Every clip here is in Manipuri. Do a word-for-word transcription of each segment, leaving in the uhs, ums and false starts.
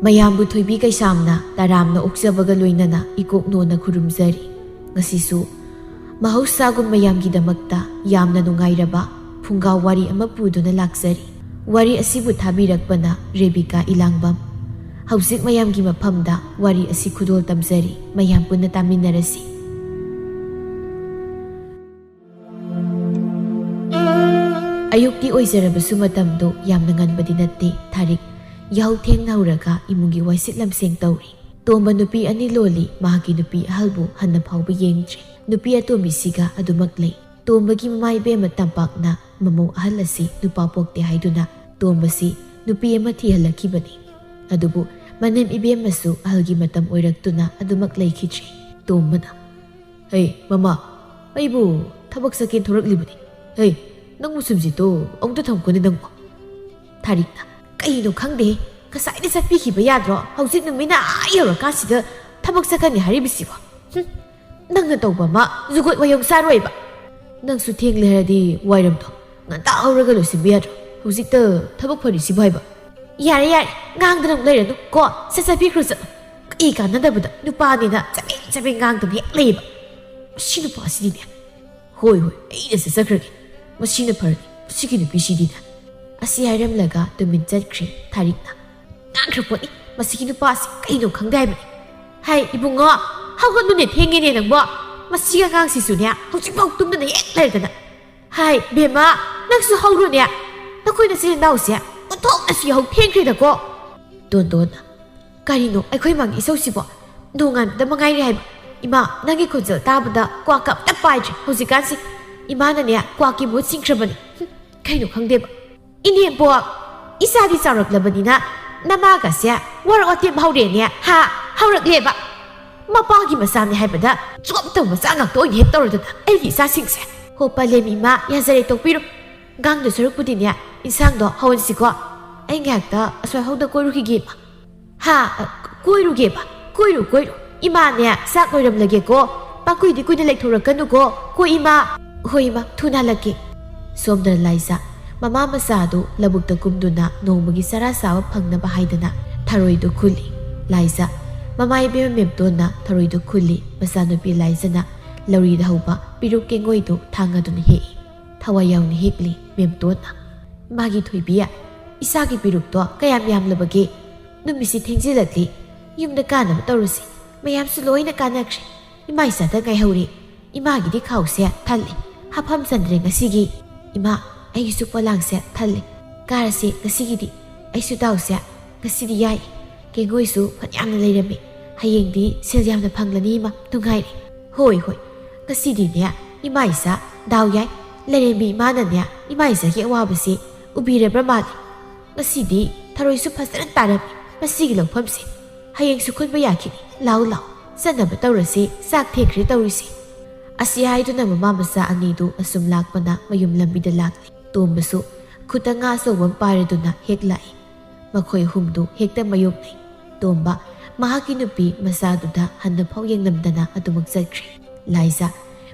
ꯃꯌꯥꯝꯕꯨ ꯊꯣꯏꯕꯤ ꯀꯩꯁꯥꯝꯅ ꯇꯔꯥꯝꯅ ꯑꯣꯛꯆꯕꯒ ꯂꯣꯏꯅꯅ ꯏꯀꯣꯛ ꯅꯣꯟꯅ ꯈꯨꯔꯨꯝꯖꯔꯤ꯫ ꯉꯁꯤꯁꯨ ꯃꯍꯧꯁꯥꯒꯨꯝ ꯃꯌꯥꯝꯒꯤꯗꯃꯛꯇ ꯌꯥꯝꯅ ꯅꯨꯡꯉꯥꯏꯔꯕ ꯐꯨꯡꯒꯥ ꯋꯥꯔꯤ ꯑꯃ ꯄꯨꯗꯨꯅ ꯂꯥꯛꯆꯔꯤ꯫ ꯋꯥꯔꯤ ꯑꯁꯤꯕꯨ ꯊꯥꯕꯤꯔꯛꯄꯅ ꯔꯦꯕꯤꯀꯥ ꯏꯂꯥꯡꯕꯝ꯫ ꯍꯧꯖꯤꯛ ꯃꯌꯥꯝꯒꯤ ꯃꯐꯝꯗ ꯋꯥꯔꯤ ꯑꯁꯤ ꯈꯨꯗꯣꯜ ꯇꯝꯖꯔꯤ꯫ ꯃꯌꯥꯝ ꯄꯨꯟꯅ ꯇꯥꯃꯤꯟꯅꯔꯁꯤ꯫ ꯑꯌꯨꯛꯇꯤ ꯑꯣꯏꯖꯔꯕꯁꯨ ꯃꯇꯝꯗꯣ ꯌꯥꯝꯅ ꯉꯟꯕꯗꯤ ꯅꯠꯇꯦ꯫ ꯊꯥꯔꯤꯛ ꯌꯥꯍꯧ ꯊꯦꯡꯅ ꯍꯧꯔꯒ ꯏꯃꯨꯡꯒꯤ ꯋꯥꯏꯁꯤꯠ ꯂꯝꯁꯦꯡ ꯇꯧꯔꯤ꯫ ꯇꯣꯝꯕ ꯅꯨꯄꯤ ꯑꯅꯤ ꯂꯣꯜꯂꯤ꯫ ꯃꯍꯥꯛꯀꯤ ꯅꯨꯄꯤ ꯑꯍꯜꯕꯨ ꯍꯟꯅ ꯐꯥꯎꯕ ꯌꯦꯡꯗ꯭ꯔꯤ꯫ ꯅꯨꯄꯤ ꯑꯇꯣꯝꯕꯤꯁꯤꯒ ꯑꯗꯨꯃꯛ ꯂꯩ꯫ ꯇꯣꯝꯕꯒꯤ ꯃꯃꯥ ꯏꯕꯦꯝꯃ ꯇꯝꯄꯥꯛꯅ ꯃꯃꯧ ꯑꯍꯜ ꯑꯁꯤ ꯅꯨꯄꯥ ꯄꯣꯛꯇꯦ ꯍꯥꯏꯗꯨꯅ ꯇꯣꯝꯕꯁꯤ ꯅꯨꯄꯤ ꯑꯃ ꯊꯤꯍꯜꯂꯛꯈꯤꯕꯅꯤ꯫ ꯑꯗꯨꯕꯨ ꯃꯅꯦꯝ ꯏꯕꯦꯝꯃꯁꯨ ꯑꯍꯜꯒꯤ ꯃꯇꯝ ꯑꯣꯏꯔꯛꯇꯨꯅ ꯑꯗꯨꯃꯛ ꯂꯩꯈꯤꯗ꯭ꯔꯤ꯫ ꯇꯣꯝꯕꯅ, "ꯍꯩ ꯃꯃꯥ, ꯑꯩꯕꯨ ꯊꯕꯛ ꯆꯠꯀꯦꯅ ꯊꯣꯔꯛꯂꯤꯕꯅꯤ꯫ ꯍꯩ, ꯅꯪꯕꯨ ꯁꯨꯝꯁꯤꯠꯇꯣ ꯑꯃꯨꯛꯇ ꯊꯝꯈꯣꯅꯦ ꯅꯪꯕꯨ꯫" ꯊꯥꯔꯤꯛꯅ, "ꯀꯩꯅꯣ ꯈꯪꯗꯦ, ꯉꯁꯥꯏꯗ ꯆꯠꯄꯤꯈꯤꯕ ꯌꯥꯗ꯭ꯔꯣ? ꯍꯧꯖꯤꯛ ꯅꯨꯃꯤꯠꯅ ꯑꯥ ꯌꯧꯔꯀꯥꯟꯁꯤꯗ ꯊꯕꯛ ꯆꯠꯀꯅꯤ ꯍꯥꯏꯔꯤꯕꯁꯤꯕꯣ? ꯍꯨꯝ, ꯅꯪꯅ ꯇꯧꯕ ꯑꯃ ꯖꯨꯒꯣꯠ ꯋꯥꯌꯣꯡ ꯆꯥꯔꯣꯏꯕ꯫ ꯅꯪꯁꯨ ꯊꯦꯡꯂꯦ ꯍꯥꯏꯔꯗꯤ ꯋꯥꯏꯔꯝꯗꯣ ꯉꯟꯇꯥ ꯍꯧꯔꯒ ꯂꯣꯏꯁꯤꯟꯕ ꯌꯥꯗ꯭ꯔꯣ? ꯍꯧꯖꯤꯛꯇ ꯊꯕꯛ ꯐꯔꯤꯁꯤꯕꯨ ꯍꯥꯏꯕ?" "ꯌꯥꯔꯦ ꯌꯥꯔꯦ, ꯉꯥꯡꯗꯅ ꯑꯃꯨꯛ ꯂꯩꯔꯅꯨ ꯀꯣ, ꯁꯠ ꯆꯠꯄꯤꯈ꯭ꯔꯣ ꯆꯠꯂꯣ꯫ ꯀꯩ ꯀꯥꯟꯅꯗꯕꯗ ꯅꯨꯄꯥꯅꯤꯅ ꯆꯕꯦꯡ ꯆꯕꯦꯡ ꯉꯥꯡꯗꯅ ꯍꯦꯛ ꯂꯩꯕ꯫ ꯃꯁꯤ ꯅꯨꯄꯥꯁꯤꯗꯤꯅꯦ꯫ ꯍꯣꯏ ꯍꯣꯏ, ꯑꯩꯅ ꯆꯠꯆꯈ꯭ꯔꯒꯦ꯫ ꯃꯁꯤꯅ ꯐꯔꯅꯤ, ꯃꯁꯤꯒꯤ ꯅꯨꯄꯤꯁꯤꯗꯤꯅꯦ꯫" ꯑꯁꯤ ꯍꯥꯏꯔꯝꯂꯒ ꯇꯨꯃꯤꯟ ꯆꯠꯈ꯭ꯦ ꯊꯥꯔꯤꯛꯅ꯫ "ꯉꯥꯡꯈ꯭ꯔ ꯄꯣꯠꯅꯤ ꯃꯁꯤꯒꯤ ꯅꯨꯄꯥꯁꯤ, ꯀꯩꯅꯣ ꯈꯪꯗꯦ ꯍꯥꯏꯕꯅꯤ꯫ ꯍꯥꯏ ꯏꯕꯨꯡꯉꯣ, ꯍꯧꯒꯠꯂꯨꯅꯦ, ꯊꯦꯡꯉꯦꯅꯦ ꯅꯪꯕꯣ꯫ ꯃꯁꯤꯒꯤ ꯑꯉꯥꯡꯁꯤꯁꯨꯅꯦ ꯍꯧꯖꯤꯛꯐꯥꯎ ꯇꯨꯝꯗꯅ ꯍꯦꯛ ꯂꯩꯔꯗꯅ꯫ ꯍꯥꯏ ꯕꯦꯝꯃ, ꯅꯪꯁꯨ ꯍꯧꯔꯣꯅꯦ꯫ ꯅꯈꯣꯏ ꯅꯆꯤꯟ ꯅꯅꯥꯎꯁꯦ ꯑꯣꯟꯊꯣꯛꯅꯁꯨ ꯌꯥꯍꯧ ꯊꯦꯡꯈ꯭ꯔꯦꯗꯀꯣ꯫" ꯇꯣꯟꯗꯣꯟꯅ, "ꯀꯔꯤꯅꯣ ꯑꯩꯈꯣꯏ ꯃꯥꯒꯤ ꯏꯁꯧꯁꯤꯕꯣ? ꯅꯣꯡꯉꯥꯟꯕꯗ ꯃꯉꯥꯏꯔꯦ ꯍꯥꯏꯕ꯫ ꯏꯃꯥ, ꯅꯪꯒꯤ ꯈꯣꯟꯖꯦꯜ ꯇꯥꯕꯗ ꯀ꯭ꯋꯥꯛꯀ ꯑꯝꯇ ꯄꯥꯏꯗ꯭ꯔꯦ ꯍꯧꯖꯤꯛꯀꯥꯟꯁꯦ꯫ ꯏꯃꯥꯅꯅꯦ ꯀ꯭ꯋꯥꯛꯀꯤ ꯃꯍꯨꯠ ꯁꯤꯟꯈ꯭ꯔꯕꯅꯤ꯫ ꯍꯨꯝ, ꯀꯩꯅꯣ ꯈꯪꯗꯦꯕ꯫ ꯏꯅꯦꯝꯕꯣꯛ, ꯏꯆꯥꯗꯤ ꯆꯥꯎꯔꯛꯂꯕꯅꯤꯅ ꯅꯃꯥꯒꯁꯦ ꯋꯥꯔꯣꯛ ꯋꯥꯇꯦꯝ ꯍꯧꯔꯦꯅꯦ꯫ ꯍꯥ? ꯍꯧꯔꯛꯂꯦꯕ꯫ ꯃꯄꯥꯒꯤ ꯃꯆꯥꯅꯦ ꯍꯥꯏꯕꯗ ꯆꯣꯞꯇꯕ ꯃꯆꯥ ꯉꯥꯛꯇ ꯑꯣꯏꯅ ꯍꯦꯛ ꯇꯧꯔꯗꯅ ꯑꯩꯒꯤ ꯏꯆꯥꯁꯤꯡꯁꯦ꯫ ꯍꯣ ꯄꯂꯦꯝ ꯏꯃꯥ, ꯌꯥꯖꯔꯦ, ꯇꯣꯛꯄꯤꯔꯣ꯫ ꯉꯥꯡꯗꯣꯏ ꯁꯔꯨꯛꯄꯨꯗꯤꯅꯦ, ꯏꯟꯁꯥꯡꯗꯣ ꯍꯧꯍꯟꯁꯤꯀꯣ꯫ ꯑꯩ ꯉꯥꯏꯍꯥꯛꯇ ꯑꯁ꯭ꯋꯥꯏ ꯍꯧꯗ ꯀꯣꯏꯔꯨꯈꯤꯒꯦ ꯏꯃꯥ꯫ ꯍꯥ? ꯀꯣꯏꯔꯨꯒꯦꯕ? ꯀꯣꯏꯔꯨ, ꯀꯣꯏꯔꯨ꯫ ꯏꯃꯥꯅꯦ, ꯆꯥꯛ ꯂꯣꯏꯔꯝꯂꯒꯦꯀꯣ꯫ ꯄꯥꯡꯀꯨꯏꯗꯤ ꯀꯨꯏꯅ ꯂꯩꯊꯣꯔꯛꯀꯅꯨꯀꯣ꯫ ꯀꯣ ꯏꯃꯥ꯫ ꯍꯣꯏ ꯏꯃꯥ, ꯊꯨꯅ ꯍꯜꯂꯛꯀꯦ꯫ ꯁꯣꯝꯗꯅ ꯂꯥꯏꯖꯥ ꯃꯃꯥ ꯃꯆꯥ ꯑꯗꯨ ꯂꯧꯕꯨꯛꯇ ꯀꯨꯝꯗꯨꯅ ꯅꯣꯡꯃꯒꯤ ꯆꯔꯥ ꯆꯥꯕ ꯐꯪꯅꯕ ꯍꯥꯏꯗꯅ ꯊꯔꯣꯏꯗꯨ ꯈꯨꯜꯂꯤ꯫ ꯂꯥꯏꯖ, ꯃꯃꯥ ꯏꯕꯦꯝꯃ ꯃꯦꯝꯇꯣꯟꯅ ꯊꯔꯣꯏꯗꯨ ꯈꯨꯜꯂꯤ꯫ ꯃꯆꯥꯅꯨꯄꯤ ꯂꯥꯏꯖꯅ ꯂꯧꯔꯤꯗ ꯍꯧꯕ ꯄꯤꯔꯨꯛ ꯀꯦꯡꯉꯣꯏꯗꯨ ꯊꯥꯡ ꯑꯗꯨꯅ ꯍꯦꯛꯏ꯫ ꯊꯋꯥꯏ ꯌꯥꯎꯅ ꯍꯦꯛꯂꯤ ꯃꯦꯝꯇꯣꯟꯅ꯫ "ꯏꯃꯥꯒꯤ ꯊꯣꯏꯕꯤ, ꯏꯆꯥꯒꯤ ꯄꯤꯔꯨꯛꯇꯣ ꯀꯌꯥꯝ ꯌꯥꯝꯂꯕꯒꯦ? ꯅꯨꯃꯤꯠꯁꯤ ꯊꯦꯡꯖꯤꯜꯂꯛꯂꯤ꯫ ꯌꯨꯝꯗ ꯀꯥꯅꯕ ꯇꯧꯔꯁꯤ꯫ ꯃꯌꯥꯝꯁꯨ ꯂꯣꯏꯅ ꯀꯥꯅꯈ꯭ꯔꯦ꯫ ꯏꯃꯥ ꯏꯆꯥꯗ ꯉꯥꯏꯍꯧꯔꯦ꯫ ꯏꯃꯥꯒꯤꯗꯤ ꯈꯥꯎꯁꯦ ꯊꯜꯂꯦ꯫ ꯍꯥꯐꯝ ꯆꯟꯗ꯭ꯔꯦ ꯉꯁꯤꯒꯤ꯫ ꯏꯃꯥ, ꯑꯩꯒꯤꯁꯨ ꯄꯣꯂꯥꯡꯁꯦ ꯊꯜꯂꯦ꯫ ꯀꯥꯔꯁꯦ ꯉꯁꯤꯒꯤꯗꯤ꯫ ꯑꯩꯁꯨ ꯗꯥꯎꯁꯦ ꯉꯁꯤꯗꯤ ꯌꯥꯏ꯫ ꯀꯦꯡꯒꯣꯏꯁꯨ ꯐꯅꯌꯥꯝꯅ ꯂꯩꯔꯝꯃꯤ꯫ ꯍꯌꯦꯡꯗꯤ ꯁꯦꯜ ꯌꯥꯝꯅ ꯐꯪꯂꯅꯤ ꯏꯃꯥ꯫ ꯅꯨꯡꯉꯥꯏꯔꯦ꯫ ꯍꯣꯏ, ꯍꯣꯏ꯫ ꯉꯁꯤꯗꯤꯅꯦ ꯏꯃꯥ ꯏꯆꯥ ꯗꯥꯎ ꯌꯥꯏ꯫ ꯂꯩꯔꯦꯝꯕꯤ ꯏꯃꯥꯅꯅꯦ ꯏꯃꯥ ꯏꯆꯥꯒꯤ ꯑꯋꯥꯕꯁꯦ ꯎꯕꯤꯔꯕ꯭ꯔ ꯃꯥꯜꯂꯦ꯫ ꯉꯁꯤꯗꯤ ꯊꯔꯣꯏꯁꯨ ꯐꯖꯅ ꯇꯥꯔꯝꯃꯤ꯫ ꯃꯁꯤꯒꯤ ꯂꯧꯐꯝꯁꯦ ꯍꯌꯦꯡꯁꯨ ꯈꯨꯟꯕ ꯌꯥꯈꯤꯅꯤ꯫ ꯂꯥꯎ, ꯂꯥꯎ, ꯆꯠꯅꯕ ꯇꯧꯔꯁꯤ꯫ ꯆꯥꯛ ꯊꯦꯡꯈ꯭ꯔꯦ ꯇꯧꯔꯤꯁꯤ꯫" ꯑꯁꯤ ꯍꯥꯏꯗꯨꯅ ꯃꯃꯥ ꯃꯆꯥ ꯑꯅꯤꯗꯨ ꯑꯁꯨꯝ ꯂꯥꯛꯄꯅ ꯃꯌꯨꯝ ꯂꯝꯕꯤꯗ ꯂꯥꯛꯂꯤ꯫ ꯇꯣꯝꯕꯁꯨ ꯈꯨꯠꯇ ꯉꯥ ꯑꯆꯧꯕ ꯑꯃ ꯄꯥꯏꯔꯗꯨꯅ ꯍꯦꯛ ꯂꯥꯛꯏ꯫ ꯃꯈꯣꯏ ꯑꯍꯨꯝꯗꯨ ꯍꯦꯛꯇ ꯃꯌꯣꯛꯅꯩ꯫ ꯇꯣꯝꯕ ꯃꯍꯥꯛꯀꯤ ꯅꯨꯄꯤ ꯃꯆꯥꯗꯨꯗ ꯍꯟꯅꯐꯥꯎ ꯌꯦꯡꯂꯝꯗꯅ ꯑꯗꯨꯃꯛ ꯆꯠꯈ꯭ꯔꯦ꯫ ꯂꯥꯏꯖ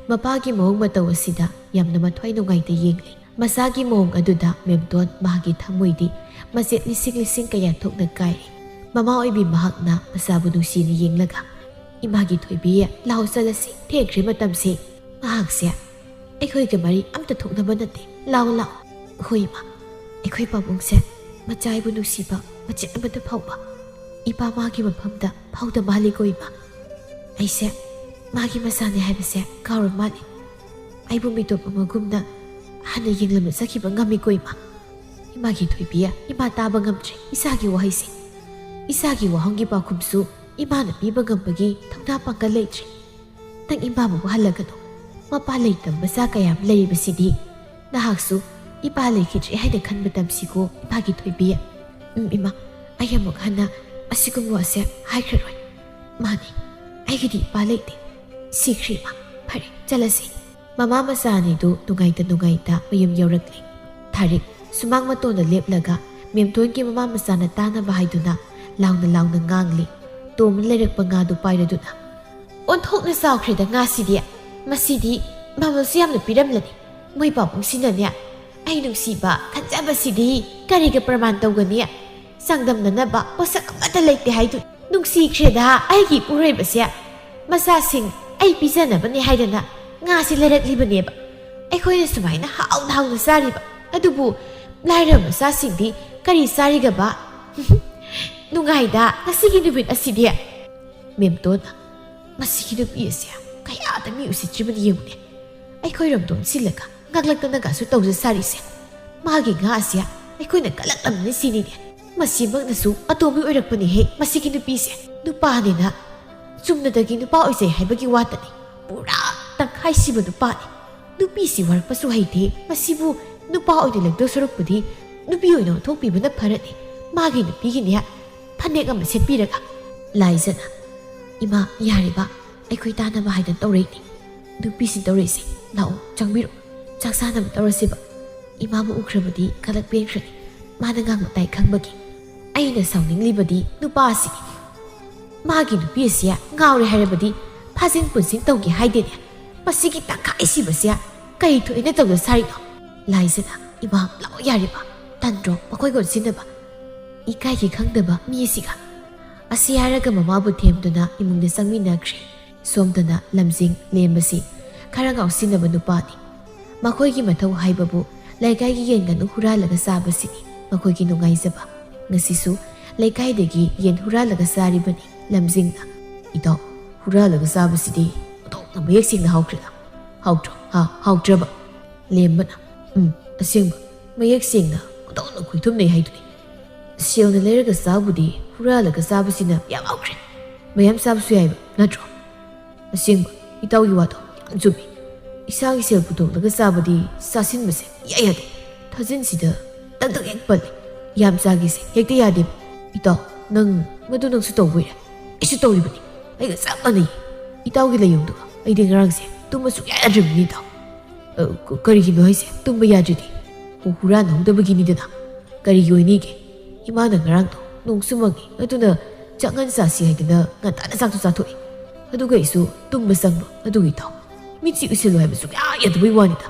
ꯃꯄꯥꯒꯤ ꯃꯑꯣꯡ ꯃꯇꯧ ꯑꯁꯤꯗ ꯌꯥꯝꯅ ꯃꯊ꯭ꯋꯥꯏ ꯅꯨꯡꯉꯥꯏꯇ ꯌꯦꯡꯂꯤ꯫ ꯃꯆꯥꯒꯤ ꯃꯑꯣꯡ ꯑꯗꯨꯗ ꯃꯦꯝꯇꯣꯟ ꯃꯍꯥꯛꯀꯤ ꯊꯃꯣꯏꯗꯤ ꯃꯆꯦꯠ ꯂꯤꯁꯤꯡ ꯂꯤꯁꯤꯡ ꯀꯌꯥ ꯊꯣꯛꯅ ꯀꯥꯏꯔꯤ꯫ ꯃꯃꯥ ꯑꯣꯏꯕꯤ ꯃꯍꯥꯛꯅ ꯃꯆꯥꯕꯨ ꯅꯨꯡꯁꯤꯅ ꯌꯦꯡꯂꯒ, "ꯏꯃꯥꯒꯤ ꯊꯣꯏꯕꯤ, ꯂꯥꯛꯑꯣ ꯆꯠꯂꯁꯤ, ꯊꯦꯡꯈ꯭ꯔꯦ ꯃꯇꯝꯁꯦ꯫ ꯉꯥꯏꯍꯥꯛꯁꯦ ꯑꯩꯈꯣꯏꯒ ꯃꯔꯤ ꯑꯝꯇ ꯊꯣꯛꯅꯕ ꯅꯠꯇꯦ꯫ ꯂꯥꯛꯑꯣ, ꯂꯥꯛꯑꯣ꯫" "ꯍꯣꯏ ꯏꯃꯥ, ꯑꯩꯈꯣꯏ ꯄꯥꯕꯨꯡꯁꯦ ꯃꯆꯥ ꯑꯩꯕꯨ ꯅꯨꯡꯁꯤꯕ ꯃꯆꯦꯠ ꯑꯃꯠꯇ ꯐꯥꯎꯕ ꯏꯄꯥ ꯃꯥꯒꯤ ꯃꯐꯝꯗ ꯐꯥꯎꯗ ꯃꯥꯜꯂꯤꯀꯣ ꯏꯃꯥ꯫ ꯑꯩꯁꯦ ꯃꯥꯒꯤ ꯃꯆꯥꯅꯤ ꯍꯥꯏꯕꯁꯦ ꯀꯥꯎꯔ ꯃꯥꯜꯂꯤ꯫ ꯑꯩꯕꯨ ꯃꯤꯇꯣꯞ ꯑꯃꯒꯨꯝꯅ ꯍꯥꯟꯅ ꯌꯦꯡꯂꯝꯅ ꯆꯠꯈꯤꯕ ꯉꯝꯃꯤꯀꯣ ꯏꯃꯥ꯫ ꯏꯃꯥꯒꯤ ꯊꯣꯏꯕꯤ, ꯏꯃꯥ ꯇꯥꯕ ꯉꯝꯗ꯭ꯔꯦ ꯏꯆꯥꯒꯤ ꯋꯥꯍꯩꯁꯦ꯫ ꯏꯆꯥꯒꯤ ꯋꯥꯍꯪꯒꯤ ꯄꯥꯎꯈꯨꯝꯁꯨ ꯏꯃꯥꯅ ꯄꯤꯕ ꯉꯝꯕꯒꯤ ꯊꯧꯅꯥ ꯄꯥꯡꯒꯜ ꯂꯩꯇ꯭ꯔꯦ꯫ ꯅꯪ ꯏꯃꯥꯕꯨ ꯋꯥꯍꯜꯂꯒꯅꯨ꯫ ꯃꯄꯥ ꯂꯩꯇꯕ ꯃꯆꯥ ꯀꯌꯥ ꯑꯃ ꯂꯩꯔꯤꯕꯁꯤꯗꯤ꯫ ꯅꯍꯥꯛꯁꯨ ꯏꯄꯥ ꯂꯩꯈꯤꯗ꯭ꯔꯦ ꯍꯥꯏꯅ ꯈꯟꯕ ꯇꯝꯁꯤꯀꯣ ꯏꯃꯥꯒꯤ ꯊꯣꯏꯕꯤ꯫" "ꯎꯝ ꯏꯃꯥ, ꯑꯩ ꯑꯃꯨꯛ ꯍꯟꯅ ꯑꯁꯤꯒꯨꯝꯕ ꯋꯥꯁꯦ ꯍꯥꯏꯈ꯭ꯔꯔꯣꯏ꯫ ꯃꯥꯅꯤ, ꯑꯩꯒꯤꯗꯤ ꯏꯄꯥ ꯂꯩꯇꯦ꯫ ꯁꯤꯈ꯭ꯔꯦ ꯏꯃꯥ꯫ ꯐꯔꯦ, ꯆꯠꯂꯁꯤ꯫" ꯃꯃꯥ ꯃꯆꯥ ꯑꯅꯤꯗꯨ ꯅꯨꯡꯉꯥꯏꯇ ꯅꯨꯡꯉꯥꯏꯇ ꯃꯌꯨꯝ ꯌꯧꯔꯛꯂꯤ꯫ ꯊꯥꯔꯤꯛ ꯁꯨꯃꯥꯡ ꯃꯇꯣꯟꯗ ꯂꯦꯞꯂꯒ ꯃꯦꯝꯇꯣꯟꯒꯤ ꯃꯃꯥ ꯃꯆꯥꯅ ꯇꯥꯅꯕ ꯍꯥꯏꯗꯨꯅ ꯂꯥꯎꯅ ꯂꯥꯎꯅ ꯉꯥꯡꯂꯤ꯫ ꯇꯣꯝꯅ ꯂꯩꯔꯛꯄ ꯉꯥꯗꯨ ꯄꯥꯏꯔꯗꯨꯅ, "ꯑꯣꯟꯊꯣꯛꯅ ꯆꯥꯎꯈ꯭ꯔꯦꯗ ꯉꯥꯁꯤꯗꯤ꯫ ꯃꯁꯤꯗꯤ ꯃꯃꯜꯁꯨ ꯌꯥꯝꯅ ꯄꯤꯔꯝꯂꯅꯤ꯫ ꯃꯣꯏ ꯄꯥꯕꯨꯡꯁꯤꯅꯅꯦ ꯑꯩ ꯅꯨꯡꯁꯤꯕ ꯈꯟꯖꯕꯁꯤꯗꯤ ꯀꯔꯤꯒ ꯄ꯭ꯔꯃꯥꯟ ꯇꯧꯒꯅꯤ? ꯆꯥꯡꯗꯝꯅꯅꯕ ꯄꯣꯠꯁꯛ ꯑꯃꯠꯇ ꯂꯩꯇꯦ ꯍꯥꯏꯗꯨ꯫ ꯅꯨꯡꯁꯤꯈ꯭ꯔꯦꯗ ꯑꯩꯒꯤ ꯏꯄꯨꯔꯣꯏꯕꯁꯦ꯫ ꯃꯆꯥꯁꯤꯡ ꯑꯩ ꯄꯤꯖꯅꯕꯅꯦ ꯍꯥꯏꯗꯅ ꯉꯥꯁꯦ ꯂꯩꯔꯛꯂꯤꯕꯅꯦꯕ꯫ ꯑꯩꯈꯣꯏꯅ ꯁꯨꯃꯥꯏꯅ ꯍꯥꯎꯅ ꯍꯥꯎꯅ ꯆꯥꯔꯤꯕ꯫ ꯑꯗꯨꯕꯨ ꯂꯥꯏꯔꯕ ꯃꯆꯥꯁꯤꯡꯗꯤ ꯀꯔꯤ ꯆꯥꯔꯤꯒꯕ? ꯅꯨꯡꯉꯥꯏꯗ ꯉꯁꯤꯒꯤ ꯅꯨꯃꯤꯠ ꯑꯁꯤꯗꯤ꯫ ꯃꯦꯝꯇꯣꯟ, ꯃꯁꯤꯒꯤ ꯅꯨꯄꯤ ꯑꯁꯦ ꯀꯌꯥꯗ ꯃꯤ ꯎꯁꯤꯠꯇ꯭ꯔꯤꯕꯅꯤ ꯌꯦꯡꯉꯨꯅꯦ꯫ ꯑꯩꯈꯣꯏꯔꯣꯝꯗ ꯑꯣꯟꯁꯤꯜꯂꯒ ꯉꯥꯡꯂꯛꯇꯅꯒꯁꯨ ꯇꯧꯖ ꯁꯥꯔꯤꯁꯦ꯫ ꯃꯥꯒꯤ ꯉꯥ ꯑꯁꯦ ꯑꯩꯈꯣꯏꯅ ꯀꯜꯂꯛꯂꯝꯅꯤ ꯁꯤꯅꯤꯅꯦ꯫ ꯃꯁꯤꯃꯛꯅꯁꯨ ꯑꯇꯣꯝꯕꯤ ꯑꯣꯏꯔꯛꯄꯅꯤꯍꯦ ꯃꯁꯤꯒꯤ ꯅꯨꯄꯤꯁꯦ꯫ ꯅꯨꯄꯥꯅꯤꯅ ꯆꯨꯝꯅꯗꯒꯤ ꯅꯨꯄꯥ ꯑꯣꯏꯖꯩ ꯍꯥꯏꯕꯒꯤ ꯋꯥꯇꯅꯤ꯫ ꯄꯨꯔꯥ ꯇꯪꯈꯥꯏ ꯁꯤꯕ ꯅꯨꯄꯥꯅꯤ꯫ ꯅꯨꯄꯤꯁꯤ ꯋꯥꯔꯛꯄꯁꯨ ꯍꯩꯇꯦ꯫ ꯃꯁꯤꯕꯨ ꯅꯨꯄꯥ ꯑꯣꯏꯅ ꯂꯦꯡꯗꯧ ꯁꯔꯨꯛꯄꯨꯗꯤ ꯅꯨꯄꯤ ꯑꯣꯏꯅ ꯑꯣꯟꯊꯣꯛꯄꯤꯕꯅ ꯐꯔꯅꯤ꯫ ꯃꯥꯒꯤ ꯅꯨꯄꯤꯒꯤꯅꯦ ꯐꯅꯦꯛ ꯑꯃ ꯁꯦꯠꯄꯤꯔꯒ꯫ ꯂꯥꯏꯖꯅ, "ꯏꯃꯥ, ꯌꯥꯔꯦꯕ, ꯑꯩꯈꯣꯏ ꯇꯥꯅꯕ ꯍꯥꯏꯗꯅ ꯇꯧꯔꯛꯏꯅꯤ꯫ ꯅꯨꯄꯤꯁꯤ ꯇꯧꯔꯛꯏꯁꯦ꯫ ꯂꯥꯛꯑꯣ, ꯆꯪꯕꯤꯔꯣ꯫ ꯆꯥꯛ ꯆꯥꯅꯕ ꯇꯧꯔꯁꯦꯕ꯫ ꯏꯃꯥꯕꯨ ꯎꯈ꯭ꯔꯕꯗꯤ ꯀꯂꯛ ꯄꯦꯟꯈ꯭ꯔꯅꯤ꯫ ꯃꯥꯅ ꯉꯥꯡꯕ ꯇꯥꯏ ꯈꯪꯕꯒꯤ꯫ ꯑꯩꯅ ꯁꯥꯎꯅꯤꯡꯂꯤꯕꯗꯤ ꯅꯨꯄꯥ ꯑꯁꯤꯅꯤ꯫ ꯃꯥꯒꯤ ꯅꯨꯄꯤ ꯑꯁꯤ ꯉꯥꯎꯔꯦ ꯍꯥꯏꯔꯕꯗꯤ ꯐꯥꯖꯤꯟ ꯄꯨꯟꯁꯤꯟ ꯇꯧꯒꯦ ꯍꯥꯏꯗꯦꯅꯦ꯫ ꯃꯁꯤꯒꯤ ꯇꯪꯈꯥꯏ ꯁꯤꯕꯁꯦ ꯀꯔꯤ ꯊꯣꯛꯑꯦꯅ ꯇꯧꯗ ꯁꯥꯔꯤꯅꯣ?" ꯂꯥꯏꯖꯅ, "ꯏꯃꯥ, ꯂꯥꯛꯑꯣ ꯌꯥꯔꯦꯕ꯫ ꯇꯟꯗ꯭ꯔꯣ ꯃꯈꯣꯏꯒ ꯑꯣꯟꯁꯤꯟꯅꯕ? ꯏꯀꯥꯏꯒꯤ ꯈꯪꯗꯕ ꯃꯤ ꯑꯁꯤꯒ?" ꯑꯁꯤ ꯍꯥꯏꯔꯒ ꯃꯃꯥꯕꯨ ꯊꯦꯝꯗꯨꯅ ꯏꯃꯨꯡꯗ ꯆꯪꯃꯤꯟꯅꯈ꯭ꯔꯦ꯫ ꯁꯣꯝꯗꯅ ꯂꯝꯖꯤꯡ ꯂꯦꯝꯕꯁꯤ ꯈꯔ ꯉꯥꯎꯁꯤꯟꯅꯕ ꯅꯨꯄꯥꯅꯤ꯫ ꯃꯈꯣꯏꯒꯤ ꯃꯊꯧ ꯍꯥꯏꯕꯕꯨ ꯂꯩꯀꯥꯏꯒꯤ ꯌꯦꯟ ꯉꯥꯅꯨ ꯍꯨꯔꯥꯜꯂꯒ ꯆꯥꯕꯁꯤꯅꯤ ꯃꯈꯣꯏꯒꯤ ꯅꯨꯡꯉꯥꯏꯖꯕ꯫ ꯉꯁꯤꯁꯨ ꯂꯩꯀꯥꯏꯗꯒꯤ ꯌꯦꯟ ꯍꯨꯔꯥꯜꯂꯒ ꯆꯥꯔꯤꯕꯅꯤ ꯂꯝꯖꯤꯡꯅ꯫ "ꯏꯇꯥꯎ, ꯍꯨꯔꯥꯜꯂꯒ ꯆꯥꯕꯁꯤꯗꯤ ꯑꯣꯟꯊꯣꯛꯅ ꯃꯌꯦꯛ ꯁꯦꯡꯅ ꯍꯥꯎꯈ꯭ꯔꯦꯗ꯫ ꯍꯥꯎꯇ꯭ꯔꯣ? ꯍꯥ, ꯍꯥꯎꯇ꯭ꯔꯕ?" ꯂꯦꯝꯕꯅ, "ꯎꯝ, ꯑꯁꯦꯡꯕ, ꯃꯌꯦꯛ ꯁꯦꯡꯅ ꯑꯣꯟꯊꯣꯛꯅ ꯈꯣꯏꯊꯨꯝꯅꯩ ꯍꯥꯏꯗꯨꯅꯤ꯫ ꯁꯦꯜꯅ ꯂꯩꯔꯒ ꯆꯥꯕꯨꯗꯤ ꯍꯨꯔꯥꯜꯂꯒ ꯆꯥꯕꯁꯤꯅ ꯌꯥꯝ ꯍꯥꯎꯈ꯭ꯔꯦ꯫ ꯃꯌꯥꯝ ꯆꯥꯕꯁꯨ ꯌꯥꯏꯕ ꯅꯠꯇ꯭ꯔꯣ?" "ꯑꯁꯦꯡꯕ, ꯏꯇꯥꯎꯒꯤ ꯋꯥꯗꯣ ꯌꯥꯝ ꯆꯨꯝꯃꯤ꯫ ꯏꯁꯥꯒꯤ ꯁꯦꯜ ꯄꯨꯊꯣꯛꯂꯒ ꯆꯥꯕꯗꯤ ꯆꯥꯁꯤꯟꯕꯁꯦ ꯏꯌꯥ ꯌꯥꯗꯦ꯫ ꯊꯥꯖꯤꯟꯁꯤꯗ ꯇꯛ ꯇꯛ ꯍꯦꯛ ꯄꯜꯂꯤ꯫ ꯌꯥꯝ ꯆꯥꯒꯦꯁꯦ ꯍꯦꯛꯇ ꯌꯥꯗꯦꯕ꯫ ꯏꯇꯥꯎ, ꯅꯪ ꯃꯗꯨ ꯅꯪꯁꯨ ꯇꯧꯕꯩꯔꯥ? ꯑꯩꯁꯨ ꯇꯧꯔꯤꯕꯅꯤ꯫ ꯑꯩꯒ ꯆꯞ ꯃꯥꯟꯅꯩ꯫ ꯏꯇꯥꯎꯒꯤ ꯂꯥꯏꯑꯣꯡꯗꯨꯒ ꯑꯩꯗꯤ ꯉꯔꯥꯡꯁꯦ ꯇꯨꯝꯕ ꯁꯨꯡꯌꯥ ꯌꯥꯗ꯭ꯔꯤꯕꯅꯤ, ꯏꯇꯥꯎ꯫ ꯑ, ꯀ-, ꯀꯔꯤꯒꯤꯅꯣ ꯍꯥꯏꯁꯦ? ꯇꯨꯝꯕ ꯌꯥꯗ꯭ꯔꯤꯗꯤ? ꯍꯨ-, ꯍꯨꯔꯥꯟꯍꯧꯗꯕꯒꯤꯅꯤꯗꯅ꯫ ꯀꯔꯤꯒꯤ ꯑꯣꯏꯅꯤꯒꯦ? ꯏꯃꯥꯅ ꯉꯔꯥꯡꯗꯣ ꯅꯣꯡꯁꯨ ꯃꯪꯉꯤ, ꯑꯗꯨꯅ ꯆꯥꯛ ꯉꯟ ꯆꯥꯁꯤ ꯍꯥꯏꯗꯅ ꯉꯟꯇꯥꯅ ꯆꯥꯛꯇꯣ ꯆꯥꯊꯣꯛꯏ꯫ ꯑꯗꯨꯒ ꯑꯩꯁꯨ ꯇꯨꯝꯕ ꯆꯪꯕ, ꯑꯗꯨꯒꯤ ꯏꯇꯥꯎ꯫ ꯃꯤꯠꯁꯤ ꯎꯏꯁꯤꯜꯂꯨ ꯍꯥꯏꯕ ꯁꯨꯡꯌꯥ ꯌꯥꯗꯕꯩ ꯋꯥꯅꯤꯗ꯫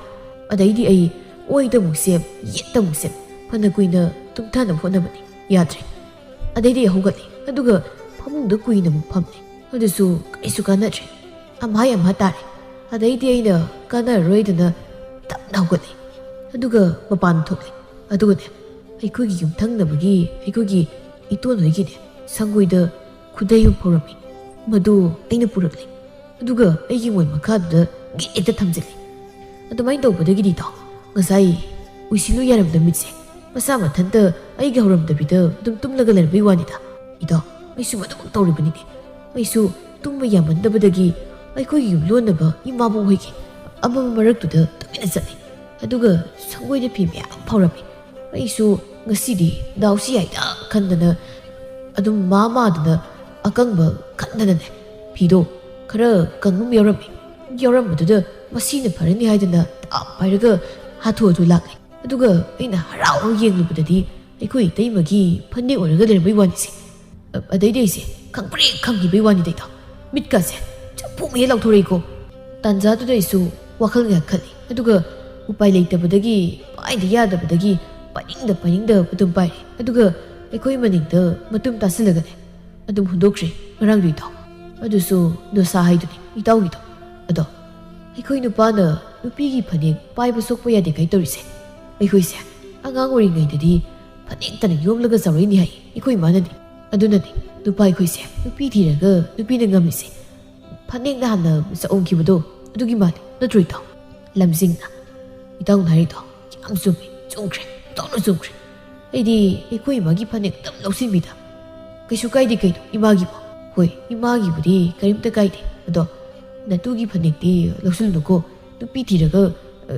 ꯑꯗꯩꯗꯤ ꯑꯩ ꯑꯣꯏꯗ ꯑꯃꯨꯛ ꯁꯦꯝ, ꯌꯦꯠꯇ ꯑꯃꯨꯛ ꯁꯦꯝ, ꯐꯅ ꯀꯨꯏꯅ ꯇꯨꯝꯊꯅꯕ ꯍꯣꯠꯅꯕꯅꯤ꯫ ꯌꯥꯗ꯭ꯔꯦ꯫ ꯑꯗꯩꯗꯤ ꯍꯧꯒꯠꯂꯦ, ꯑꯗꯨꯒ ꯐꯃꯨꯡꯗ ꯀꯨꯏꯅ ꯑꯃꯨꯛ ꯐꯝꯂꯦ꯫ ꯑꯗꯨꯁꯨ ꯀꯔꯤꯁꯨ ꯀꯥꯟꯅꯗ꯭ꯔꯦ꯫ ꯑꯝꯍꯥ ꯑꯝꯍꯥ ꯇꯥꯔꯦ꯫ ꯑꯗꯩꯗꯤ ꯑꯩꯅ ꯀꯥꯟꯅꯔꯔꯣꯏꯗꯅ ꯇꯞꯅ ꯍꯧꯒꯠꯂꯦ, ꯑꯗꯨꯒ ꯃꯄꯥꯟ ꯊꯣꯛꯂꯦ꯫ ꯑꯗꯨꯒꯅꯦ, ꯑꯩꯈꯣꯏꯒꯤ ꯌꯨꯝꯊꯪꯅꯕꯒꯤ ꯑꯩꯈꯣꯏꯒꯤ ꯏꯇꯣꯟ ꯍꯣꯏꯒꯤꯅꯦ, ꯁꯪꯒꯣꯏꯗ ꯈꯨꯗꯩ ꯑꯃ ꯐꯧꯔꯝꯃꯤ꯫ ꯃꯗꯨ ꯑꯩꯅ ꯄꯨꯔꯛꯂꯦ, ꯑꯗꯨꯒ ꯑꯩꯒꯤ ꯃꯣꯟ ꯃꯈꯥꯗꯨꯗ ꯒꯦꯠ ꯍꯦꯛꯇ ꯊꯝꯖꯤꯜꯂꯦ꯫ ꯑꯗꯨꯃꯥꯏꯅ ꯇꯧꯕꯗꯒꯤꯗꯤ ꯏꯇꯥꯎ, ꯉꯁꯥꯏ ꯎꯏꯁꯤꯜꯂꯨ ꯌꯥꯔꯝꯗ ꯃꯤꯠꯁꯦ ꯃꯁꯥ ꯃꯊꯟꯇ ꯑꯩꯒ ꯍꯧꯔꯝꯗꯕꯤꯗ ꯑꯗꯨꯝ ꯇꯨꯝꯂꯒ ꯂꯩꯔꯝꯕꯩ ꯋꯥꯅꯤꯗ꯫ ꯏꯇꯥꯎ, ꯑꯩꯁꯨ ꯃꯗꯨꯃꯛ ꯇꯧꯔꯤꯕꯅꯤꯅꯦ꯫ ꯑꯩꯁꯨ ꯇꯨꯝꯕ ꯌꯥꯃꯟꯗꯕꯗꯒꯤ ꯑꯩꯈꯣꯏꯒꯤ ꯌꯨꯝꯂꯣꯟꯅꯕ ꯏꯃꯥꯕꯣꯛ ꯍꯣꯏꯒꯤ ꯑꯃꯝꯕ ꯃꯔꯛꯇꯨꯗ ꯇꯨꯃꯤꯟꯅ ꯆꯠꯂꯤ꯫ ꯑꯗꯨꯒ ꯁꯪꯒꯣꯏꯗ ꯐꯤ ꯃꯌꯥꯝ ꯐꯧꯔꯝꯃꯤ꯫ ꯑꯩꯁꯨ ꯉꯁꯤꯗꯤ ꯗꯥꯎꯁꯤ ꯌꯥꯏꯗ ꯈꯟꯗꯅ ꯑꯗꯨꯝ ꯃꯥ ꯃꯥꯗꯅ ꯑꯀꯪꯕ ꯈꯟꯗꯅꯅꯦ, ꯐꯤꯗꯣ ꯈꯔ ꯀꯪꯕ ꯑꯃ ꯌꯥꯎꯔꯝꯃꯤ꯫ ꯌꯥꯎꯔꯝꯕꯗꯨꯗ ꯃꯁꯤꯅ ꯐꯔꯅꯤ ꯍꯥꯏꯗꯅ ꯇꯥꯞ ꯄꯥꯏꯔꯒ ꯍꯥꯊꯨ ꯍꯥꯊꯨ ꯂꯥꯛꯂꯦ꯫ ꯑꯗꯨꯒ ꯑꯩꯅ ꯍꯔꯥꯎ ꯍꯔꯥꯎ ꯌꯦꯡꯂꯨꯕꯗꯗꯤ ꯑꯩꯈꯣꯏ ꯏꯇꯩꯃꯒꯤ ꯐꯅꯦꯛ ꯑꯣꯏꯔꯒ ꯂꯩꯔꯝꯕꯩ ꯋꯥꯅꯤꯁꯦ꯫ ꯑ-, ꯑꯗꯩꯗꯤ ꯑꯩꯁꯦ ꯈꯪꯄ꯭ꯔꯦꯛ ꯈꯪꯈꯤꯕꯩ ꯋꯥꯅꯤꯗ ꯏꯇꯥꯎ꯫ ꯃꯤꯠꯀꯥꯁꯦ ꯆꯞꯐꯨ ꯃꯍꯦꯛ ꯂꯥꯎꯊꯣꯔꯛꯏꯀꯣ꯫ ꯇꯥꯟꯖꯥꯗꯨꯗ ꯑꯩꯁꯨ ꯋꯥꯈꯜ ꯉꯥꯏꯍꯥꯛ ꯈꯜꯂꯤ꯫ ꯑꯗꯨꯒ ꯎꯄꯥꯏ ꯂꯩꯇꯕꯗꯒꯤ, ꯄꯥꯏꯗ ꯌꯥꯗꯕꯗꯒꯤ ꯄꯥꯏꯅꯤꯡꯗ ꯄꯥꯏꯅꯤꯡꯗ ꯃꯇꯨꯝ ꯄꯥꯏꯔꯦ꯫ ꯑꯗꯨꯒ ꯑꯩꯈꯣꯏ ꯃꯅꯤꯡꯗ ꯃꯇꯨꯝ ꯇꯥꯁꯤꯜꯂꯒꯅꯦ ꯑꯗꯨꯝ ꯍꯨꯟꯗꯣꯛꯈ꯭ꯔꯦ ꯉꯔꯥꯡꯗꯣ ꯏꯇꯥꯎ꯫ ꯑꯗꯨꯁꯨ ꯗꯣꯁꯥ ꯍꯥꯏꯗꯨꯅꯤ ꯏꯇꯥꯎꯒꯤꯗꯣ꯫ ꯑꯗꯣ ꯑꯩꯈꯣꯏ ꯅꯨꯄꯥꯅ ꯅꯨꯄꯤꯒꯤ ꯐꯅꯦꯛ ꯄꯥꯏꯕ ꯁꯣꯛꯄ ꯌꯥꯗꯦ ꯀꯥꯏ ꯇꯧꯔꯤꯁꯦ? ꯑꯩꯈꯣꯏꯁꯦ ꯑꯉꯥꯡ ꯑꯣꯏꯔꯤꯉꯩꯗꯗꯤ ꯐꯅꯦꯛꯇꯅ ꯌꯣꯝꯂꯒ ꯆꯥꯎꯔꯛꯏꯅꯤ ꯍꯥꯏ ꯑꯩꯈꯣꯏ ꯏꯃꯥꯅꯗꯤ꯫ ꯑꯗꯨꯅꯅꯤ ꯅꯨꯄꯥ ꯑꯩꯈꯣꯏꯁꯦ ꯅꯨꯄꯤ ꯊꯤꯔꯒ ꯅꯨꯄꯤꯅ ꯉꯝꯃꯤꯁꯦ꯫ ꯐꯅꯦꯛꯅ ꯍꯥꯟꯅ ꯆꯥꯛꯎꯝꯈꯤꯕꯗꯣ ꯑꯗꯨꯒꯤ ꯃꯥꯜꯂꯦ, ꯅꯠꯇ꯭ꯔꯣ ꯏꯇꯥꯎ? ꯂꯝꯖꯤꯡꯅ ꯏꯇꯥꯎꯅ ꯍꯥꯏꯔꯤꯗꯣ ꯌꯥꯝ ꯆꯨꯝꯃꯤ, ꯆꯨꯝꯈ꯭ꯔꯦ, ꯏꯇꯥꯎꯅ ꯆꯨꯝꯈ꯭ꯔꯦ꯫ ꯑꯩꯗꯤ ꯑꯩꯈꯣꯏ ꯏꯃꯥꯒꯤ ꯐꯅꯦꯛ ꯑꯗꯨꯝ ꯂꯧꯁꯤꯟꯕꯤꯗ꯫ ꯀꯩꯁꯨ ꯀꯥꯏꯗꯦ ꯀꯩꯅꯣ ꯏꯃꯥꯒꯤꯕꯨ꯫ ꯍꯣꯏ, ꯏꯃꯥꯒꯤꯕꯨꯗꯤ ꯀꯔꯤꯝꯇ ꯀꯥꯏꯗꯦ, ꯑꯗꯣ ꯅꯇꯨꯒꯤ ꯐꯅꯦꯛꯇꯤ ꯂꯧꯁꯤꯜꯂꯨꯅꯨꯀꯣ꯫ ꯅꯨꯄꯤ ꯊꯤꯔꯒ, ꯑ,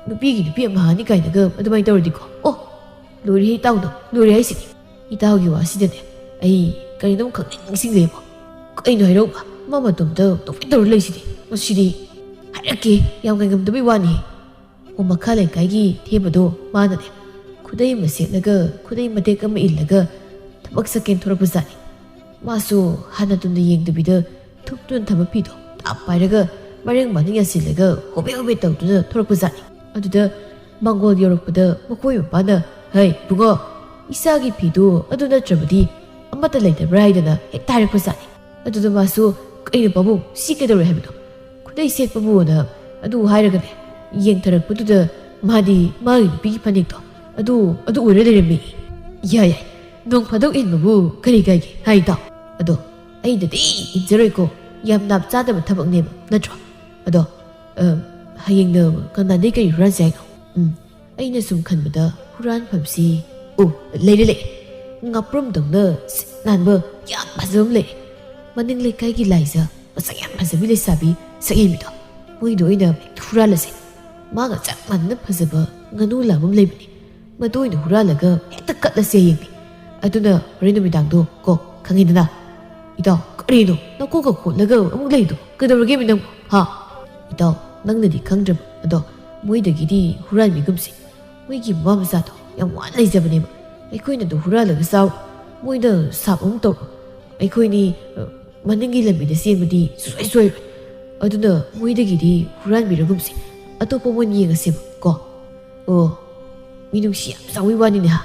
ꯅꯨꯄꯤꯒꯤ ꯅꯨꯄꯤ ꯑꯃꯍꯥꯅꯤ ꯀꯥꯏꯅꯒ ꯑꯗꯨꯃꯥꯏꯅ ꯇꯧꯔꯗꯤꯀꯣ꯫ ꯑꯣ, ꯂꯣꯏꯔꯦꯍꯦ ꯏꯇꯥꯎꯗꯣ, ꯂꯣꯏꯔꯦ ꯍꯥꯏꯁꯤꯅꯤ꯫ ꯏꯇꯥꯎꯒꯤ ꯋꯥꯁꯤꯗꯅꯦ ꯑꯩ ꯀꯔꯤꯅꯣꯝ ꯈꯪꯅꯤꯡ ꯅꯤꯡꯁꯤꯡꯂꯦꯕꯣ꯫ ꯀꯩꯅꯣ ꯍꯥꯏꯔꯧꯕ? ꯃꯥ ꯃꯇꯣꯝꯇ ꯅꯣꯛꯐꯦꯠ ꯇꯧꯔ ꯂꯩꯁꯤꯗꯤ꯫ ꯃꯁꯤꯗꯤ ꯍꯥꯏꯔꯛꯀꯦ, ꯌꯥꯝ ꯉꯥꯏꯉꯝꯗꯕꯩ ꯋꯥꯅꯤ꯫ ꯑꯣ, ꯃꯈꯥ ꯂꯩꯀꯥꯏꯒꯤ ꯊꯦꯕꯗꯣ ꯃꯥꯅꯅꯦ ꯈꯨꯗꯩ ꯑꯃ ꯁꯦꯠꯂꯒ, ꯈꯨꯗꯩ ꯃꯇꯦꯛ ꯑꯃ ꯏꯜꯂꯒ ꯊꯕꯛ ꯆꯠꯀꯦꯅ ꯊꯣꯔꯛꯄꯖꯥꯠꯅꯤ꯫ ꯃꯥꯁꯨ ꯍꯥꯟꯅ ꯇꯨꯡꯗ ꯌꯦꯡꯗꯕꯤꯗ ꯊꯨꯞꯇꯨꯅ ꯊꯝꯕ ꯐꯤꯗꯣ ꯇꯥꯞ ꯄꯥꯏꯔꯒ ꯃꯔꯦꯡ ꯃꯥꯅ ꯌꯥꯟꯁꯤꯜꯂꯒ ꯍꯣꯕꯦ ꯍꯣꯕꯦ ꯇꯧꯗꯨꯅ ꯊꯣꯔꯛꯄꯖꯥꯠꯅꯤ꯫ ꯑꯗꯨꯗ ꯃꯥꯡꯒꯣꯜ ꯌꯧꯔꯛꯄꯗ ꯃꯈꯣꯏ ꯃꯄꯥꯅ, "ꯍꯩ ꯏꯕꯨꯡꯉꯣ, ꯏꯁꯥꯒꯤ ꯐꯤꯗꯨ ꯑꯗꯨ ꯅꯠꯇ꯭ꯔꯕꯗꯤ ꯑꯃꯠꯇ ꯂꯩꯇꯕ꯭ꯔꯥ ꯍꯥꯏꯗꯅ ꯍꯦꯛꯇ ꯍꯥꯏꯔꯛꯄꯖꯥꯠꯅꯤ꯫ ꯑꯗꯨꯗ ꯃꯥꯁꯨ, "ꯀꯩꯅꯣ ꯄꯥꯕꯨꯡ, ꯁꯤ ꯀꯩꯗꯧꯔꯦ ꯍꯥꯏꯕꯅꯣ? ꯈꯨꯗꯩ ꯁꯦꯠꯄꯕꯨꯅ ꯑꯗꯨ ꯍꯥꯏꯔꯒꯅꯦ ꯌꯦꯡꯊꯔꯛꯄꯗꯨꯗ ꯃꯥꯗꯤ ꯃꯥꯒꯤ ꯅꯨꯄꯤꯒꯤ ꯐꯅꯦꯛꯇꯣ ꯑꯗꯨ, ꯑꯗꯨ ꯑꯣꯏꯔ ꯂꯩꯔꯝꯃꯤ꯫ ꯌꯥꯏ ꯌꯥꯏ, ꯅꯣꯡ ꯐꯥꯗꯣꯛ ꯏꯟꯕꯕꯨ ꯀꯔꯤ ꯀꯥꯏꯒꯦ ꯍꯥꯏ ꯏꯇꯥꯎ? ꯑꯗꯣ ꯑꯩꯅꯗꯤ ꯏꯟꯖꯔꯣꯏꯀꯣ, ꯌꯥꯝ ꯅꯥꯞ ꯆꯥꯗꯕ ꯊꯕꯛꯅꯦꯕ, ꯅꯠꯇ꯭ꯔꯣ? ꯑꯗꯣ, ꯑ, ꯍꯌꯦꯡꯅ ꯀꯅꯥꯗꯩ ꯀꯔꯤ ꯍꯨꯔꯥꯟꯁꯦ ꯍꯥꯏꯅꯣ?" ꯎꯝ, ꯑꯩꯅ ꯁꯨꯝ ꯈꯟꯕꯗ ꯍꯨꯔꯥꯟꯐꯝꯁꯤ, ꯑꯣ, ꯂꯩꯔꯦ, ꯂꯩꯔꯦ꯫ ꯉꯥꯄ꯭ꯔꯨꯝꯗꯧꯅ ꯁꯤꯠ ꯅꯥꯟꯕ ꯌꯥꯝ ꯐꯖꯕ ꯑꯃ ꯂꯩꯔꯦ꯫ ꯃꯅꯤꯡ ꯂꯩꯀꯥꯏꯒꯤ ꯂꯥꯏꯖ ꯃꯁꯛ ꯌꯥꯝ ꯐꯖꯕꯤ ꯂꯩꯁꯥꯕꯤ ꯁꯛꯍꯦꯟꯕꯤꯗꯣ, ꯃꯣꯏꯗꯣ ꯑꯣꯏꯅ ꯍꯦꯛꯇ ꯍꯨꯔꯥꯜꯂꯁꯦ꯫ ꯃꯥꯒ ꯆꯞ ꯃꯥꯟꯅꯅ ꯐꯖꯕ ꯉꯥꯅꯨ ꯂꯥꯕ ꯑꯃ ꯂꯩꯕꯅꯦ꯫ ꯃꯗꯨ ꯑꯣꯏꯅ ꯍꯨꯔꯥꯜꯂꯒ ꯍꯦꯛꯇ ꯀꯠꯂꯁꯦ ꯍꯌꯦꯡꯗꯤ꯫ ꯑꯗꯨꯅ ꯍꯣꯔꯦꯟ ꯅꯨꯃꯤꯗꯥꯡꯗꯣ ꯀꯣ, ꯈꯪꯉꯤꯗꯅ? ꯏꯇꯥꯎ, ꯀꯔꯤꯅꯣ ꯅꯀꯣꯛꯀ ꯈꯣꯠꯂꯒ ꯑꯃꯨꯛ ꯂꯩꯗꯣ? ꯀꯩꯗꯧꯔꯒꯦ ꯃꯤ ꯅꯪꯕꯨ? ꯍꯥ? ꯏꯇꯥꯎ, ꯅꯪꯅꯗꯤ ꯈꯪꯗ꯭ꯔꯕ, ꯑꯗꯣ ꯃꯣꯏꯗꯒꯤꯗꯤ ꯍꯨꯔꯥꯟꯕꯤꯒꯨꯝꯁꯦ꯫ ꯃꯣꯏꯒꯤ ꯃꯃꯥ ꯃꯆꯥꯗꯣ ꯌꯥꯝ ꯋꯥꯅ ꯂꯩꯖꯕꯅꯦꯕ꯫ ꯑꯩꯈꯣꯏꯅ ꯑꯗꯨ ꯍꯨꯔꯥꯜꯂꯒ ꯆꯥꯎ, ꯃꯣꯏꯅ ꯁꯥꯞ ꯑꯃꯨꯛ ꯇꯧꯔꯣ꯫ ꯑꯩꯈꯣꯏꯅꯤ, ꯑ, ꯃꯅꯤꯡꯒꯤ ꯂꯝꯕꯤꯗ ꯆꯦꯟꯕꯗꯤ ꯁꯨꯡꯁꯣꯏ ꯁꯣꯏꯔꯣꯏ꯫ ꯑꯗꯨꯅ ꯃꯣꯏꯗꯒꯤꯗꯤ ꯍꯨꯔꯥꯟꯕꯤꯔꯒꯨꯝꯁꯦ꯫ ꯑꯇꯣꯞꯄ ꯃꯣꯏ ꯌꯦꯡꯉꯁꯦꯕ ꯀꯣ꯫ ꯑꯣ, ꯃꯤꯅꯨꯡꯁꯤ ꯌꯥꯝ ꯆꯥꯎꯕꯩ ꯋꯥꯅꯤꯅꯦ ꯍꯥ꯫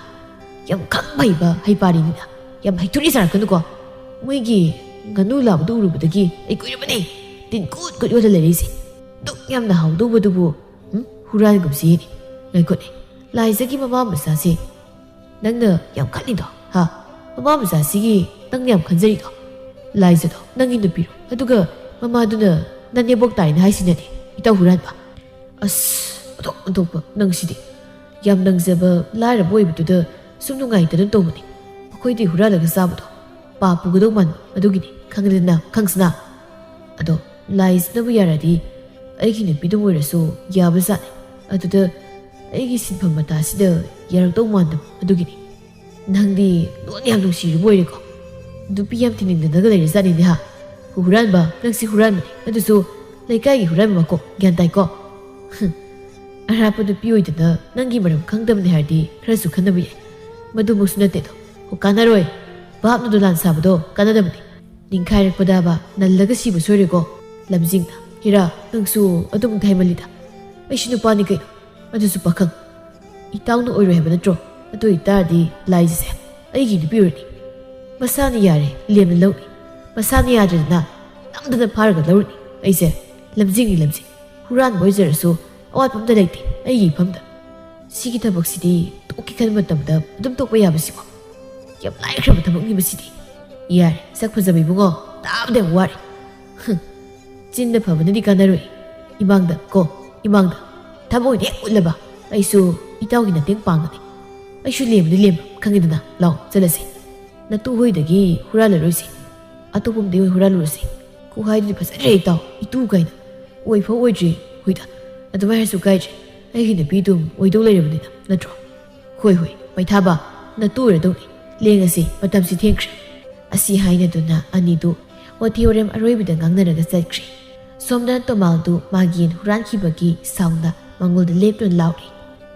ꯌꯥꯝ ꯈꯪꯕ ꯍꯩꯕ ꯍꯩꯄꯥꯔꯤꯅꯤꯅ꯫ ꯌꯥꯝ ꯍꯩꯊꯨꯔꯤ ꯁꯥꯔꯛꯀꯅꯨꯀꯣ꯫ ꯃꯣꯏꯒꯤ ꯉꯥꯅꯨ ꯂꯥꯕꯗꯨ ꯎꯔꯨꯕꯗꯒꯤ ꯑꯩ ꯀꯨꯏꯔꯕꯅꯦ ꯇꯤꯟ ꯀꯨꯠ ꯀꯨꯠ ꯌꯣꯜꯂ ꯂꯩꯔꯛꯏꯁꯦ꯫ ꯑꯗꯨꯛ ꯌꯥꯝꯅ ꯍꯥꯎꯗꯧꯕꯗꯨꯕꯨ꯫ ꯎꯝ, ꯍꯨꯔꯥꯟꯒꯨꯝꯁꯤꯅꯦ꯫ ꯉꯥꯏꯈꯣꯅꯦ, ꯂꯥꯏꯖꯒꯤ ꯃꯃꯥ ꯃꯆꯥꯁꯦ ꯅꯪꯅ ꯌꯥꯝ ꯈꯜꯂꯤꯗꯣ, ꯍꯥ? ꯃꯃꯥ ꯃꯆꯥꯁꯤꯒꯤ ꯅꯪꯅ ꯌꯥꯝ ꯈꯟꯖꯔꯤꯗꯣ? ꯂꯥꯏꯖꯗꯣ ꯅꯪꯒꯤ ꯅꯨꯄꯤꯔꯣ? ꯑꯗꯨꯒ ꯃꯃꯥꯗꯨꯅ ꯅꯅꯦꯝꯕꯣꯛ ꯇꯥꯏꯅ ꯍꯥꯏꯁꯤꯅꯗꯤ, ꯏꯇꯥꯎ ꯍꯨꯔꯥꯟꯕ? ꯑꯁ, ꯑꯣꯟꯊꯣꯛ ꯑꯣꯟꯊꯣꯛꯄ ꯅꯪꯁꯤꯗꯤ꯫ ꯌꯥꯝ ꯅꯪꯖꯕ ꯂꯥꯏꯔꯕ ꯑꯣꯏꯕꯗꯨꯗ ꯁꯨꯝ ꯅꯨꯡꯉꯥꯏꯇꯗꯅ ꯇꯧꯕꯅꯤ꯫ ꯃꯈꯣꯏꯗꯤ ꯍꯨꯔꯥꯜꯂꯒ ꯆꯥꯕꯗꯣ ꯄꯥꯞ ꯄꯨꯒꯗꯧ ꯃꯥꯟꯕ ꯑꯗꯨꯒꯤꯅꯤ, ꯈꯪꯗꯅ, ꯈꯪꯁꯅ꯫ ꯑꯗꯣ ꯂꯥꯏꯁꯤꯅꯕꯨ ꯌꯥꯔꯗꯤ ꯑꯩꯒꯤ ꯅꯨꯄꯤꯗꯨꯝ ꯑꯣꯏꯔꯁꯨ ꯌꯥꯕꯖꯥꯠꯅꯤ꯫ ꯑꯗꯨꯗ ꯑꯩꯒꯤ ꯁꯤꯟꯐꯝ ꯃꯇꯥꯁꯤꯗ ꯌꯥꯔꯛꯇꯧ ꯃꯥꯟꯗꯕ ꯑꯗꯨꯒꯤꯅꯤ꯫ ꯅꯪꯗꯤ ꯂꯣꯟ ꯌꯥꯝ ꯅꯨꯡꯁꯤꯔꯨꯕ ꯑꯣꯏꯔꯦꯀꯣ꯫ ꯅꯨꯄꯤ ꯌꯥꯝ ꯊꯤꯅꯤꯡꯗꯅꯒ ꯂꯩꯔꯖꯥꯠꯅꯤꯅꯦ ꯍꯥ꯫ ꯍꯨꯔꯥꯟꯕ, ꯅꯪꯁꯤ ꯍꯨꯔꯥꯟꯕꯅꯤ꯫ ꯑꯗꯨꯁꯨ ꯂꯩꯀꯥꯏꯒꯤ ꯍꯨꯔꯥꯟꯕ ꯃꯀꯣꯛ, ꯒ꯭ꯌꯥꯟ ꯇꯥꯏꯀꯣ? ꯍꯨꯝ꯫ ꯑꯔꯥꯞꯄ ꯅꯨꯄꯤ ꯑꯣꯏꯗꯅ ꯅꯪꯒꯤ ꯃꯔꯝ ꯈꯪꯗꯕꯅꯤ ꯍꯥꯏꯔꯗꯤ ꯈꯔꯁꯨ ꯈꯟꯅꯕ ꯌꯥꯏ꯫ ꯃꯗꯨꯃꯛꯁꯨ ꯅꯠꯇꯦꯗꯣ꯫ ꯑꯣ, ꯀꯥꯟꯅꯔꯣꯏ꯫ ꯚꯥꯞꯅ ꯗꯣꯂꯥꯟ ꯁꯥꯕꯗꯣ ꯀꯥꯟꯅꯗꯕꯅꯤ꯫ ꯅꯤꯡꯈꯥꯏꯔꯛꯄꯗꯕ ꯅꯜꯂꯒ ꯁꯤꯕ ꯁꯣꯏꯔꯣꯏꯀꯣ꯫ ꯂꯝꯖꯤꯡꯅ, ꯍꯤꯔꯥ, ꯅꯪꯁꯨ ꯑꯗꯨꯃꯛꯇ ꯍꯥꯏꯃꯜꯂꯤꯗ꯫ ꯑꯩꯁꯨ ꯅꯨꯄꯥꯅꯤ ꯀꯩꯅꯣ꯫ ꯑꯗꯨꯁꯨ ꯄꯥꯈꯪ꯫ ꯏꯇꯥꯎꯅ ꯑꯣꯏꯔꯣꯏ ꯍꯥꯏꯕ ꯅꯠꯇ꯭ꯔꯣ? ꯑꯗꯨ ꯑꯣꯏꯇꯥꯔꯗꯤ ꯂꯥꯏꯖꯁꯦ ꯑꯩꯒꯤ ꯅꯨꯄꯤ ꯑꯣꯏꯔꯅꯤ꯫ ꯃꯁꯥꯅ ꯌꯥꯔꯦ, ꯂꯦꯝꯅ ꯂꯧꯅꯤ꯫ ꯃꯁꯥꯅ ꯌꯥꯗ꯭ꯔꯗꯅ ꯅꯝꯗꯅ ꯐꯥꯔꯒ ꯂꯧꯔꯅꯤ꯫ ꯑꯩꯁꯦ ꯂꯝꯖꯤꯡꯅꯤ, ꯂꯝꯖꯤꯡ꯫ ꯍꯨꯔꯥꯟꯕ ꯑꯣꯏꯖꯔꯁꯨ ꯑꯋꯥꯠꯄ ꯑꯝꯇ ꯂꯩꯇꯦ ꯑꯩꯒꯤ ꯏꯐꯝꯗ꯫ ꯁꯤꯒꯤ ꯊꯕꯛꯁꯤꯗꯤ ꯇꯣꯛꯀꯦ ꯈꯟꯕ ꯃꯇꯝꯗ ꯑꯗꯨꯝ ꯇꯣꯛꯄ ꯌꯥꯕꯁꯤꯕꯣ? ꯌꯥꯝ ꯂꯥꯏꯈ꯭ꯔꯕ ꯊꯕꯛꯅꯤ ꯃꯁꯤꯗꯤ꯫ ꯌꯥꯔꯦ, ꯁꯛ ꯐꯖꯕ ꯏꯕꯨꯡꯉꯣ, ꯇꯥꯕꯗ ꯌꯥꯝ ꯋꯥꯔꯦ꯫ ꯍꯨꯝ, ꯆꯤꯟꯗ ꯐꯕꯅꯗꯤ ꯀꯥꯟꯅꯔꯣꯏ꯫ ꯏꯃꯥꯡꯗ ꯀꯣ, ꯏꯃꯥꯡꯗ꯫ ꯊꯃꯣꯏꯗ ꯍꯦꯛ ꯎꯠꯂꯕ ꯑꯩꯁꯨ ꯏꯇꯥꯎꯒꯤ ꯃꯇꯦꯡ ꯄꯥꯡꯒꯅꯤ꯫ ꯑꯩꯁꯨ ꯂꯦꯝꯕꯗꯤ ꯂꯦꯝꯕ, ꯈꯪꯉꯤꯗꯅ꯫ ꯂꯥꯎ, ꯆꯠꯂꯁꯤ꯫ ꯅꯇꯨ ꯍꯣꯏꯗꯒꯤ ꯍꯨꯔꯥꯜꯂꯔꯣꯏꯁꯤ꯫ ꯑꯇꯣꯞꯄ ꯑꯃꯗꯒꯤ ꯑꯣꯏꯅ ꯍꯨꯔꯥꯜꯂꯨꯔꯁꯤ꯫ ꯈꯨꯍꯥꯏꯗꯨꯗꯤ ꯐꯖꯗ꯭ꯔꯦ ꯏꯇꯥꯎ, ꯏꯇꯨ ꯀꯥꯏꯅ꯫ ꯑꯣꯏꯐꯥꯎ ꯑꯣꯏꯗ꯭ꯔꯤ꯫ ꯍꯣꯏꯗ, ꯑꯗꯨꯃꯥꯏ ꯍꯥꯏꯔꯁꯨ ꯀꯥꯏꯗ꯭ꯔꯦ꯫ ꯑꯩꯒꯤ ꯅꯨꯄꯤ ꯑꯗꯨꯝ ꯑꯣꯏꯗꯧ ꯂꯩꯔꯕꯅꯤꯅ, ꯅꯠꯇ꯭ꯔꯣ? ꯍꯣꯏ, ꯍꯣꯏ, ꯃꯩꯊꯥꯕ, ꯅꯇꯨ ꯑꯣꯏꯔꯗꯧꯅꯤ꯫ ꯂꯦꯡꯉꯁꯤ, ꯃꯇꯝꯁꯤ ꯊꯦꯡꯈ꯭ꯔꯦ꯫ ꯑꯁꯤ ꯍꯥꯏꯅꯗꯨꯅ ꯑꯅꯤꯗꯨ ꯋꯥꯊꯤ ꯋꯥꯔꯦꯝ ꯑꯔꯣꯏꯕꯗ ꯉꯥꯡꯅꯔꯒ ꯆꯠꯈ꯭ꯔꯦ꯫ ꯁꯣꯝꯗꯅ ꯇꯣꯃꯥꯜꯗꯨ ꯃꯥꯒꯤ ꯌꯦꯟ ꯍꯨꯔꯥꯟꯈꯤꯕꯒꯤ ꯁꯥꯎꯅ ꯃꯉꯣꯟꯗ ꯂꯦꯞꯇꯨꯅ ꯂꯥꯎꯔꯤ꯫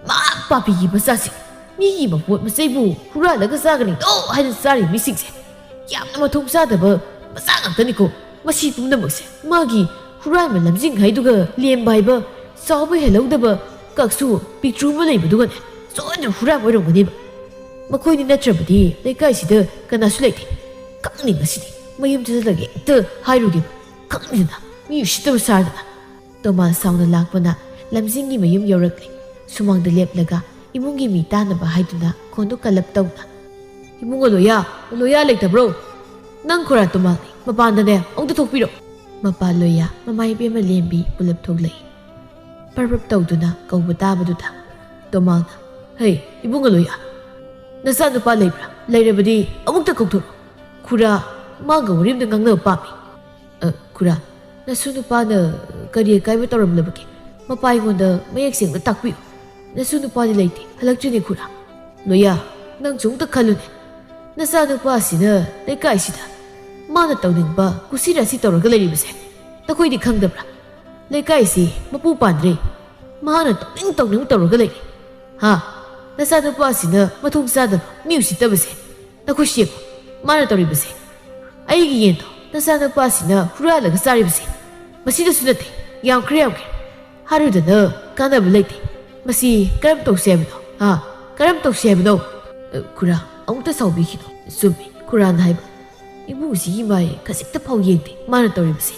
"ꯃꯥ ꯄꯥꯄꯤꯒꯤ ꯃꯆꯥꯁꯦ! ꯃꯤꯒꯤ ꯃꯄꯣꯠ ꯃꯆꯩꯕꯨ ꯍꯨꯔꯥꯜꯂꯒ ꯆꯥꯒꯅꯤꯗꯣ ꯍꯥꯏꯅ ꯆꯥꯔꯤ ꯃꯤꯁꯤꯡꯁꯦ ꯌꯥꯝꯅ ꯃꯊꯣꯡ ꯆꯥꯗꯕ ꯃꯆꯥ ꯉꯥꯛꯇꯅꯤꯀꯣ꯫ ꯃꯁꯤ ꯄꯨꯝꯅꯃꯛꯁꯦ ꯃꯥꯒꯤ ꯍꯨꯔꯥꯟꯕ ꯂꯝꯖꯤꯡ ꯍꯥꯏꯗꯨꯒ ꯂꯦꯝꯕ ꯍꯥꯏꯕ ꯆꯥꯎꯕ ꯍꯦꯜꯍꯧꯗꯕ ꯀꯛꯁꯨ ꯄꯤꯛꯇ꯭ꯔꯨ ꯑꯃ ꯂꯩꯕꯗꯨꯒꯅꯦ ꯁꯣꯏꯗꯅ ꯍꯨꯔꯥꯟꯕ ꯑꯣꯏꯔꯝꯒꯅꯦꯕ꯫ ꯃꯈꯣꯏꯅꯤ ꯅꯠꯇ꯭ꯔꯕꯗꯤ ꯂꯩꯀꯥꯏꯁꯤꯗ ꯀꯅꯥꯁꯨ ꯂꯩꯇꯦ꯫ ꯈꯪꯅꯤ ꯉꯁꯤꯗꯤ ꯃꯌꯨꯝ ꯆꯠꯂꯒ ꯍꯦꯛꯇ ꯍꯥꯏꯔꯨꯒꯦꯕ꯫ ꯈꯪꯅꯤꯗꯅ ꯃꯤ ꯎꯁꯤꯠꯇꯕ ꯁꯥꯔꯗꯅ"꯫ ꯇꯣꯃꯥ ꯁꯥꯎꯅ ꯂꯥꯛꯄꯅ ꯂꯝꯖꯤꯡꯒꯤ ꯃꯌꯨꯝ ꯌꯧꯔꯛꯂꯦ꯫ ꯁꯨꯃꯥꯡꯗ ꯂꯦꯞꯂꯒ ꯏꯃꯨꯡꯒꯤ ꯃꯤ ꯇꯥꯅꯕ ꯍꯥꯏꯗꯨꯅ ꯈꯣꯟꯗꯣ ꯀꯜꯂꯞ ꯇꯧꯅ, "ꯏꯕꯨꯡꯉꯣ ꯂꯣꯌꯥ, ꯂꯣꯌꯥ ꯂꯩꯇꯕ꯭ꯔꯣ? ꯅꯪ ꯈꯨꯔꯥ ꯇꯣꯃꯥꯜꯅꯤ, ꯃꯄꯥꯟꯗꯅꯦ ꯑꯃꯨꯛꯇ ꯊꯣꯛꯄꯤꯔꯣ"꯫ ꯃꯄꯥ ꯂꯣꯌꯥ, ꯃꯃꯥ ꯏꯕꯦꯝꯃ ꯂꯦꯝꯕꯤ ꯄꯨꯂꯞ ꯊꯣꯛꯂꯛꯏ꯫ ꯄꯔꯞ ꯄꯔꯞ ꯇꯧꯗꯨꯅ ꯀꯧꯕ ꯇꯥꯕꯗꯨꯗ ꯇꯣꯃꯥꯜꯅ, "ꯍꯩ, ꯏꯕꯨꯡꯉꯣ ꯂꯣꯌꯥ, ꯅꯆꯥꯅꯨꯄꯥ ꯂꯩꯕ꯭ꯔꯥ? ꯂꯩꯔꯕꯗꯤ ꯑꯃꯨꯛꯇ ꯀꯧꯊꯣꯔꯛꯑꯣ꯫ ꯈꯨꯔꯥ, ꯃꯥꯒ ꯋꯥꯔꯤ ꯑꯝꯇ ꯉꯥꯡꯅꯕ ꯄꯥꯝꯃꯤ"꯫ "ꯑ, ꯈꯨꯔꯥ, ꯅꯁꯨ ꯅꯨꯄꯥꯅ ꯀꯔꯤ ꯑꯀꯥꯏꯕ ꯇꯧꯔꯝꯂꯕꯒꯦ? ꯃꯄꯥ ꯑꯩꯉꯣꯟꯗ ꯃꯌꯦꯛ ꯁꯦꯡꯅ ꯇꯥꯛꯄꯤꯌꯨ"꯫ "ꯅꯁꯨ ꯅꯨꯄꯥꯗꯤ ꯂꯩꯇꯦ, ꯍꯜꯂꯛꯇ꯭ꯔꯤꯅꯦ ꯈꯨꯔꯥ"꯫ "ꯂꯣꯌꯥ, ꯅꯪꯁꯨ ꯑꯃꯨꯛꯇ ꯈꯜꯂꯨꯅꯦ꯫ ꯅꯆꯥꯅꯨꯄꯥꯁꯤꯅ ꯂꯩꯀꯥꯏꯁꯤꯗ ꯃꯥꯅ ꯇꯧꯅꯤꯡꯕ ꯀꯨꯁꯤ ꯔꯥꯁꯤ ꯇꯧꯔꯒ ꯂꯩꯔꯤꯕꯁꯦ ꯅꯈꯣꯏꯗꯤ ꯈꯪꯗꯕ꯭ꯔꯥ? ꯂꯩꯀꯥꯏꯁꯤ ꯃꯄꯨ ꯄꯥꯟꯗ꯭ꯔꯦ꯫ ꯃꯥꯅ ꯇꯧꯅꯤꯡ ꯇꯧꯅꯤꯡ ꯇꯧꯔꯒ ꯂꯩꯔꯦ꯫ ꯍꯥ? ꯅꯆꯥꯅꯨꯄꯥꯁꯤꯅ ꯃꯊꯣꯡ ꯆꯥꯗꯕ, ꯃꯤ ꯎꯁꯤꯠꯇꯕꯁꯦ ꯅꯈꯣꯏ ꯌꯦꯡꯉꯨ꯫ ꯃꯥꯅ ꯇꯧꯔꯤꯕꯁꯦ꯫ ꯑꯩꯒꯤ ꯌꯦꯟꯗꯣ ꯅꯆꯥꯅꯨꯄꯥꯁꯤꯅ ꯍꯨꯔꯥꯜꯂꯒ ꯆꯥꯔꯤꯕꯁꯦ ꯃꯁꯤꯗꯁꯨ ꯅꯠꯇꯦ꯫ ꯌꯥꯝꯈ꯭ꯔꯦ, ꯌꯥꯝꯈ꯭ꯔꯦ꯫ ꯍꯥꯏꯔꯨꯗꯅ ꯀꯥꯟꯅꯕ ꯂꯩꯇꯦ꯫ ꯃꯁꯤ ꯀꯔꯝ ꯇꯧꯁꯦ ꯍꯥꯏꯕꯅꯣ? ꯍꯥ? "ꯀꯔꯝ ꯇꯧꯁꯤ ꯍꯥꯏꯕꯅꯣ?" "ꯑ, ꯈꯨꯔꯥ, ꯑꯃꯨꯛꯇ ꯁꯥꯎꯕꯤꯈꯤꯅꯣ꯫ ꯆꯨꯝꯃꯤ, ꯈꯨꯔꯥꯅ ꯍꯥꯏꯕ꯫ ꯏꯕꯨꯡꯁꯤꯒꯤ ꯃꯥꯏ ꯈꯖꯤꯛꯇ ꯐꯥꯎ ꯌꯦꯡꯗꯦ ꯃꯥꯅ ꯇꯧꯔꯤꯕꯁꯦ꯫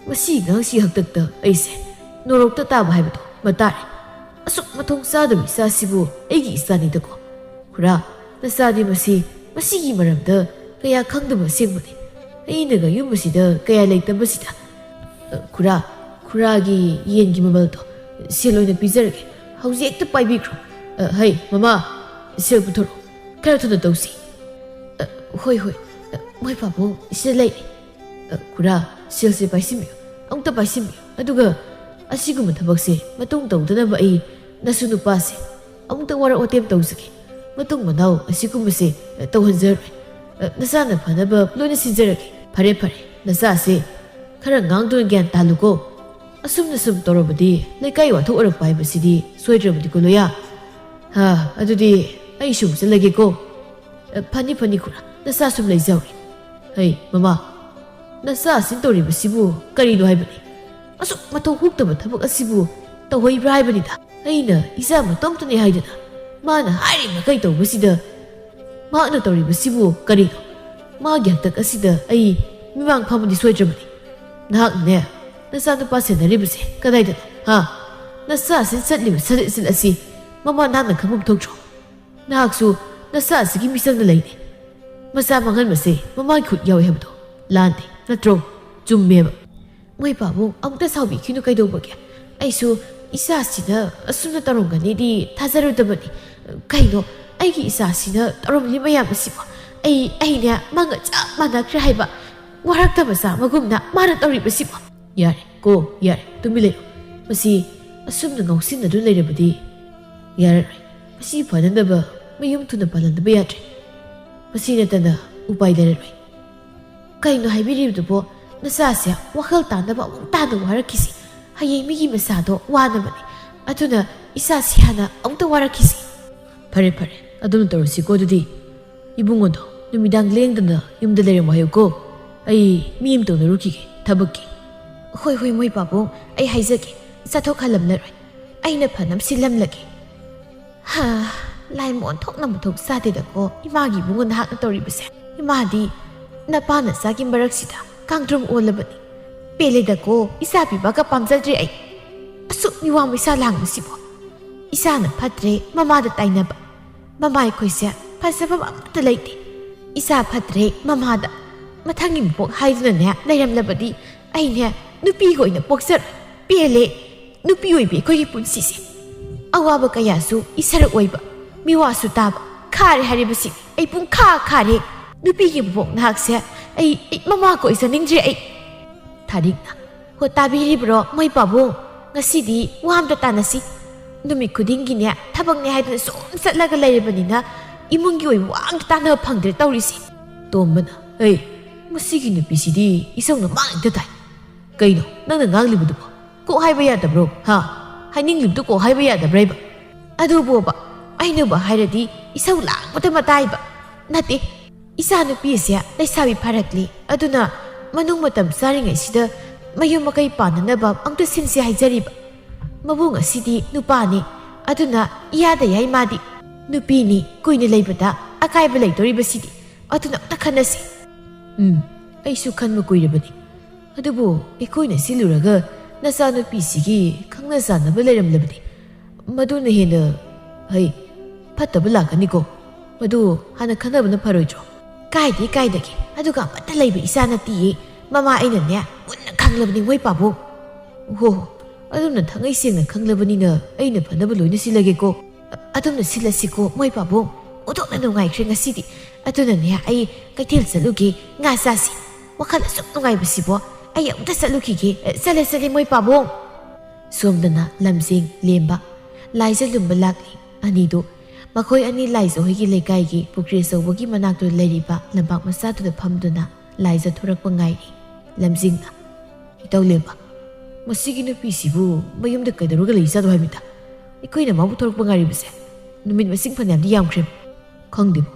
ꯃꯁꯤ ꯑꯉꯥꯡꯁꯤ ꯍꯥꯛꯇꯛꯇ ꯑꯩꯁꯦ ꯅꯣꯔꯣꯛꯇ ꯇꯥꯕ ꯍꯥꯏꯕꯗꯣ ꯃꯇꯥꯔꯦ꯫ ꯑꯁꯨꯛ ꯃꯊꯣꯡ ꯆꯥꯗꯕ ꯏꯆꯥꯁꯤꯕꯨ ꯑꯩꯒꯤ ꯏꯆꯥꯅꯤꯗꯀꯣ꯫ ꯈꯨꯔꯥ, ꯅꯆꯥꯗꯤ ꯃꯁꯤ, ꯃꯁꯤꯒꯤ ꯃꯔꯝꯗ ꯀꯌꯥ ꯈꯪꯗꯕ ꯑꯁꯦꯡꯕꯅꯤ꯫ ꯑꯩꯅꯒ ꯌꯨꯝ ꯑꯁꯤꯗ ꯀꯌꯥ ꯂꯩꯇꯕꯁꯤꯗ꯫ ꯑ, ꯈꯨꯔꯥ, ꯈꯨꯔꯥꯒꯤ ꯌꯦꯟꯒꯤ ꯃꯃꯜꯗꯣ ꯁꯦꯜ ꯑꯣꯏꯅ ꯄꯤꯖꯔꯒꯦ꯫ ꯍꯧꯖꯤꯛ ꯍꯦꯛꯇ ꯄꯥꯏꯕꯤꯈ꯭ꯔꯣ꯫ ꯑ, ꯍꯩ, ꯃꯃꯥ, ꯁꯦꯜ ꯄꯨꯊꯣꯔꯛꯑꯣ꯫ ꯈꯔ ꯊꯨꯅ ꯇꯧꯁꯤ꯫ ꯑ, ꯍꯣꯏ, ꯍꯣꯏ꯫ ꯑ, ꯃꯣꯏ ꯄꯥꯕꯨꯡ, ꯁꯤꯗ ꯂꯩꯔꯦ꯫ ꯑ, ꯈꯨꯔꯥ, ꯁꯦꯜꯁꯦ ꯄꯥꯏꯁꯤꯟꯕꯤꯌꯨ꯫ ꯑꯃꯨꯛꯇ ꯄꯥꯏꯁꯤꯟꯕꯤꯌꯨ꯫ ꯑꯗꯨꯒ ꯑꯁꯤꯒꯨꯝꯕ ꯊꯕꯛꯁꯦ ꯃꯇꯨꯡ ꯇꯧꯗꯅꯕ ꯑꯩ ꯅꯁꯨ ꯅꯨꯄꯥꯁꯦ ꯑꯃꯨꯛꯇ ꯋꯥꯔꯛ ꯋꯥꯇꯦꯝ ꯇꯧꯖꯒꯦ꯫ ꯃꯇꯨꯡ ꯃꯅꯥꯎ ꯑꯁꯤꯒꯨꯝꯕꯁꯦ, ꯑ, ꯇꯧꯍꯟꯖꯔꯣꯏ꯫ ꯑ, ꯅꯆꯥꯅ ꯐꯅꯕ ꯂꯣꯏꯅ ꯁꯤꯟꯖꯔꯒꯦ꯫ ꯐꯔꯦ, ꯐꯔꯦ꯫ ꯅꯆꯥꯁꯦ ꯈꯔ ꯉꯥꯡꯗꯨꯅ ꯒ꯭ꯌꯥꯟ ꯇꯥꯍꯜꯂꯨꯀꯣ꯫ ꯑꯁꯨꯝꯅ ꯁꯨꯝ ꯇꯧꯔꯕꯗꯤ ꯂꯩꯀꯥꯏ ꯋꯥꯊꯣꯛ ꯑꯣꯏꯔꯛꯄ ꯍꯥꯏꯕꯁꯤꯗꯤ ꯁꯣꯏꯗ꯭ꯔꯕꯅꯤꯀꯣ, ꯂꯣꯌꯥ꯫ ꯍꯥ, ꯑꯗꯨꯗꯤ ꯑꯩ ꯁꯨꯝ ꯆꯠꯂꯒꯦꯀꯣ꯫ ꯑ, ꯐꯅꯤ, ꯐꯅꯤ, ꯈꯨꯔꯥ꯫ ꯅꯆꯥ ꯁꯨꯝ ꯂꯩꯖꯍꯧꯔꯦ꯫ ꯍꯩ, ꯃꯃꯥ, ꯅꯆꯥ ꯑꯁꯤ ꯇꯧꯔꯤꯕꯁꯤꯕꯨ ꯀꯔꯤꯅꯣ ꯍꯥꯏꯕꯅꯤ? ꯑꯁꯨꯛ ꯃꯊꯧ ꯍꯨꯛꯇꯕ ꯊꯕꯛ ꯑꯁꯤꯕꯨ ꯇꯧꯍꯩꯕ꯭ꯔꯥ ꯍꯥꯏꯕꯅꯤꯗ꯫ ꯑꯩꯅ ꯏꯆꯥ ꯃꯇꯣꯝꯇꯅꯤ ꯍꯥꯏꯗꯅ ꯃꯥꯅ ꯍꯥꯏꯔꯤꯕ ꯃꯈꯩ ꯇꯧꯕꯁꯤꯗ ꯃꯍꯥꯛꯅ ꯇꯧꯔꯤꯕꯁꯤꯕꯨ ꯀꯔꯤꯅꯣ? ꯃꯥꯒꯤ ꯍꯥꯛꯇꯛ ꯑꯁꯤꯗ ꯑꯩ ꯃꯤꯃꯥꯡ ꯐꯝꯕꯗꯤ ꯁꯣꯏꯗ꯭ꯔꯕꯅꯤ꯫ ꯅꯍꯥꯛꯅꯅꯦ, ꯅꯆꯥꯅꯨꯄꯥ ꯁꯦꯟꯅꯔꯤꯕꯁꯦ ꯀꯗꯥꯏꯗꯅꯣ? ꯍꯥ? ꯅꯆꯥꯁꯤ ꯆꯠꯂꯤꯕ ꯁꯔꯤꯠ ꯁꯤꯠ ꯑꯁꯤ ꯃꯃꯥ ꯅꯍꯥꯛꯅ ꯈꯪꯐꯝ ꯊꯣꯛꯇ꯭ꯔꯣ? ꯅꯍꯥꯛꯁꯨ ꯅꯆꯥ ꯑꯁꯤꯒꯤ ꯃꯤꯆꯪꯗ ꯂꯩꯅꯦ꯫ ꯃꯆꯥ ꯃꯥꯡꯍꯟꯕꯁꯦ ꯃꯃꯥꯒꯤ ꯈꯨꯠ ꯌꯥꯎꯏ ꯍꯥꯏꯕꯗꯣ ꯂꯥꯟꯗꯦ, ꯅꯠꯇ꯭ꯔꯣ? ꯆꯨꯝꯃꯦꯕ꯫ ꯃꯣꯏ ꯄꯥꯕꯨꯡ, ꯑꯃꯨꯛꯇ ꯁꯥꯎꯕꯤꯈꯤꯅꯨ, ꯀꯩꯗꯧꯕꯒꯦ? ꯑꯩꯁꯨ ꯏꯆꯥꯁꯤꯅ ꯑꯁꯨꯝꯅ ꯇꯧꯔꯝꯒꯅꯤꯗꯤ ꯊꯥꯖꯔꯨꯗꯕꯅꯤ꯫ ꯀꯩꯅꯣ, ꯑꯩꯒꯤ ꯏꯆꯥꯁꯤꯅ ꯇꯧꯔꯝꯂꯤ ꯃꯌꯥꯝ ꯑꯁꯤꯕꯣ? ꯑꯩ, ꯑꯩꯅꯦ ꯃꯥꯒ ꯆꯞ ꯃꯥꯟꯅꯈ꯭ꯔꯦ ꯍꯥꯏꯕ꯫ ꯋꯥꯔꯛꯇꯕ ꯆꯥ ꯑꯃꯒꯨꯝꯅ ꯃꯥꯅ ꯇꯧꯔꯤꯕꯁꯤꯕꯣ? ꯌꯥꯔꯦ ꯀꯣ, ꯌꯥꯔꯦ, ꯇꯨꯃꯤꯟ ꯂꯩꯔꯣ꯫ ꯃꯁꯤ ꯑꯁꯨꯝꯅ ꯉꯥꯎꯁꯤꯟꯅꯗꯨꯅ ꯂꯩꯔꯕꯗꯤ ꯌꯥꯔꯔꯣꯏ꯫ ꯃꯁꯤ ꯐꯅꯅꯕ ꯃꯌꯨꯝ ꯊꯨꯅ ꯄꯥꯜꯍꯟꯗꯕ ꯌꯥꯗ꯭ꯔꯦ꯫ ꯃꯁꯤ ꯅꯠꯇꯅ ꯎꯄꯥꯏ ꯂꯩꯔꯔꯣꯏ꯫ ꯀꯩꯅꯣ ꯍꯥꯏꯕꯤꯔꯤꯕꯗꯨꯕꯣ? ꯅꯆꯥꯁꯦ ꯋꯥꯈꯜ ꯇꯥꯅꯕ ꯑꯃꯨꯛ ꯇꯥꯅ ꯋꯥꯔꯛꯈꯤꯁꯤ꯫ ꯍꯌꯦꯡ ꯃꯤꯒꯤ ꯃꯆꯥꯗꯣ ꯋꯥꯅꯕꯅꯤ꯫ ꯑꯗꯨꯅ ꯏꯆꯥꯁꯤ ꯍꯥꯟꯅ ꯑꯃꯨꯛꯇ ꯋꯥꯔꯛꯈꯤꯁꯤ꯫ ꯐꯔꯦ, ꯐꯔꯦ, ꯑꯗꯨꯝ ꯇꯧꯔꯁꯤꯀꯣ ꯑꯗꯨꯗꯤ꯫ ꯏꯕꯨꯡꯉꯣꯗꯣ ꯅꯨꯃꯤꯗꯥꯡ ꯂꯦꯡꯗꯅ ꯌꯨꯝꯗ ꯂꯩꯔꯝꯃꯣ ꯍꯥꯏꯌꯨꯀꯣ꯫ ꯑꯩ ꯃꯤ ꯑꯃ ꯇꯧꯅꯔꯨꯈꯤꯒꯦ ꯊꯕꯛꯀꯤ꯫ ꯍꯣꯏ, ꯍꯣꯏ, ꯃꯣꯏ ꯄꯥꯕꯨꯡ, ꯑꯩ ꯍꯥꯏꯖꯒꯦ꯫ ꯆꯠꯊꯣꯛꯍꯜꯂꯝꯂꯔꯣꯏ꯫ ꯑꯩꯅ ꯐꯅꯕ ꯁꯤꯜꯂꯝꯂꯒꯦ꯫ ꯍꯥ, ꯂꯥꯏ ꯃꯣꯟ ꯊꯣꯛꯅ ꯃꯊꯧ ꯆꯥꯗꯦꯗꯀꯣ ꯏꯃꯥꯒꯤ ꯏꯕꯨꯡꯉꯣ ꯅꯍꯥꯛꯅ ꯇꯧꯔꯤꯕꯁꯦ꯫ ꯏꯃꯥꯗꯤ ꯅꯄꯥ ꯅꯆꯥꯒꯤ ꯃꯔꯛꯁꯤꯗ ꯀꯥꯡꯗ꯭ꯔꯨꯝ ꯑꯣꯜꯂꯕꯅꯤ꯫ ꯄꯦꯜꯂꯦꯗꯀꯣ, ꯏꯆꯥ ꯄꯤꯕꯒ ꯄꯥꯝꯖꯗ꯭ꯔꯦ ꯑꯩ꯫ ꯑꯁꯨꯛ ꯃꯤꯋꯥ ꯃꯩꯁꯥ ꯂꯥꯡꯕꯁꯤꯕꯨ꯫ ꯏꯆꯥꯅ ꯐꯠꯇ꯭ꯔꯦ ꯃꯃꯥꯗ ꯇꯥꯏꯅꯕ꯫ ꯃꯃꯥ ꯑꯩꯈꯣꯏꯁꯦ ꯐꯖꯐꯝ ꯑꯃꯠꯇ ꯂꯩꯇꯦ꯫ ꯏꯆꯥ ꯐꯠꯇ꯭ꯔꯦ ꯃꯃꯥꯗ꯫ ꯃꯊꯪꯒꯤ ꯃꯄꯣꯛ ꯍꯥꯏꯗꯨꯅꯅꯦ ꯂꯩꯔꯝꯂꯕꯗꯤ ꯑꯩꯅꯦ ꯅꯨꯄꯤꯒ ꯑꯣꯏꯅ ꯄꯣꯛꯆꯔꯣꯏ꯫ ꯄꯦꯜꯂꯦ꯫ ꯅꯨꯄꯤ ꯑꯣꯏꯕꯤ ꯑꯩꯈꯣꯏꯒꯤ ꯄꯨꯟꯁꯤꯁꯦ꯫ ꯑꯋꯥꯕ ꯀꯌꯥꯁꯨ ꯏꯁꯥꯔ ꯑꯣꯏꯕ, ꯃꯤꯋꯥꯁꯨ ꯇꯥꯕ꯫ ꯈꯥꯔꯦ ꯍꯥꯏꯔꯤꯕꯁꯤ ꯑꯩ ꯄꯨꯡꯈꯥ ꯈꯥꯔꯦ꯫ ꯅꯨꯄꯤꯒꯤ ꯃꯄꯣꯛ ꯅꯍꯥꯛꯁꯦ ꯑꯩ, ꯑꯩ ꯃꯃꯥ ꯀꯣꯏꯖꯅꯤꯡꯗ꯭ꯔꯦ ꯑꯩ꯫ ꯊꯥꯔꯤꯛꯅ, "ꯍꯣ, ꯇꯥꯕꯤꯔꯤꯕ꯭ꯔꯣ ꯃꯣꯏ ꯄꯥꯕꯨꯡ? ꯉꯁꯤꯗꯤ ꯋꯥ ꯑꯝꯇ ꯇꯥꯟꯅꯁꯤ꯫ ꯅꯨꯃꯤꯠ ꯈꯨꯗꯤꯡꯒꯤꯅꯦ ꯊꯕꯛꯅꯦ ꯍꯥꯏꯗꯨꯅ ꯁꯨꯝ ꯆꯠꯂꯒ ꯂꯩꯔꯕꯅꯤꯅ ꯏꯃꯨꯡꯒꯤ ꯑꯣꯏꯕ ꯋꯥ ꯑꯝꯇ ꯇꯥꯟꯅꯕ ꯐꯪꯗ꯭ꯔꯦ ꯇꯧꯔꯤꯁꯤ꯫" ꯇꯣꯝꯕꯅ, "ꯍꯩ, ꯃꯁꯤꯒꯤ ꯅꯨꯄꯤꯁꯤꯗꯤ ꯏꯁꯧꯅ ꯃꯥꯡ ꯍꯦꯛꯇ ꯇꯥꯏ꯫ ꯀꯩꯅꯣ ꯅꯪꯅ ꯉꯥꯡꯂꯤꯕꯗꯨꯕꯣ? ꯀꯣꯛ ꯍꯥꯏꯕ ꯌꯥꯗꯕ꯭ꯔꯣ? ꯍꯥ? ꯍꯥꯏꯅꯤꯡꯂꯤꯕꯗꯨ ꯀꯣꯛ ꯍꯥꯏꯕ ꯌꯥꯗꯕ꯭ꯔꯥ ꯍꯥꯏꯕ? ꯑꯗꯨꯕꯨꯕ, ꯑꯩꯅꯕꯨ ꯍꯥꯏꯔꯗꯤ ꯏꯁꯧ ꯂꯥꯡꯕꯇ ꯃꯇꯥꯏꯕ꯫ ꯅꯠꯇꯦ, ꯏꯆꯥꯅꯨꯄꯤ ꯑꯁꯦ ꯂꯩꯁꯥꯕꯤ ꯐꯥꯔꯛꯂꯤ꯫ ꯑꯗꯨꯅ ꯃꯅꯨꯡ ꯃꯇꯝ ꯆꯥꯔꯤꯉꯩꯁꯤꯗ ꯃꯌꯨꯝ ꯃꯀꯩ ꯄꯥꯟꯅꯅꯕ ꯑꯝꯇ ꯁꯤꯟꯁꯤ ꯍꯥꯏꯖꯔꯤꯕ꯫ ꯃꯕꯨꯡ ꯑꯁꯤꯗꯤ ꯅꯨꯄꯥꯅꯤ꯫ ꯑꯗꯨꯅ ꯏꯌꯥꯗ ꯌꯥꯏ ꯃꯥꯗꯤ꯫ ꯅꯨꯄꯤꯅꯤ, ꯀꯨꯏꯅ ꯂꯩꯕꯗ ꯑꯀꯥꯏꯕ ꯂꯩꯗꯣꯔꯤꯕꯁꯤꯗꯤ꯫ ꯑꯗꯨꯅ ꯑꯝꯇ ꯈꯟꯅꯁꯤ꯫" "ꯎꯝ, ꯑꯩꯁꯨ ꯈꯟꯕ ꯀꯨꯏꯔꯕꯅꯤ꯫ ꯑꯗꯨꯕꯨ ꯑꯩꯈꯣꯏꯅ ꯁꯤꯜꯂꯨꯔꯒ ꯅꯆꯥꯅꯨꯄꯤꯁꯤꯒꯤ ꯈꯪꯅ ꯆꯥꯟꯅꯕ ꯂꯩꯔꯝꯂꯕꯗꯤ ꯃꯗꯨꯅ ꯍꯦꯟꯅ, ꯍꯩ, ꯐꯠꯇꯕ ꯂꯥꯛꯀꯅꯤꯀꯣ꯫ ꯃꯗꯨ ꯍꯥꯟꯅ ꯈꯟꯅꯕꯅ ꯐꯔꯣꯏꯗ꯭ꯔꯣ?" "ꯀꯥꯏꯗꯦ, ꯀꯥꯏꯗꯒꯦ꯫ ꯑꯗꯨꯒ ꯑꯃꯠꯇ ꯂꯩꯕ ꯏꯆꯥ ꯅꯠꯇꯤꯌꯦ꯫ ꯃꯃꯥ ꯑꯩꯅꯅꯦ ꯃꯨꯟꯅ ꯈꯪꯂꯕꯅꯤ ꯃꯣꯏ ꯄꯥꯕꯨꯡ꯫" "ꯍꯣ, ꯑꯗꯨꯝꯅ ꯊꯥꯡꯉꯩ ꯁꯦꯡꯅ ꯈꯪꯂꯕꯅꯤꯅ ꯑꯩꯅ ꯐꯅꯕ ꯂꯣꯏꯅ ꯁꯤꯜꯂꯒꯦꯀꯣ꯫" "ꯑꯗꯨꯝꯅ ꯁꯤꯜꯂꯁꯤꯀꯣ ꯃꯣꯏ ꯄꯥꯕꯨꯡ꯫ ꯑꯣꯟꯊꯣꯛꯅ ꯅꯨꯡꯉꯥꯏꯈ꯭ꯔꯦ ꯉꯁꯤꯗꯤ꯫ ꯑꯗꯨꯅꯅꯦ ꯑꯩ ꯀꯩꯊꯦꯜ ꯆꯠꯂꯨꯒꯦ, ꯉꯥ ꯆꯥꯁꯤ꯫ ꯋꯥꯈꯜ ꯑꯁꯨꯛ ꯅꯨꯡꯉꯥꯏꯕꯁꯤꯕꯣ꯫ ꯑꯩ ꯑꯃꯨꯛꯇ ꯆꯠꯂꯨꯈꯤꯒꯦ꯫ ꯆꯠꯂꯦ, ꯆꯠꯂꯦ ꯃꯣꯏ ꯄꯥꯕꯨꯡ꯫" ꯁꯣꯝꯗꯅ ꯂꯝꯖꯦꯡ, ꯂꯦꯝꯕ, ꯂꯥꯏꯖ ꯂꯨꯝꯕ ꯂꯥꯛꯂꯤ꯫ ꯑꯅꯤꯗꯨ ꯃꯈꯣꯏ ꯑꯅꯤ ꯂꯥꯏꯖ ꯍꯣꯏꯒꯤ ꯂꯩꯀꯥꯏꯒꯤ ꯄꯨꯈ꯭ꯔꯤ ꯑꯆꯧꯕꯒꯤ ꯃꯅꯥꯛꯇꯨꯗ ꯂꯩꯔꯤꯕ ꯂꯝꯄꯥꯛ ꯃꯆꯥꯗꯨꯗ ꯐꯝꯗꯨꯅ ꯂꯥꯏꯖ ꯊꯣꯔꯛꯄ ꯉꯥꯏꯔꯤ꯫ ꯂꯝꯖꯤꯡꯅ, "ꯏꯇꯥꯎ ꯂꯦꯝꯕ, ꯃꯁꯤꯒꯤ ꯅꯨꯄꯤꯁꯤꯕꯨ ꯃꯌꯨꯝꯗ ꯀꯩꯗꯧꯔꯒ ꯂꯩꯖꯥꯠꯅꯣ ꯍꯥꯏꯕꯅꯤꯗ? ꯑꯩꯈꯣꯏꯅ ꯃꯥꯕꯨ ꯊꯣꯔꯛꯄ ꯉꯥꯏꯔꯤꯕꯁꯦ ꯅꯨꯃꯤꯠ ꯃꯁꯤꯡ ꯐꯅꯌꯥꯝꯗꯤ ꯌꯥꯝꯈ꯭ꯔꯦ꯫ ꯈꯪꯗꯦꯕꯣ,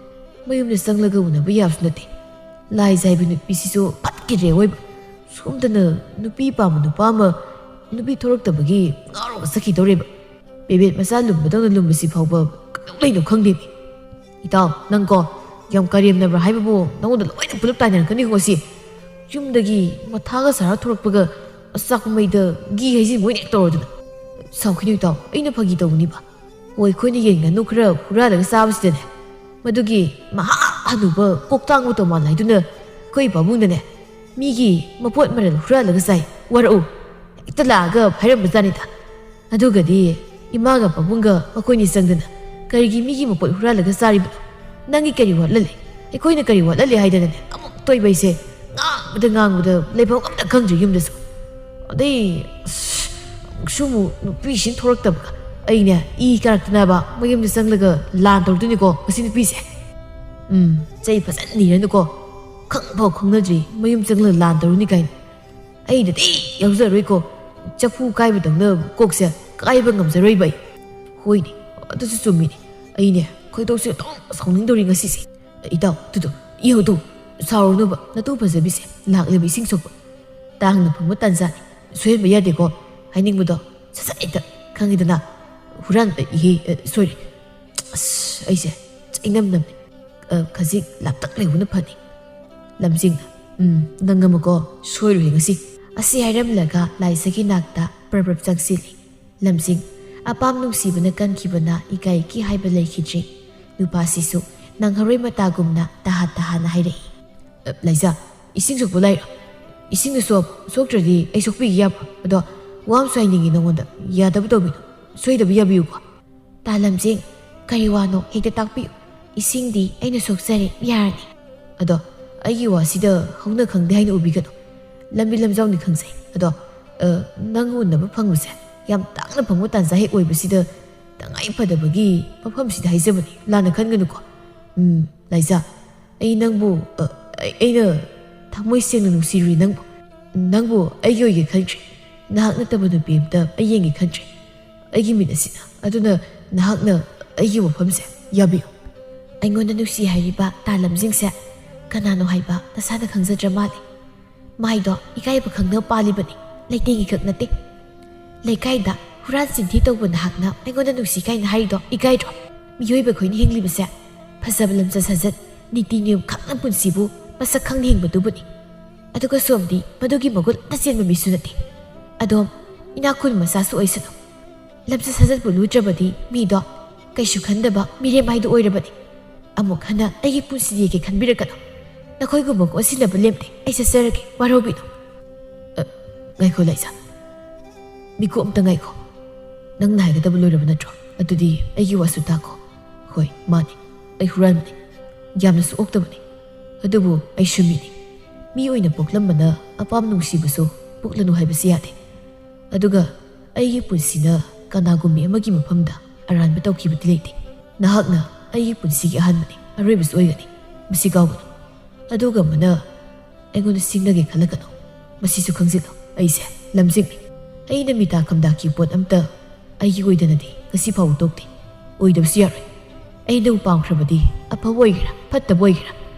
ꯃꯌꯨꯝꯗ ꯆꯪꯂꯒ ꯎꯅꯕ ꯌꯥꯕꯁꯨ ꯅꯠꯇꯦ꯫ ꯂꯥꯏꯖ ꯍꯥꯏꯕ ꯅꯨꯄꯤꯁꯤꯁꯨ ꯐꯠꯈꯤꯗ꯭ꯔꯦ ꯑꯣꯏꯕ꯫ ꯁꯣꯝꯗꯅ ꯅꯨꯄꯤ ꯄꯥꯝꯕ ꯅꯨꯄꯥ ꯑꯃ ꯅꯨꯄꯤ ꯊꯣꯔꯛꯇꯕꯒꯤ ꯉꯥꯎꯔꯒ ꯆꯠꯈꯤꯗꯧꯔꯦꯕ꯫ ꯄꯦꯕꯦꯠ ꯃꯆꯥ ꯂꯨꯝꯕꯗꯧꯅ ꯂꯨꯝꯕꯁꯤ ꯐꯥꯎꯕ ꯀꯩꯗꯧ ꯂꯩꯅꯣ ꯈꯪꯗꯦꯅꯦ꯫ ꯏꯇꯥꯎ, ꯅꯪꯀꯣ, ꯌꯥꯝ ꯀꯔꯦꯝꯅꯕ꯭ꯔꯥ ꯍꯥꯏꯕꯕꯨ ꯅꯉꯣꯟꯗ ꯂꯣꯏꯅ ꯄꯨꯂꯞ ꯇꯥꯏꯅꯔꯛꯀꯅꯤꯀꯣ ꯉꯁꯤ꯫ ꯌꯨꯝꯗꯒꯤ ꯃꯊꯥꯒ ꯁꯥꯔ ꯊꯣꯔꯛꯄꯒ ꯑꯆꯥꯛꯄ ꯃꯩꯗ ꯘꯤ ꯍꯩꯖꯤꯟꯕ ꯑꯣꯏꯅ ꯍꯦꯛ ꯇꯧꯔꯗꯅ꯫ ꯁꯥꯎꯈꯤꯅꯨ ꯏꯇꯥꯎ, ꯑꯩꯅ ꯐꯥꯒꯤ ꯇꯧꯕꯅꯤꯕ꯫ ꯍꯣꯏ, ꯑꯩꯈꯣꯏꯅ ꯌꯦꯟ ꯉꯥꯅꯨ ꯈꯔ ꯍꯨꯔꯥꯜꯂꯒ ꯆꯥꯕꯁꯤꯗꯅꯦ, ꯃꯗꯨꯒꯤ ꯃꯍꯥ ꯍꯅꯨꯕ ꯀꯣꯛꯇꯥꯡꯕ ꯇꯣꯃꯥꯟ ꯍꯥꯏꯗꯨꯅ ꯑꯩꯈꯣꯏ ꯄꯥꯕꯨꯡꯗꯅꯦ, ꯃꯤꯒꯤ ꯃꯄꯣꯠ ꯃꯔꯜ ꯍꯨꯔꯥꯜꯂꯒ ꯆꯥꯏ, ꯋꯥꯔꯛꯎ, ꯍꯦꯛꯇ ꯂꯥꯛꯑꯒ ꯍꯥꯏꯔꯝꯕꯖꯥꯠꯅꯤꯗ꯫ ꯑꯗꯨꯒꯗꯤ ꯏꯃꯥꯒ ꯄꯥꯕꯨꯡꯒ ꯃꯈꯣꯏꯅꯤ ꯆꯪꯗꯅ, "ꯀꯔꯤꯒꯤ ꯃꯤꯒꯤ ꯃꯄꯣꯠ ꯍꯨꯔꯥꯜꯂꯒ ꯆꯥꯔꯤꯕꯅꯣ? ꯅꯪꯒꯤ ꯀꯔꯤ ꯋꯥꯠꯍꯜꯂꯤ? ꯑꯩꯈꯣꯏꯅ ꯀꯔꯤ ꯋꯥꯠꯍꯜꯂꯤ?" ꯍꯥꯏꯗꯅꯅꯦ ꯑꯃꯨꯛ ꯇꯣꯏꯕ ꯑꯩꯁꯦ ꯉꯥꯡꯕꯗ ꯉꯥꯡꯕꯗ ꯂꯩꯐꯝ ꯑꯝꯇ ꯈꯪꯗ꯭ꯔꯦ ꯌꯨꯝꯗꯁꯨ꯫ ꯑꯗꯩ ꯑꯁ, ꯑꯃꯨꯛꯁꯨ ꯑꯃꯨꯛ ꯅꯨꯄꯤꯁꯤꯡ ꯊꯣꯛꯂꯛꯇꯕꯒ ꯑꯩꯅꯦ ꯏ ꯀꯥꯔꯛꯇꯅꯕ ꯃꯌꯨꯝꯗ ꯆꯪꯂꯒ ꯂꯥꯟ ꯇꯧꯔꯛꯇꯣꯏꯅꯤꯀꯣ ꯃꯁꯤ ꯅꯨꯄꯤꯁꯦ꯫ ꯎꯝ, ꯆꯩ ꯐꯖꯅ ꯅꯤꯔꯅꯨꯀꯣ, ꯈꯪꯐꯥꯎ ꯈꯪꯅꯗ꯭ꯔꯤ ꯃꯌꯨꯝ ꯆꯪꯂꯒ ꯂꯥꯟ ꯇꯧꯔꯨꯅꯤ ꯀꯥꯏꯅ꯫ ꯑꯩꯗꯗꯤ ꯌꯥꯎꯖꯔꯣꯏꯀꯣ꯫ ꯆꯐꯨ ꯀꯥꯏꯕꯗꯧꯅ ꯀꯣꯛꯁꯦ ꯀꯥꯏꯕ ꯉꯝꯖꯔꯣꯏꯕ ꯑꯩ꯫ ꯍꯣꯏꯅꯦ, ꯑꯗꯨꯁꯨ ꯆꯨꯝꯃꯤꯅꯦ꯫ ꯑꯩꯅꯦ ꯈꯣꯏꯗꯧꯁꯦ ꯑꯗꯨꯝ ꯁꯥꯎꯅꯤꯡꯗꯧꯔꯤ ꯉꯁꯤꯁꯦ꯫ ꯏꯇꯥꯎ, ꯇꯨꯗꯣ, ꯏꯍꯧꯗꯣ, ꯁꯥꯎꯔꯅꯨꯕ, ꯅꯇꯨ ꯐꯖꯕꯤꯁꯦ ꯂꯥꯛꯂꯤꯕ ꯏꯁꯤꯡ ꯁꯣꯛꯄ꯫ ꯇꯥꯡꯅ ꯐꯪꯕ ꯇꯥꯟꯖꯥꯅꯤ, ꯁꯣꯏꯍꯟꯕ ꯌꯥꯗꯦꯀꯣ꯫ ꯍꯥꯏꯅꯤꯡꯕꯗꯣ ꯁꯠ ꯁꯠ ꯍꯦꯛꯇ ꯈꯪꯉꯤꯗꯅ꯫ ꯍꯨꯔꯥꯟꯕ ꯏꯍꯦ, ꯑ, ꯁꯣꯏꯔꯤ꯫ ꯑꯁ, ꯑꯩꯁꯦ ꯆꯩꯅꯝ ꯅꯝꯃꯦ꯫ ꯑ, ꯈꯖꯤꯛ ꯂꯥꯞꯇꯛ ꯂꯩꯕꯅ ꯐꯅꯤ꯫ ꯂꯝꯖꯤꯡꯅ, "ꯎꯝ, ꯅꯪ ꯑꯃꯀꯣ ꯁꯣꯏꯔꯣꯏ ꯉꯁꯤ"꯫ ꯑꯁꯤ ꯍꯥꯏꯔꯝꯂꯒ ꯂꯥꯏꯖꯒꯤ ꯅꯥꯛꯇ ꯄ꯭ꯔꯞ ꯄ꯭ꯔꯞ ꯆꯪꯁꯤꯜꯂꯤ꯫ ꯂꯝꯖꯤꯡ, ꯑꯄꯥꯝ ꯅꯨꯡꯁꯤꯕꯅ ꯀꯟꯈꯤꯕꯅ ꯏꯀꯥꯏꯒꯤ ꯍꯥꯏꯕ ꯂꯩꯈꯤꯗ꯭ꯔꯦ꯫ ꯅꯨꯄꯥꯁꯤꯁꯨ ꯅꯪꯍꯧꯔꯣꯏ ꯃꯇꯥꯒꯨꯝꯅ ꯇꯍꯥ ꯇꯍꯥꯅ ꯍꯥꯏꯔꯛꯏ꯫ "ꯑ, ꯂꯥꯏꯖꯥ, ꯏꯁꯤꯡ ꯁꯣꯛꯄ ꯂꯥꯏꯔꯣ? ꯏꯁꯤꯡꯗ ꯁꯣꯛ-, ꯁꯣꯛꯇ꯭ꯔꯗꯤ ꯑꯩ ꯁꯣꯛꯄꯤꯒꯦ ꯌꯥꯕ꯭ꯔꯣ? ꯑꯗꯣ ꯋꯥ ꯑꯃꯁꯨ ꯍꯥꯏꯅꯤꯡꯉꯤ ꯅꯉꯣꯟꯗ, ꯌꯥꯗꯕ ꯇꯧꯕꯤꯅꯨ, ꯁꯣꯏꯗꯕ ꯌꯥꯕꯤꯌꯨꯀꯣ"꯫ "ꯇꯥ ꯂꯝꯖꯤꯡ, ꯀꯔꯤ ꯋꯥꯅꯣ? ꯍꯦꯛꯇ ꯇꯥꯛꯄꯤꯌꯨ꯫ ꯏꯁꯤꯡꯗꯤ ꯑꯩꯅ ꯁꯣꯛꯆꯔꯦ, ꯌꯥꯔꯅꯤ"꯫ "ꯑꯗꯣ ꯑꯩꯒꯤ ꯋꯥꯁꯤꯗ ꯍꯧꯅ ꯈꯪꯗꯦ ꯍꯥꯏꯅ ꯎꯕꯤꯒꯅꯨ꯫ ꯂꯝꯕꯤ ꯂꯝꯖꯥꯎꯅꯤ ꯈꯪꯖꯩ꯫ ꯑꯗꯣ, ꯑ, ꯅꯪ ꯎꯅꯕ ꯐꯪꯕꯁꯦ ꯌꯥꯝ ꯇꯥꯡꯅ ꯐꯪꯕ ꯇꯥꯟꯖꯥ ꯍꯦꯛ ꯑꯣꯏꯕꯁꯤꯗ ꯇꯉꯥꯏ ꯐꯗꯕꯒꯤ ꯃꯐꯝꯁꯤꯗ ꯍꯥꯏꯖꯕꯅꯤ, ꯂꯥꯟꯅ ꯈꯟꯒꯅꯨꯀꯣ"꯫ "ꯎꯝ, ꯂꯥꯏꯖꯥ, ꯑꯩ ꯅꯪꯕꯨ, ꯑ, ꯑꯩ-, ꯑꯩꯅ ꯊꯃꯣꯏ ꯁꯦꯡꯅ ꯅꯨꯡꯁꯤꯔꯨꯔꯦ ꯅꯪꯕꯨ꯫ ꯅꯪꯕꯨ ꯑꯩꯒꯤ ꯑꯣꯏꯒꯦ ꯈꯟꯗ꯭ꯔꯦ꯫ ꯅꯍꯥꯛ ꯅꯠꯇꯕ ꯅꯨꯄꯤ ꯑꯝꯇ ꯑꯩ ꯌꯦꯡꯒꯦ ꯈꯟꯗ꯭ꯔꯦ꯫ ꯑꯩꯒꯤ ꯃꯤꯠ ꯑꯁꯤꯅ꯫ ꯑꯗꯨꯅ ꯅꯍꯥꯛꯅ ꯑꯩꯒꯤ ꯋꯥꯐꯝꯁꯦ ꯌꯥꯕꯤꯌꯨ"꯫ "ꯑꯩꯉꯣꯟꯗ ꯅꯨꯡꯁꯤ ꯍꯥꯏꯔꯤꯕ ꯇꯥ ꯂꯝꯖꯤꯡꯁꯦ ꯀꯅꯥꯅꯣ ꯍꯥꯏꯕ ꯅꯁꯥꯅ ꯈꯪꯖꯗ꯭ꯔ ꯃꯥꯜꯂꯦ꯫ ꯃꯥꯏꯗꯣ ꯏꯀꯥꯏꯕ ꯈꯪꯗꯕ ꯄꯥꯜꯂꯤꯕꯅꯤ, ꯂꯩꯇꯦꯡꯒꯤ ꯈꯛ ꯅꯠꯇꯦ꯫ ꯂꯩꯀꯥꯏꯗ ꯍꯨꯔꯥꯟ ꯆꯤꯟꯊꯤ ꯇꯧꯕ ꯅꯍꯥꯛꯅ ꯑꯩꯉꯣꯟꯗ ꯅꯨꯡꯁꯤ ꯀꯥꯏꯅ ꯍꯥꯏꯔꯤꯗꯣ ꯏꯀꯥꯏꯗ꯭ꯔꯣ?" ꯃꯤꯑꯣꯏꯕ ꯑꯩꯈꯣꯏꯅ ꯍꯤꯡꯂꯤꯕꯁꯦ ꯐꯖꯕ ꯂꯝꯆꯠ ꯁꯥꯖꯠ, ꯅꯤꯇꯤ ꯅꯤꯌꯣꯝ ꯈꯪꯅ ꯄꯨꯟꯁꯤꯕꯨ ꯃꯁꯛ ꯈꯪꯅ ꯍꯤꯡꯕꯗꯨꯕꯨꯅꯤ꯫ ꯑꯗꯨꯒ ꯁꯣꯝꯗꯤ ꯃꯗꯨꯒꯤ ꯃꯒꯨꯟ ꯑꯝꯇ ꯆꯦꯟꯕ ꯃꯤꯁꯨ ꯅꯠꯇꯦ꯫ ꯑꯗꯣꯝ ꯏꯅꯥꯛ ꯈꯨꯟꯕ ꯃꯆꯥꯁꯨ ꯑꯣꯏꯁꯅꯨ, ꯂꯝꯆꯠ ꯁꯥꯖꯠꯄꯨ ꯂꯨꯗ꯭ꯔꯕꯗꯤ ꯃꯤꯗꯣ ꯀꯩꯁꯨ ꯈꯟꯗꯕ ꯃꯤꯔꯦꯝ ꯍꯥꯏꯗꯨ ꯑꯣꯏꯔꯕꯅꯤ꯫ ꯑꯃꯨꯛ ꯍꯟꯅ ꯑꯩꯒꯤ ꯄꯨꯟꯁꯤꯗꯤ ꯌꯦꯛꯀꯦ ꯈꯟꯕꯤꯔꯛꯀꯅꯨ꯫ ꯅꯈꯣꯏꯒꯨꯝꯕ ꯉꯣꯁꯤꯟꯅꯕ ꯂꯦꯝꯗꯦ꯫ ꯑꯩ ꯆꯠꯆꯔꯒꯦ, ꯋꯥꯔꯧꯕꯤꯅꯨ꯫ ꯑ, ꯉꯥꯏꯈꯣ ꯂꯥꯏꯖꯥ, ꯃꯤꯀꯨꯞ ꯑꯝꯇ ꯉꯥꯏꯈꯣ꯫ ꯅꯪꯅ ꯍꯥꯏꯒꯗꯕ ꯂꯣꯏꯔꯕ ꯅꯠꯇ꯭ꯔꯣ? ꯑꯗꯨꯗꯤ ꯑꯩꯒꯤ ꯋꯥꯁꯨ ꯇꯥꯈꯣ꯫ ꯍꯣꯏ, ꯃꯥꯅꯤ, ꯑꯩ ꯍꯨꯔꯥꯟꯕꯅꯤ, ꯌꯥꯝꯅꯁꯨ ꯑꯣꯛꯇꯕꯅꯤ꯫ ꯑꯗꯨꯕꯨ ꯑꯩꯁꯨ ꯃꯤꯅꯤ꯫ ꯃꯤ ꯑꯣꯏꯅ ꯄꯣꯛꯂꯝꯕꯅ ꯑꯄꯥꯝ ꯅꯨꯡꯁꯤꯕꯁꯨ ꯄꯣꯛꯂꯅꯨ ꯍꯥꯏꯕꯁꯤ ꯌꯥꯗꯦ꯫ ꯑꯗꯨꯒ ꯑꯩꯒꯤ ꯄꯨꯟꯁꯤꯅ ꯀꯅꯥꯒꯨꯝꯕꯤ ꯑꯃꯒꯤ ꯃꯐꯝꯗ ꯑꯔꯥꯟꯕ ꯇꯧꯈꯤꯕꯗꯤ ꯂꯩꯇꯦ꯫ ꯅꯍꯥꯛꯅ ꯑꯩꯒꯤ ꯄꯨꯟꯁꯤꯒꯤ ꯑꯍꯥꯟꯕꯅꯤ, ꯑꯔꯣꯏꯕꯁꯨ ꯑꯣꯏꯒꯅꯤ꯫ ꯃꯁꯤ ꯀꯥꯎꯒꯅꯨ꯫ ꯑꯗꯨꯒ ꯑꯃꯅ ꯑꯩꯉꯣꯟꯗ ꯁꯤꯡꯅꯒꯦ ꯈꯜꯂꯛꯀꯅꯨ꯫ ꯃꯁꯤꯁꯨ ꯈꯪꯖꯤꯜꯂꯨ, ꯑꯩꯁꯦ ꯂꯝꯖꯤꯡꯅꯤ꯫ ꯑꯩꯅ ꯃꯤꯇꯥ ꯈꯝꯗꯥꯛꯈꯤ ꯄꯣꯠ ꯑꯝꯇ ꯑꯩꯒꯤ ꯑꯣꯏꯗꯅꯗꯤ ꯉꯁꯤ ꯐꯥꯎꯕ ꯇꯣꯛꯇꯦ꯫ ꯑꯣꯏꯗꯕꯁꯨ ꯌꯥꯔꯣꯏ꯫ ꯑꯩꯅꯕꯨ ꯄꯥꯝꯈ꯭ꯔꯕꯗꯤ ꯑꯐꯕ ꯑꯣꯏꯒꯦꯔꯥ ꯐꯠꯇꯕ ꯑꯣꯏꯒꯦꯔꯥ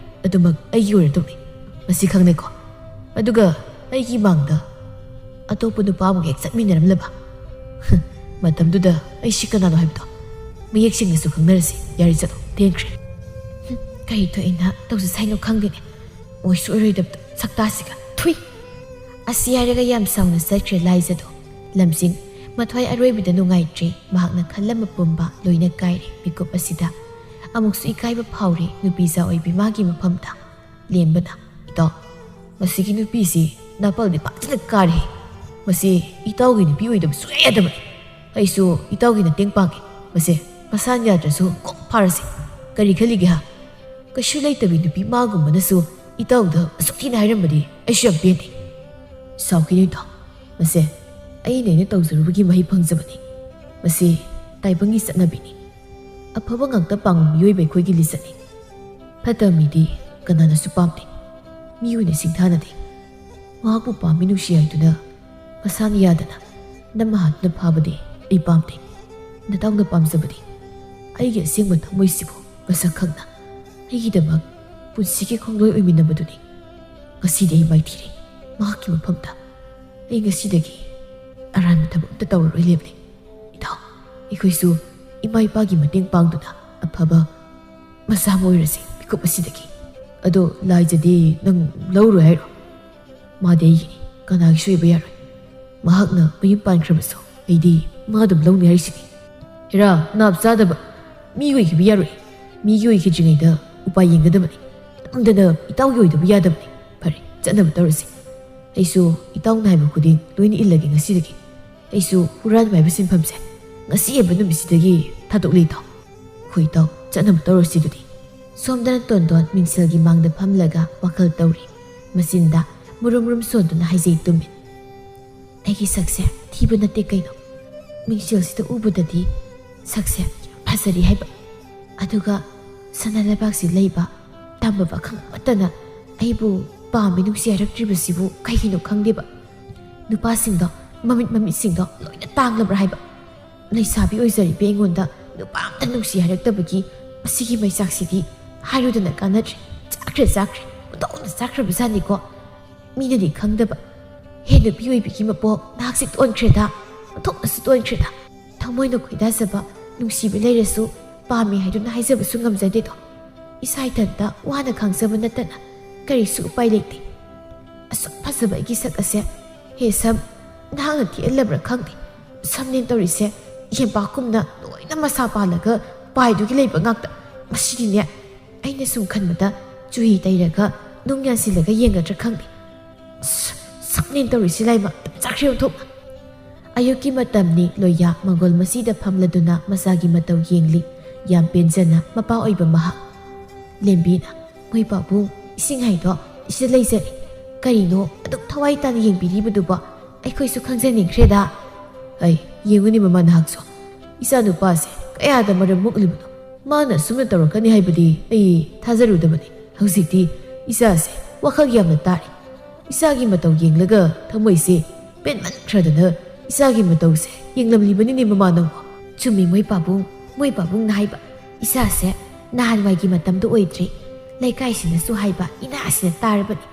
ꯑꯗꯨꯃꯛ ꯑꯩꯒꯤ ꯑꯣꯏꯔꯗꯧꯅꯤ꯫ ꯃꯁꯤ ꯈꯪꯅꯩꯀꯣ? ꯑꯗꯨꯒ ꯑꯩꯒꯤ ꯃꯥꯡꯗ ꯑꯇꯣꯞꯄ ꯅꯨꯄꯥ ꯑꯃꯒ ꯍꯦꯛ ꯆꯠꯃꯤꯟꯅꯔꯝꯂꯕ? ꯃꯇꯝꯗꯨꯗ ꯑꯩꯁꯤ ꯀꯅꯥꯅꯣ ꯍꯥꯏꯕꯗꯣ ꯃꯌꯦꯛ ꯁꯦꯡꯅꯁꯨ ꯈꯪꯅꯔꯁꯤ꯫ ꯌꯥꯔꯦ, ꯆꯠꯂꯣ, ꯊꯦꯡꯈ꯭ꯔꯦ꯫ ꯀꯔꯤ ꯊꯣꯛꯏꯅ ꯇꯧꯁꯤ ꯁꯥꯏꯅꯣ ꯈꯪꯗꯦꯅꯦ꯫ ꯑꯣꯏꯁꯨ ꯑꯣꯏꯔꯣꯏꯗꯕꯗ ꯁꯛꯇꯥꯁꯤꯒ꯫ ꯊꯨꯏ! ꯑꯁꯤ ꯍꯥꯏꯔꯒ ꯌꯥꯝ ꯁꯥꯎꯅ ꯆꯠꯈ꯭ꯔꯦ ꯂꯥꯏꯖꯗꯣ꯫ ꯂꯝꯖꯤꯡ ꯃꯊ꯭ꯋꯥꯏ ꯑꯔꯣꯏꯕꯤꯗ ꯅꯨꯡꯉꯥꯏꯇ꯭ꯔꯦ꯫ ꯃꯍꯥꯛꯅ ꯈꯜꯂꯝꯕ ꯄꯨꯝꯕ ꯂꯣꯏꯅ ꯀꯥꯏꯔꯦ ꯃꯤꯀꯨꯞ ꯑꯁꯤꯗ꯫ ꯑꯃꯨꯛꯁꯨ ꯏꯀꯥꯏꯕ ꯐꯥꯎꯔꯦ ꯅꯨꯄꯤꯖꯥ ꯑꯣꯏꯕꯤ ꯃꯥꯒꯤ ꯃꯐꯝꯗ꯫ ꯂꯦꯝꯕꯅ, "ꯏꯇꯥꯎ, ꯃꯁꯤꯒꯤ ꯅꯨꯄꯤꯁꯤ ꯅꯥꯄꯜꯗꯤ ꯐꯖꯅ ꯀꯥꯔꯦ꯫ ꯃꯁꯤ ꯏꯇꯥꯎꯒꯤ ꯅꯨꯄꯤ ꯑꯣꯏꯗꯕ ꯁꯨꯡꯌꯥ ꯌꯥꯗꯕꯅꯤ꯫ ꯑꯩꯁꯨ ꯏꯇꯥꯎꯒꯤ ꯃꯇꯦꯡ ꯄꯥꯡꯒꯦ꯫ ꯃꯁꯦ ꯃꯁꯥꯅ ꯌꯥꯗ꯭ꯔꯁꯨ ꯀꯣꯛ ꯐꯥꯔꯁꯤ꯫ ꯀꯔꯤ ꯈꯜꯂꯤꯒꯦ ꯍꯥ? ꯀꯩꯁꯨ ꯂꯩꯇꯕꯤ ꯅꯨꯄꯤ ꯃꯥꯒꯨꯝꯕꯅꯁꯨ ꯏꯇꯥꯎꯗ ꯑꯁꯨꯛ ꯊꯤꯅ ꯍꯥꯏꯔꯝꯕꯗꯤ ꯑꯩꯁꯨ ꯌꯥꯝ ꯄꯦꯟꯗꯦ꯫" "ꯁꯥꯎꯈꯤꯅꯨ ꯏꯇꯥꯎ꯫ ꯃꯁꯦ ꯑꯩꯅ ꯑꯩꯅ ꯇꯧꯖꯔꯨꯕꯒꯤ ꯃꯍꯩ ꯐꯪꯖꯕꯅꯤ꯫ ꯃꯁꯤ ꯇꯥꯏꯕꯪꯒꯤ ꯆꯠꯅꯕꯤꯅꯤ꯫ ꯑꯐꯕ ꯉꯥꯛꯇ ꯄꯥꯝꯕ ꯃꯤꯑꯣꯏꯕ ꯑꯩꯈꯣꯏꯒꯤ ꯂꯤꯆꯠꯅꯤ꯫ ꯐꯠꯇꯕ ꯃꯤꯗꯤ ꯀꯅꯥꯅꯁꯨ ꯄꯥꯝꯗꯦ꯫ ꯃꯤ ꯑꯣꯏꯅ ꯁꯤꯡꯊꯥꯅꯗꯦ꯫ ꯃꯍꯥꯛꯄꯨ ꯄꯥꯝꯃꯤ ꯅꯨꯡꯁꯤ ꯍꯥꯏꯗꯨꯅ ꯃꯁꯥꯅ ꯌꯥꯗꯅ ꯅꯝꯃ ꯍꯥꯠꯇꯨꯅ ꯐꯥꯕꯗꯤ ꯑꯩ ꯄꯥꯝꯗꯦ꯫ ꯅꯇꯥꯎꯅ ꯄꯥꯝꯖꯕꯗꯤ ꯑꯩꯒꯤ ꯑꯁꯦꯡꯕ ꯊꯃꯣꯏꯁꯤꯕꯨ ꯃꯁꯛ ꯈꯪꯅ ꯑꯩꯒꯤꯗꯃꯛ ꯄꯨꯟꯁꯤꯒꯤ ꯈꯣꯡꯂꯣꯏ ꯑꯣꯏꯃꯤꯟꯅꯕꯗꯨꯅꯤ꯫ ꯉꯁꯤꯗꯤ ꯑꯩ ꯃꯥꯏꯊꯤꯔꯦ꯫ ꯃꯍꯥꯛꯀꯤ ꯃꯐꯝꯗ ꯑꯩ ꯉꯁꯤꯗꯒꯤ ꯑꯔꯥꯟꯕ ꯊꯕꯛ ꯑꯝꯇ ꯇꯧꯔꯔꯣꯏ ꯂꯦꯞꯂꯦ꯫ ꯏꯇꯥꯎ, ꯑꯩꯈꯣꯏꯁꯨ ꯏꯃꯥ ꯏꯄꯥꯒꯤ ꯃꯇꯦꯡ ꯄꯥꯡꯗꯨꯅ ꯑꯐꯕ ꯃꯆꯥ ꯑꯃ ꯑꯣꯏꯔꯁꯤ ꯃꯤꯀꯨꯞ ꯑꯁꯤꯗꯒꯤ꯫ ꯑꯗꯣ ꯂꯥꯏꯖꯗꯤ ꯅꯪ ꯂꯧꯔꯣꯏ ꯍꯥꯏꯔꯣ? ꯃꯥꯗꯤ ꯑꯩꯒꯤꯅꯤ, ꯀꯅꯥꯒꯤꯁꯨ ꯑꯣꯏꯕ ꯌꯥꯔꯣꯏ꯫ ꯃꯍꯥꯛꯅ ꯃꯌꯨꯝ ꯄꯥꯟꯈ꯭ꯔꯕꯁꯨ ꯑꯩꯗꯤ ꯃꯥ ꯑꯗꯨꯝ ꯂꯧꯅꯤ ꯍꯥꯏꯔꯤꯁꯤꯅꯤ꯫ ꯍꯦꯔꯥ, ꯅꯥꯞ ꯆꯥꯗꯕ꯫ ꯃꯤꯒꯤ ꯑꯣꯏꯈꯤꯕ ꯌꯥꯔꯣꯏ꯫ ꯃꯤꯒꯤ ꯑꯣꯏꯈꯤꯗ꯭ꯔꯤꯉꯩꯗ ꯎꯄꯥꯏ ꯌꯦꯡꯒꯗꯕꯅꯤ꯫ ꯅꯝꯗꯅ ꯏꯇꯥꯎꯒꯤ ꯑꯣꯏꯗꯕ ꯌꯥꯗꯕꯅꯤ꯫ ꯐꯔꯦ, ꯆꯠꯅꯕ ꯇꯧꯔꯁꯤ꯫ ꯑꯩꯁꯨ ꯏꯇꯥꯎꯅ ꯍꯥꯏꯕ ꯈꯨꯗꯤꯡ ꯂꯣꯏꯅ ꯏꯜꯂꯒꯦ ꯉꯁꯤꯗꯒꯤ꯫ ꯑꯩꯁꯨ ꯍꯨꯔꯥꯟꯕ ꯍꯥꯏꯕ ꯁꯤꯟꯐꯝꯁꯦ ꯉꯁꯤ ꯍꯥꯏꯕ ꯅꯨꯃꯤꯠꯁꯤꯗꯒꯤ ꯊꯥꯗꯣꯛꯂꯦ ꯏꯇꯥꯎ꯫ ꯑꯩꯈꯣꯏ ꯏꯇꯥꯎ, ꯆꯠꯅꯕ ꯇꯧꯔꯁꯤ ꯑꯗꯨꯗꯤ꯫ ꯁꯣꯝꯗꯅ ꯇꯣꯟꯗꯣꯟ ꯃꯤꯡꯁꯦꯜꯒꯤ ꯃꯥꯡꯗ ꯐꯝꯂꯒ ꯋꯥꯈꯜ ꯇꯧꯔꯤ꯫ ꯃꯆꯤꯟꯗ ꯃꯨꯔꯨꯝ ꯃꯨꯔꯨꯝ ꯁꯣꯟꯗꯨꯅ ꯍꯥꯏꯖꯩ ꯇꯨꯃꯤꯟ꯫ ꯑꯩꯒꯤ ꯁꯛꯁꯦ ꯊꯤꯕ ꯅꯠꯇꯦ ꯀꯩꯅꯣ꯫ ꯃꯤꯡꯁꯦꯜꯁꯤꯗ ꯎꯕꯗꯗꯤ ꯁꯛꯁꯦ ꯌꯥꯝ ꯐꯖꯔꯤ ꯍꯥꯏꯕ꯫ ꯑꯗꯨꯒ ꯁꯅꯥ ꯂꯩꯕꯥꯛꯁꯤ ꯂꯩꯕ ꯇꯝꯕ ꯄꯥꯈꯪ ꯑꯃꯠꯇꯅ ꯑꯩꯕꯨ ꯄꯥꯝꯃꯤ ꯅꯨꯡꯁꯤ ꯍꯥꯏꯔꯛꯇ꯭ꯔꯤꯕꯁꯤꯕꯨ ꯀꯩꯒꯤꯅꯣ ꯈꯪꯗꯦꯕ꯫ ꯅꯨꯄꯥꯁꯤꯡꯗꯣ ꯃꯃꯤꯠ ꯃꯃꯤꯠꯁꯤꯡꯗꯣ ꯂꯣꯏꯅ ꯇꯥꯡꯂꯕ꯭ꯔꯥ ꯍꯥꯏꯕ꯫ ꯂꯩꯁꯥꯕꯤ ꯑꯣꯏꯖꯔꯤꯕ ꯑꯩꯉꯣꯟꯗ ꯅꯨꯄꯥ ꯑꯝꯇ ꯅꯨꯡꯁꯤ ꯍꯥꯏꯔꯛꯇꯕꯒꯤ ꯃꯁꯤꯒꯤ ꯃꯩꯆꯥꯛꯁꯤꯗꯤ ꯍꯥꯏꯔꯨꯗꯅ ꯀꯥꯟꯅꯗ꯭ꯔꯦ꯫ ꯆꯥꯛꯈ꯭ꯔꯦ, ꯆꯥꯛꯈ꯭ꯔꯦ, ꯑꯣꯟꯊꯣꯛꯅ ꯆꯥꯛꯈ꯭ꯔꯕꯖꯥꯠꯅꯤꯀꯣ꯫ ꯃꯤꯅꯗꯤ ꯈꯪꯗꯕ꯫ ꯍꯦ ꯅꯨꯄꯤ ꯑꯣꯏꯕꯤꯒꯤ ꯃꯄꯣꯛ ꯅꯍꯥꯛꯁꯤ ꯇꯣꯟꯈ꯭ꯔꯦꯗ, ꯑꯣꯟꯊꯣꯛꯅꯁꯨ ꯇꯣꯟꯈ꯭ꯔꯦꯗ꯫ ꯊꯃꯣꯏꯅ ꯈꯣꯏꯗꯥꯖꯕ, ꯅꯨꯡꯁꯤꯕ ꯂꯩꯔꯁꯨ ꯄꯥꯝꯃꯤ ꯍꯥꯏꯗꯨꯅ ꯍꯥꯏꯖꯕꯁꯨ ꯉꯝꯖꯗꯦꯗꯣ꯫ ꯏꯁꯥ ꯏꯊꯟꯇ ꯋꯥꯅ ꯈꯥꯡꯖꯕ ꯅꯠꯇꯅ ꯀꯔꯤꯁꯨ ꯎꯄꯥꯏ ꯂꯩꯇꯦ꯫ ꯑꯁꯨꯛ ꯐꯖꯕ ꯑꯩꯒꯤ ꯁꯛ ꯑꯁꯦ, ꯍꯦ ꯁꯝ, ꯅꯍꯥꯛꯅ ꯊꯤꯍꯜꯂꯕ꯭ꯔꯥ ꯈꯪꯗꯦ, ꯁꯝꯅꯦꯅ ꯇꯧꯔꯤꯁꯦ ꯌꯦꯟꯕꯥꯛꯀꯨꯝꯅ ꯂꯣꯏꯅ ꯃꯁꯥ ꯄꯥꯜꯂꯒ ꯄꯥꯏꯗꯨꯒꯤ ꯂꯩꯕ ꯉꯥꯛꯇ꯫ ꯃꯁꯤꯗꯤꯅꯦ, ꯑꯩꯅ ꯁꯨꯝ ꯈꯟꯕꯗ ꯆꯨꯍꯤ ꯇꯩꯔꯒ ꯅꯨꯡ ꯌꯥꯟꯁꯤꯜꯂꯒ ꯌꯦꯡꯒꯗ꯭ꯔꯥ ꯈꯪꯗꯦ꯫ ꯑꯁ, ꯁꯝꯅꯦꯅ ꯇꯧꯔꯤꯁꯤ ꯂꯥꯏꯃ, ꯆꯥꯛꯈ꯭ꯔꯦ ꯑꯣꯟꯊꯣꯛꯅ꯫ ꯑꯌꯨꯛꯀꯤ ꯃꯇꯝꯅꯤ꯫ ꯂꯣꯏꯌꯥ ꯃꯪꯒꯣꯜ ꯃꯁꯤꯗ ꯐꯝꯂꯗꯨꯅ ꯃꯆꯥꯒꯤ ꯃꯇꯧ ꯌꯦꯡꯂꯤ꯫ ꯌꯥꯝ ꯄꯦꯟꯖꯅ ꯃꯄꯥ ꯑꯣꯏꯕ ꯃꯍꯥꯛ꯫ ꯂꯦꯝꯕꯤꯅ, "ꯃꯣꯏ ꯄꯥꯕꯨꯡ, ꯏꯁꯤꯡ ꯍꯩꯗꯣ ꯁꯤꯗ ꯂꯩꯖꯔꯦ꯫ ꯀꯔꯤꯅꯣ ꯑꯗꯨꯛ ꯊꯋꯥꯏ ꯇꯥꯅ ꯌꯦꯡꯕꯤꯔꯤꯕꯗꯨꯕꯣ? ꯑꯩꯈꯣꯏꯁꯨ ꯈꯪꯖꯅꯤꯡꯈ꯭ꯔꯦꯗ꯫" ꯑꯩ, ꯌꯦꯡꯉꯨꯅꯦ ꯃꯃꯥ ꯅꯍꯥꯛꯁꯨ꯫ ꯏꯆꯥ ꯅꯨꯄꯥꯁꯦ ꯀꯌꯥꯗ ꯃꯔꯝ ꯃꯣꯛꯂꯤꯕꯅꯣ꯫ ꯃꯥꯅ ꯑꯁꯨꯝꯅ ꯇꯧꯔꯛꯀꯅꯤ ꯍꯥꯏꯕꯗꯤ ꯑꯩ ꯊꯥꯖꯔꯨꯗꯕꯅꯤ꯫ ꯍꯧꯖꯤꯛꯇꯤ ꯏꯆꯥꯁꯦ ꯋꯥꯈꯜ ꯌꯥꯝꯅ ꯇꯥꯔꯦ꯫ ꯏꯆꯥꯒꯤ ꯃꯇꯧ ꯌꯦꯡꯂꯒ ꯊꯃꯣꯏꯁꯦ ꯄꯦꯟꯃꯟꯈ꯭ꯔꯗꯅ ꯏꯆꯥꯒꯤ ꯃꯇꯧꯁꯦ ꯌꯦꯡꯂꯝꯂꯤꯕꯅꯤꯅꯦ ꯃꯃꯥ ꯅꯪꯕꯣ꯫ ꯆꯨꯝꯃꯤ ꯃꯣꯏ ꯄꯥꯕꯨꯡ, ꯃꯣꯏ ꯄꯥꯕꯨꯡꯅ ꯍꯥꯏꯕ꯫ ꯏꯆꯥꯁꯦ ꯅꯍꯥꯟꯋꯥꯏꯒꯤ ꯃꯇꯝꯗꯣ ꯑꯣꯏꯗ꯭ꯔꯦ꯫ ꯂꯩꯀꯥꯏꯁꯤꯅꯁꯨ ꯍꯥꯏꯕ, ꯏꯅꯥꯁꯤꯅ ꯇꯥꯔꯕꯅꯤ꯫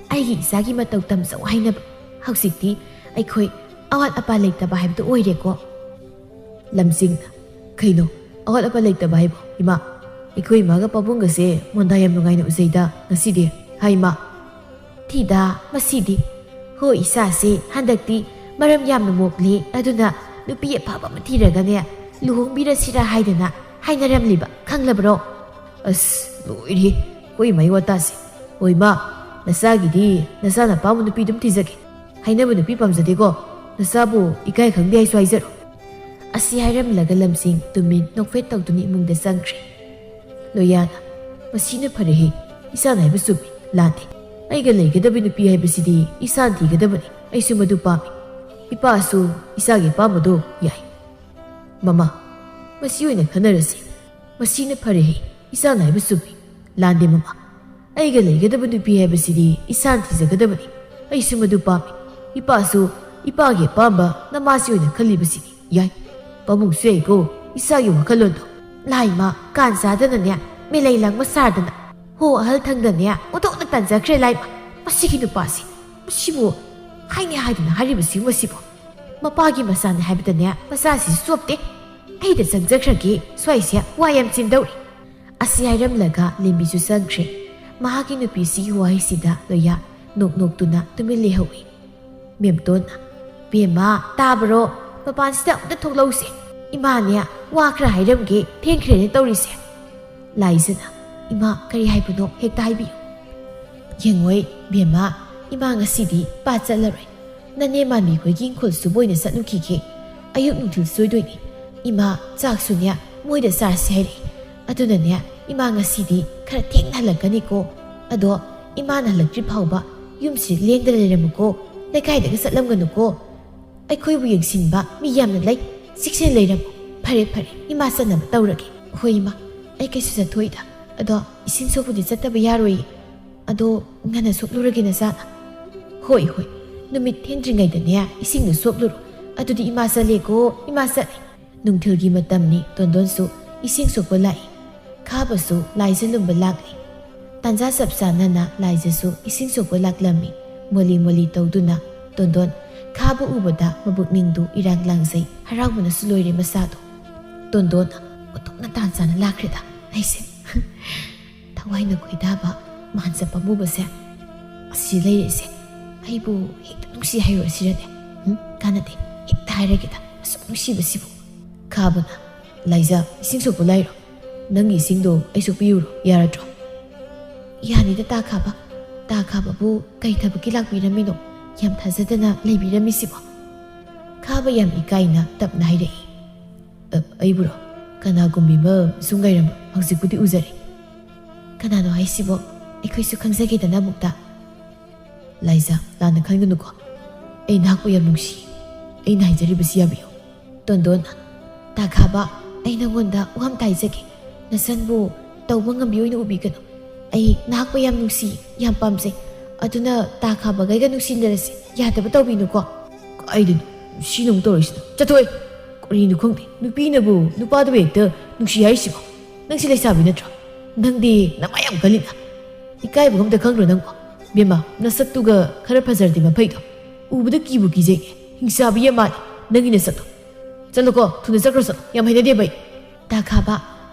ꯑꯩꯒꯤ ꯏꯆꯥꯒꯤ ꯃꯇꯧ ꯇꯝꯖꯧ ꯍꯥꯏꯅꯕ꯫ ꯍꯧꯖꯤꯛꯇꯤ ꯑꯩꯈꯣꯏ ꯑꯋꯥꯠ ꯑꯄꯥ ꯂꯩꯇꯕ ꯍꯥꯏꯕꯗꯨ ꯑꯣꯏꯔꯦꯀꯣ꯫ ꯂꯝꯖꯤꯡꯅ, "ꯀꯩꯅꯣ? ꯑꯋꯥꯠ ꯑꯄꯥ ꯂꯩꯇꯕ ꯍꯥꯏꯕꯣ? ꯏꯃꯥ, ꯑꯩꯈꯣꯏ ꯏꯃꯥꯒ ꯄꯥꯕꯨꯡꯒꯁꯦ ꯃꯣꯟꯗꯥ ꯌꯥꯝ ꯅꯨꯡꯉꯥꯏꯅ ꯎꯖꯩꯗ ꯉꯁꯤꯗꯤ", ꯍꯥꯏ ꯏꯃꯥ꯫ "ꯊꯤꯗ ꯃꯁꯤꯗꯤ꯫ ꯍꯣ, ꯏꯆꯥꯁꯦ ꯍꯟꯗꯛꯇꯤ ꯃꯔꯝ ꯌꯥꯝꯅ ꯃꯣꯛꯂꯦ, ꯑꯗꯨꯅ ꯅꯨꯄꯤ ꯑꯐꯕ ꯑꯃ ꯊꯤꯔꯒꯅꯦ ꯂꯨꯍꯣꯡꯕꯤꯔꯁꯤꯔꯥ ꯍꯥꯏꯗꯅ ꯍꯥꯏꯅꯔꯝꯂꯤꯕ, ꯈꯪꯂꯕ꯭ꯔꯣ?" "ꯑꯁ, ꯂꯣꯏꯔꯦ꯫ ꯑꯩꯈꯣꯏ ꯏꯃꯥꯒꯤ ꯋꯥꯇꯥꯁꯦ꯫ ꯍꯣꯏ ꯏꯃꯥ, ꯅꯆꯥꯒꯤꯗꯤ ꯅꯆꯥꯅ ꯑꯄꯥꯝꯕ ꯅꯨꯄꯤ ꯑꯗꯨꯝ ꯊꯤꯖꯒꯦ꯫ ꯍꯥꯏꯅꯕ ꯅꯨꯄꯤ ꯄꯥꯝꯖꯗꯦꯀꯣ꯫ ꯅꯆꯥꯕꯨ ꯏꯀꯥꯏ ꯈꯪꯗꯦ ꯍꯥꯏꯁꯨ ꯍꯥꯏꯖꯔꯣ꯫" ꯑꯁꯤ ꯍꯥꯏꯔꯝꯂꯒ ꯂꯝꯖꯤꯡ ꯇꯨꯃꯤꯟ ꯅꯣꯛꯐꯦꯠ ꯇꯧꯗꯨꯅ ꯏꯃꯨꯡꯗ ꯆꯪꯈ꯭ꯔꯦ꯫ ꯂꯣꯌꯥꯅ, "ꯃꯁꯤꯅ ꯐꯔꯦꯍꯦ꯫ ꯏꯆꯥꯅ ꯍꯥꯏꯕ ꯆꯨꯝꯃꯤ, ꯂꯥꯟꯗꯦ꯫ ꯑꯩꯒ ꯂꯩꯒꯗꯕ ꯅꯨꯄꯤ ꯍꯥꯏꯕꯁꯤꯗꯤ ꯏꯆꯥꯅ ꯊꯤꯒꯗꯕꯅꯤ꯫ ꯑꯩꯁꯨ ꯃꯗꯨ ꯄꯥꯝꯃꯤ꯫ ꯏꯄꯥꯁꯨ ꯏꯆꯥꯒꯤ ꯑꯄꯥꯝꯕꯗꯣ ꯌꯥꯏ꯫ ꯃꯃꯥ, ꯃꯁꯤ ꯑꯣꯏꯅ ꯈꯟꯅꯔꯁꯤ꯫ ꯃꯁꯤꯅ ꯐꯔꯦꯍꯦ꯫ ꯏꯆꯥꯅ ꯍꯥꯏꯕ ꯆꯨꯝꯃꯤ, ꯂꯥꯟꯗꯦ ꯃꯃꯥ꯫ ꯑꯩꯒ ꯂꯩꯒꯗꯕ ꯅꯨꯄꯤ ꯍꯥꯏꯕꯁꯤꯗꯤ ꯏꯆꯥꯅ ꯊꯤꯖꯒꯗꯕꯅꯤ꯫ ꯑꯩꯁꯨ ꯃꯗꯨ ꯄꯥꯝꯃꯤ꯫ ꯏꯄꯥꯁꯨ ꯏꯄꯥꯒꯤ ꯑꯄꯥꯝꯕ ꯅꯃꯥꯁꯤ ꯑꯣꯏꯅ ꯈꯜꯂꯤꯕꯁꯤꯅꯤ ꯌꯥꯏ꯫ ꯄꯥꯕꯨꯡꯁꯨ ꯌꯥꯏꯀꯣ, ꯏꯆꯥꯒꯤ ꯋꯥꯈꯜꯂꯣꯟꯗꯣ꯫" ꯂꯥꯏꯃ, ꯀꯥꯟ ꯆꯥꯗꯅꯅꯦ, ꯃꯦꯂꯩ ꯂꯪꯕ ꯁꯥꯗꯅ, ꯍꯣ ꯑꯍꯜ ꯊꯪꯗꯅꯦ ꯑꯣꯟꯊꯣꯛꯅ ꯇꯟꯖꯈ꯭ꯔꯦ ꯂꯥꯏꯃ꯫ ꯃꯁꯤꯒꯤ ꯅꯨꯄꯥꯁꯤ, ꯃꯁꯤꯕꯨ ꯍꯥꯏꯅꯤ ꯍꯥꯏꯗꯨꯅ ꯍꯥꯏꯔꯤꯕꯁꯤ ꯃꯁꯤꯕꯨ꯫ ꯃꯄꯥꯒꯤ ꯃꯆꯥꯅꯤ ꯍꯥꯏꯕꯗꯅꯦ ꯃꯆꯥꯁꯤꯁꯨ ꯆꯣꯞꯇꯦ꯫ "ꯑꯩꯗ ꯆꯪꯖꯈ꯭ꯔꯒꯦ, ꯁ꯭ꯋꯥꯏꯁꯦ ꯋꯥ ꯌꯥꯝ ꯆꯤꯟꯗꯧꯔꯤ꯫" ꯑꯁꯤ ꯍꯥꯏꯔꯝꯂꯒ ꯂꯦꯝꯕꯤꯁꯨ ꯆꯪꯈ꯭ꯔꯦ꯫ ꯃꯍꯥꯛꯀꯤ ꯅꯨꯄꯤꯁꯤꯒꯤ ꯋꯥꯍꯩꯁꯤꯗ ꯂꯣꯌꯥ ꯅꯣꯛ ꯅꯣꯛꯇꯨꯅ ꯇꯨꯃꯤꯟ ꯂꯩꯍꯧꯏ꯫ ꯃꯦꯝꯇꯣꯟꯅ, "ꯕꯦꯝꯃ, ꯇꯥꯕꯔꯣ? ꯃꯄꯥꯟꯁꯤꯗ ꯑꯃꯨꯛꯇ ꯊꯣꯛꯂꯛꯎꯁꯦ꯫ ꯏꯃꯥꯅꯦ ꯋꯥ ꯈꯔ ꯍꯥꯏꯔꯝꯒꯦ, ꯊꯦꯡꯈ꯭ꯔꯦꯅꯦ ꯇꯧꯔꯤꯁꯦ꯫" ꯂꯥꯏꯖꯅ, "ꯏꯃꯥ, ꯀꯔꯤ ꯍꯥꯏꯕꯅꯣ ꯍꯦꯛꯇ ꯍꯥꯏꯕꯤꯌꯨ꯫" "ꯌꯦꯡꯉꯣꯏ ꯕꯦꯝꯃ, ꯏꯃꯥ ꯉꯁꯤꯗꯤ ꯄꯥꯠ ꯆꯠꯂꯔꯣꯏ꯫ ꯅꯅꯦ ꯃꯥꯟꯕꯤ ꯈꯣꯏꯒꯤ ꯏꯪꯈꯣꯜ ꯁꯨꯕ ꯑꯣꯏꯅ ꯆꯠꯂꯨꯈꯤꯒꯦ꯫ ꯑꯌꯨꯛ ꯅꯨꯡꯊꯤꯜ ꯁꯣꯏꯗꯣꯏꯅꯤ꯫ ꯏꯃꯥ ꯆꯥꯛꯁꯨꯅꯦ ꯃꯣꯏꯗ ꯆꯥꯔꯁꯦ ꯍꯥꯏꯔꯛꯏ꯫ ꯑꯗꯨꯅꯅꯦ ꯏꯃꯥ ꯉꯁꯤꯗꯤ ꯈꯔ ꯊꯦꯡꯅ ꯍꯜꯂꯛꯀꯅꯤꯀꯣ꯫ ꯑꯗꯣ ꯏꯃꯥꯅ ꯍꯜꯂꯛꯇ꯭ꯔꯤ ꯐꯥꯎꯕ ꯌꯨꯝꯁꯤ ꯂꯦꯡꯗꯅ ꯂꯩꯔꯝꯃꯨꯀꯣ꯫ ꯂꯩꯀꯥꯏꯗꯒ ꯆꯠꯂꯝꯒꯅꯨꯀꯣ꯫ ꯑꯩꯈꯣꯏꯕꯨ ꯌꯦꯡꯁꯤꯟꯕ ꯃꯤ ꯌꯥꯝꯅ ꯂꯩ꯫ ꯆꯦꯛꯁꯤꯟꯅ ꯂꯩꯔꯝꯃꯨ꯫ ꯐꯔꯦ, ꯐꯔꯦ, ꯏꯃꯥ ꯆꯠꯅꯕ ꯇꯧꯔꯒꯦ꯫" "ꯍꯣꯏ ꯏꯃꯥ, ꯑꯩ ꯀꯩꯁꯨ ꯆꯠꯊꯣꯛꯏꯗ꯫ ꯑꯗꯣ ꯏꯁꯤꯡ ꯁꯣꯛꯄꯗꯤ ꯆꯠꯇꯕ ꯌꯥꯔꯣꯏꯌꯦ꯫ ꯑꯗꯣ ꯉꯟꯅ ꯁꯣꯛꯂꯨꯔꯒꯦ ꯅꯆꯥꯅ꯫" "ꯍꯣꯏ, ꯍꯣꯏ, ꯅꯨꯃꯤꯠ ꯊꯦꯡꯗ꯭ꯔꯤꯉꯩꯗꯅꯦ ꯏꯁꯤꯡꯗꯣ ꯁꯣꯛꯂꯨꯔꯣ꯫ ꯑꯗꯨꯗꯤ ꯏꯃꯥ ꯆꯠꯂꯦꯀꯣ, ꯏꯃꯥ ꯆꯠꯂꯦ꯫" ꯅꯨꯡꯊꯤꯜꯒꯤ ꯃꯇꯝꯅꯤ꯫ ꯇꯣꯟꯗꯣꯟꯁꯨ ꯏꯁꯤꯡ ꯁꯣꯛꯄ ꯂꯥꯛꯏ꯫ ꯈꯥꯕꯁꯨ ꯂꯥꯏꯖ ꯂꯨꯝꯕ ꯂꯥꯛꯂꯤ꯫ ꯇꯥꯟꯖꯥ ꯆꯞ ꯆꯥꯅꯅ ꯂꯥꯏꯖꯁꯨ ꯏꯁꯤꯡ ꯁꯣꯛꯄ ꯂꯥꯛꯂꯝꯃꯤ꯫ ꯃꯣꯂꯤ ꯃꯣꯂꯤ ꯇꯧꯗꯨꯅ ꯇꯣꯟꯗꯣꯟ ꯈꯥꯕ ꯎꯕꯗ ꯃꯕꯨꯛꯅꯤꯡꯗꯨ ꯏꯔꯥꯡ ꯂꯥꯡꯖꯩ꯫ ꯍꯔꯥꯎꯕꯅꯁꯨ ꯂꯣꯏꯔꯦ ꯃꯁꯥꯗꯣ꯫ ꯇꯣꯟꯗꯣꯟꯅ ꯑꯣꯟꯊꯣꯛꯅ ꯇꯥꯟ ꯆꯥꯅ ꯂꯥꯛꯈ꯭ꯔꯦꯗ꯫ ꯑꯩꯁꯦ ꯊꯋꯥꯏꯅ ꯈꯣꯏꯗꯥꯕ ꯃꯥꯟꯖ ꯄꯥꯝꯃꯨꯕꯁꯦ ꯑꯁꯤ ꯂꯩꯔꯤꯁꯦ꯫ ꯑꯩꯕꯨ ꯍꯦꯛꯇ ꯅꯨꯡꯁꯤ ꯍꯥꯏꯔꯨꯔꯁꯤꯔꯅꯦ? ꯎꯝ, ꯀꯥꯟꯅꯗꯦ꯫ ꯍꯦꯛꯇ ꯍꯥꯏꯔꯒꯦꯗ, ꯑꯁꯨꯛ ꯅꯨꯡꯁꯤꯕꯁꯤꯕꯨ꯫ ꯈꯥꯕꯅ, "ꯂꯥꯏꯖ, ꯏꯁꯤꯡ ꯁꯣꯛꯄ ꯂꯥꯛꯏꯔꯣ? ꯅꯪꯒꯤ ꯏꯁꯤꯡꯗꯣ ꯑꯩꯁꯨ ꯄꯤꯌꯨꯔꯣ, ꯌꯥꯔꯗ꯭ꯔꯣ?" "ꯌꯥꯅꯤꯗ, ꯇꯥ ꯈꯥꯕ꯫ ꯇꯥ ꯈꯥꯕꯕꯨ ꯀꯩ ꯊꯕꯛꯀꯤ ꯂꯥꯛꯄꯤꯔꯝꯃꯤꯅꯣ? ꯌꯥꯝ ꯊꯥꯖꯗꯅ ꯂꯩꯕꯤꯔꯝꯃꯤꯁꯤꯕꯣ?" ꯈꯥꯕ ꯌꯥꯝ ꯏꯀꯥꯏꯅ ꯇꯞꯅ ꯍꯥꯏꯔꯛꯏ꯫ "ꯑ, ꯑꯩꯕꯨꯔꯣ? ꯀꯅꯥꯒꯨꯝꯕꯤ ꯑꯃ ꯁꯨꯝ ꯉꯥꯏꯔꯝꯕ, ꯍꯧꯖꯤꯛꯄꯨꯗꯤ ꯎꯖꯔꯦ꯫ ꯀꯅꯥꯅꯣ ꯍꯥꯏꯁꯤꯕꯣ? ꯑꯩꯈꯣꯏꯁꯨ ꯈꯪꯖꯒꯦꯗꯅ ꯑꯃꯨꯛꯇ꯫" "ꯂꯥꯏꯖ, ꯂꯥꯟꯅ ꯈꯟꯒꯅꯨꯀꯣ꯫ ꯑꯩ ꯅꯍꯥꯛꯄꯨ ꯌꯥꯝ ꯅꯨꯡꯁꯤ꯫ ꯑꯩꯅ ꯍꯥꯏꯖꯔꯤꯕꯁꯤ ꯌꯥꯕꯤꯌꯨ꯫" ꯇꯣꯟꯗꯣꯟꯅ, "ꯇꯥ ꯈꯥꯕ, ꯑꯩ ꯅꯉꯣꯟꯗ ꯋꯥ ꯑꯝꯇ ꯍꯥꯏꯖꯒꯦ꯫ ꯅꯁꯟꯕꯨ ꯇꯧꯕ ꯉꯝꯕꯤ ꯑꯣꯏꯅ ꯎꯕꯤꯒꯅꯨ꯫ ꯑꯩ ꯅꯍꯥꯛꯄꯨ ꯌꯥꯝ ꯅꯨꯡꯁꯤ, ꯌꯥꯝ ꯄꯥꯝꯖꯩ꯫ ꯑꯗꯨꯅ ꯇꯥ ꯈꯥꯕꯒ ꯑꯩꯒ ꯅꯨꯡꯁꯤꯅꯔꯁꯤ, ꯌꯥꯗꯕ ꯇꯧꯕꯤꯅꯨꯀꯣ꯫" "ꯀꯥꯏꯗꯅꯣ ꯁꯤꯅ ꯑꯃꯨꯛ ꯇꯧꯔꯛꯏꯁꯤꯅ? ꯆꯠꯊꯣꯛꯑꯦ! ꯀꯔꯤꯅꯣ ꯈꯪꯗꯦ, ꯅꯨꯄꯤꯅꯕꯨ ꯅꯨꯄꯥꯗꯕꯨ ꯍꯦꯛꯇ ꯅꯨꯡꯁꯤ ꯍꯥꯏꯔꯤꯁꯤꯕꯣ꯫ ꯅꯪꯁꯤ ꯂꯩꯁꯥꯕꯤ ꯅꯠꯇ꯭ꯔꯣ? ꯅꯪꯗꯤ ꯅꯃꯥꯏ ꯌꯥꯝ ꯀꯜꯂꯤꯅ꯫ ꯏꯀꯥꯏꯕꯒ ꯑꯝꯇ ꯈꯪꯗ꯭ꯔꯣ ꯅꯪꯕꯣ? ꯕꯦꯝꯃ, ꯅꯁꯛꯇꯨꯒ ꯈꯔ ꯐꯖꯔꯗꯤ ꯃꯐꯩꯗꯣ꯫ ꯎꯕꯗ ꯀꯤꯕꯨ ꯀꯤꯖꯩꯅꯦ꯫ ꯍꯤꯡꯆꯥꯕꯤ ꯌꯥꯝ ꯃꯥꯜꯂꯦ ꯅꯪꯒꯤ ꯅꯁꯛꯇꯣ꯫ ꯆꯠꯂꯣꯀꯣ, ꯊꯨꯅ ꯆꯠꯈ꯭ꯔꯣ, ꯆꯠꯂꯣ꯫ ꯌꯥꯝ ꯍꯩꯅꯗꯦꯕ ꯑꯩ꯫" "ꯇꯥ ꯈꯥꯕ,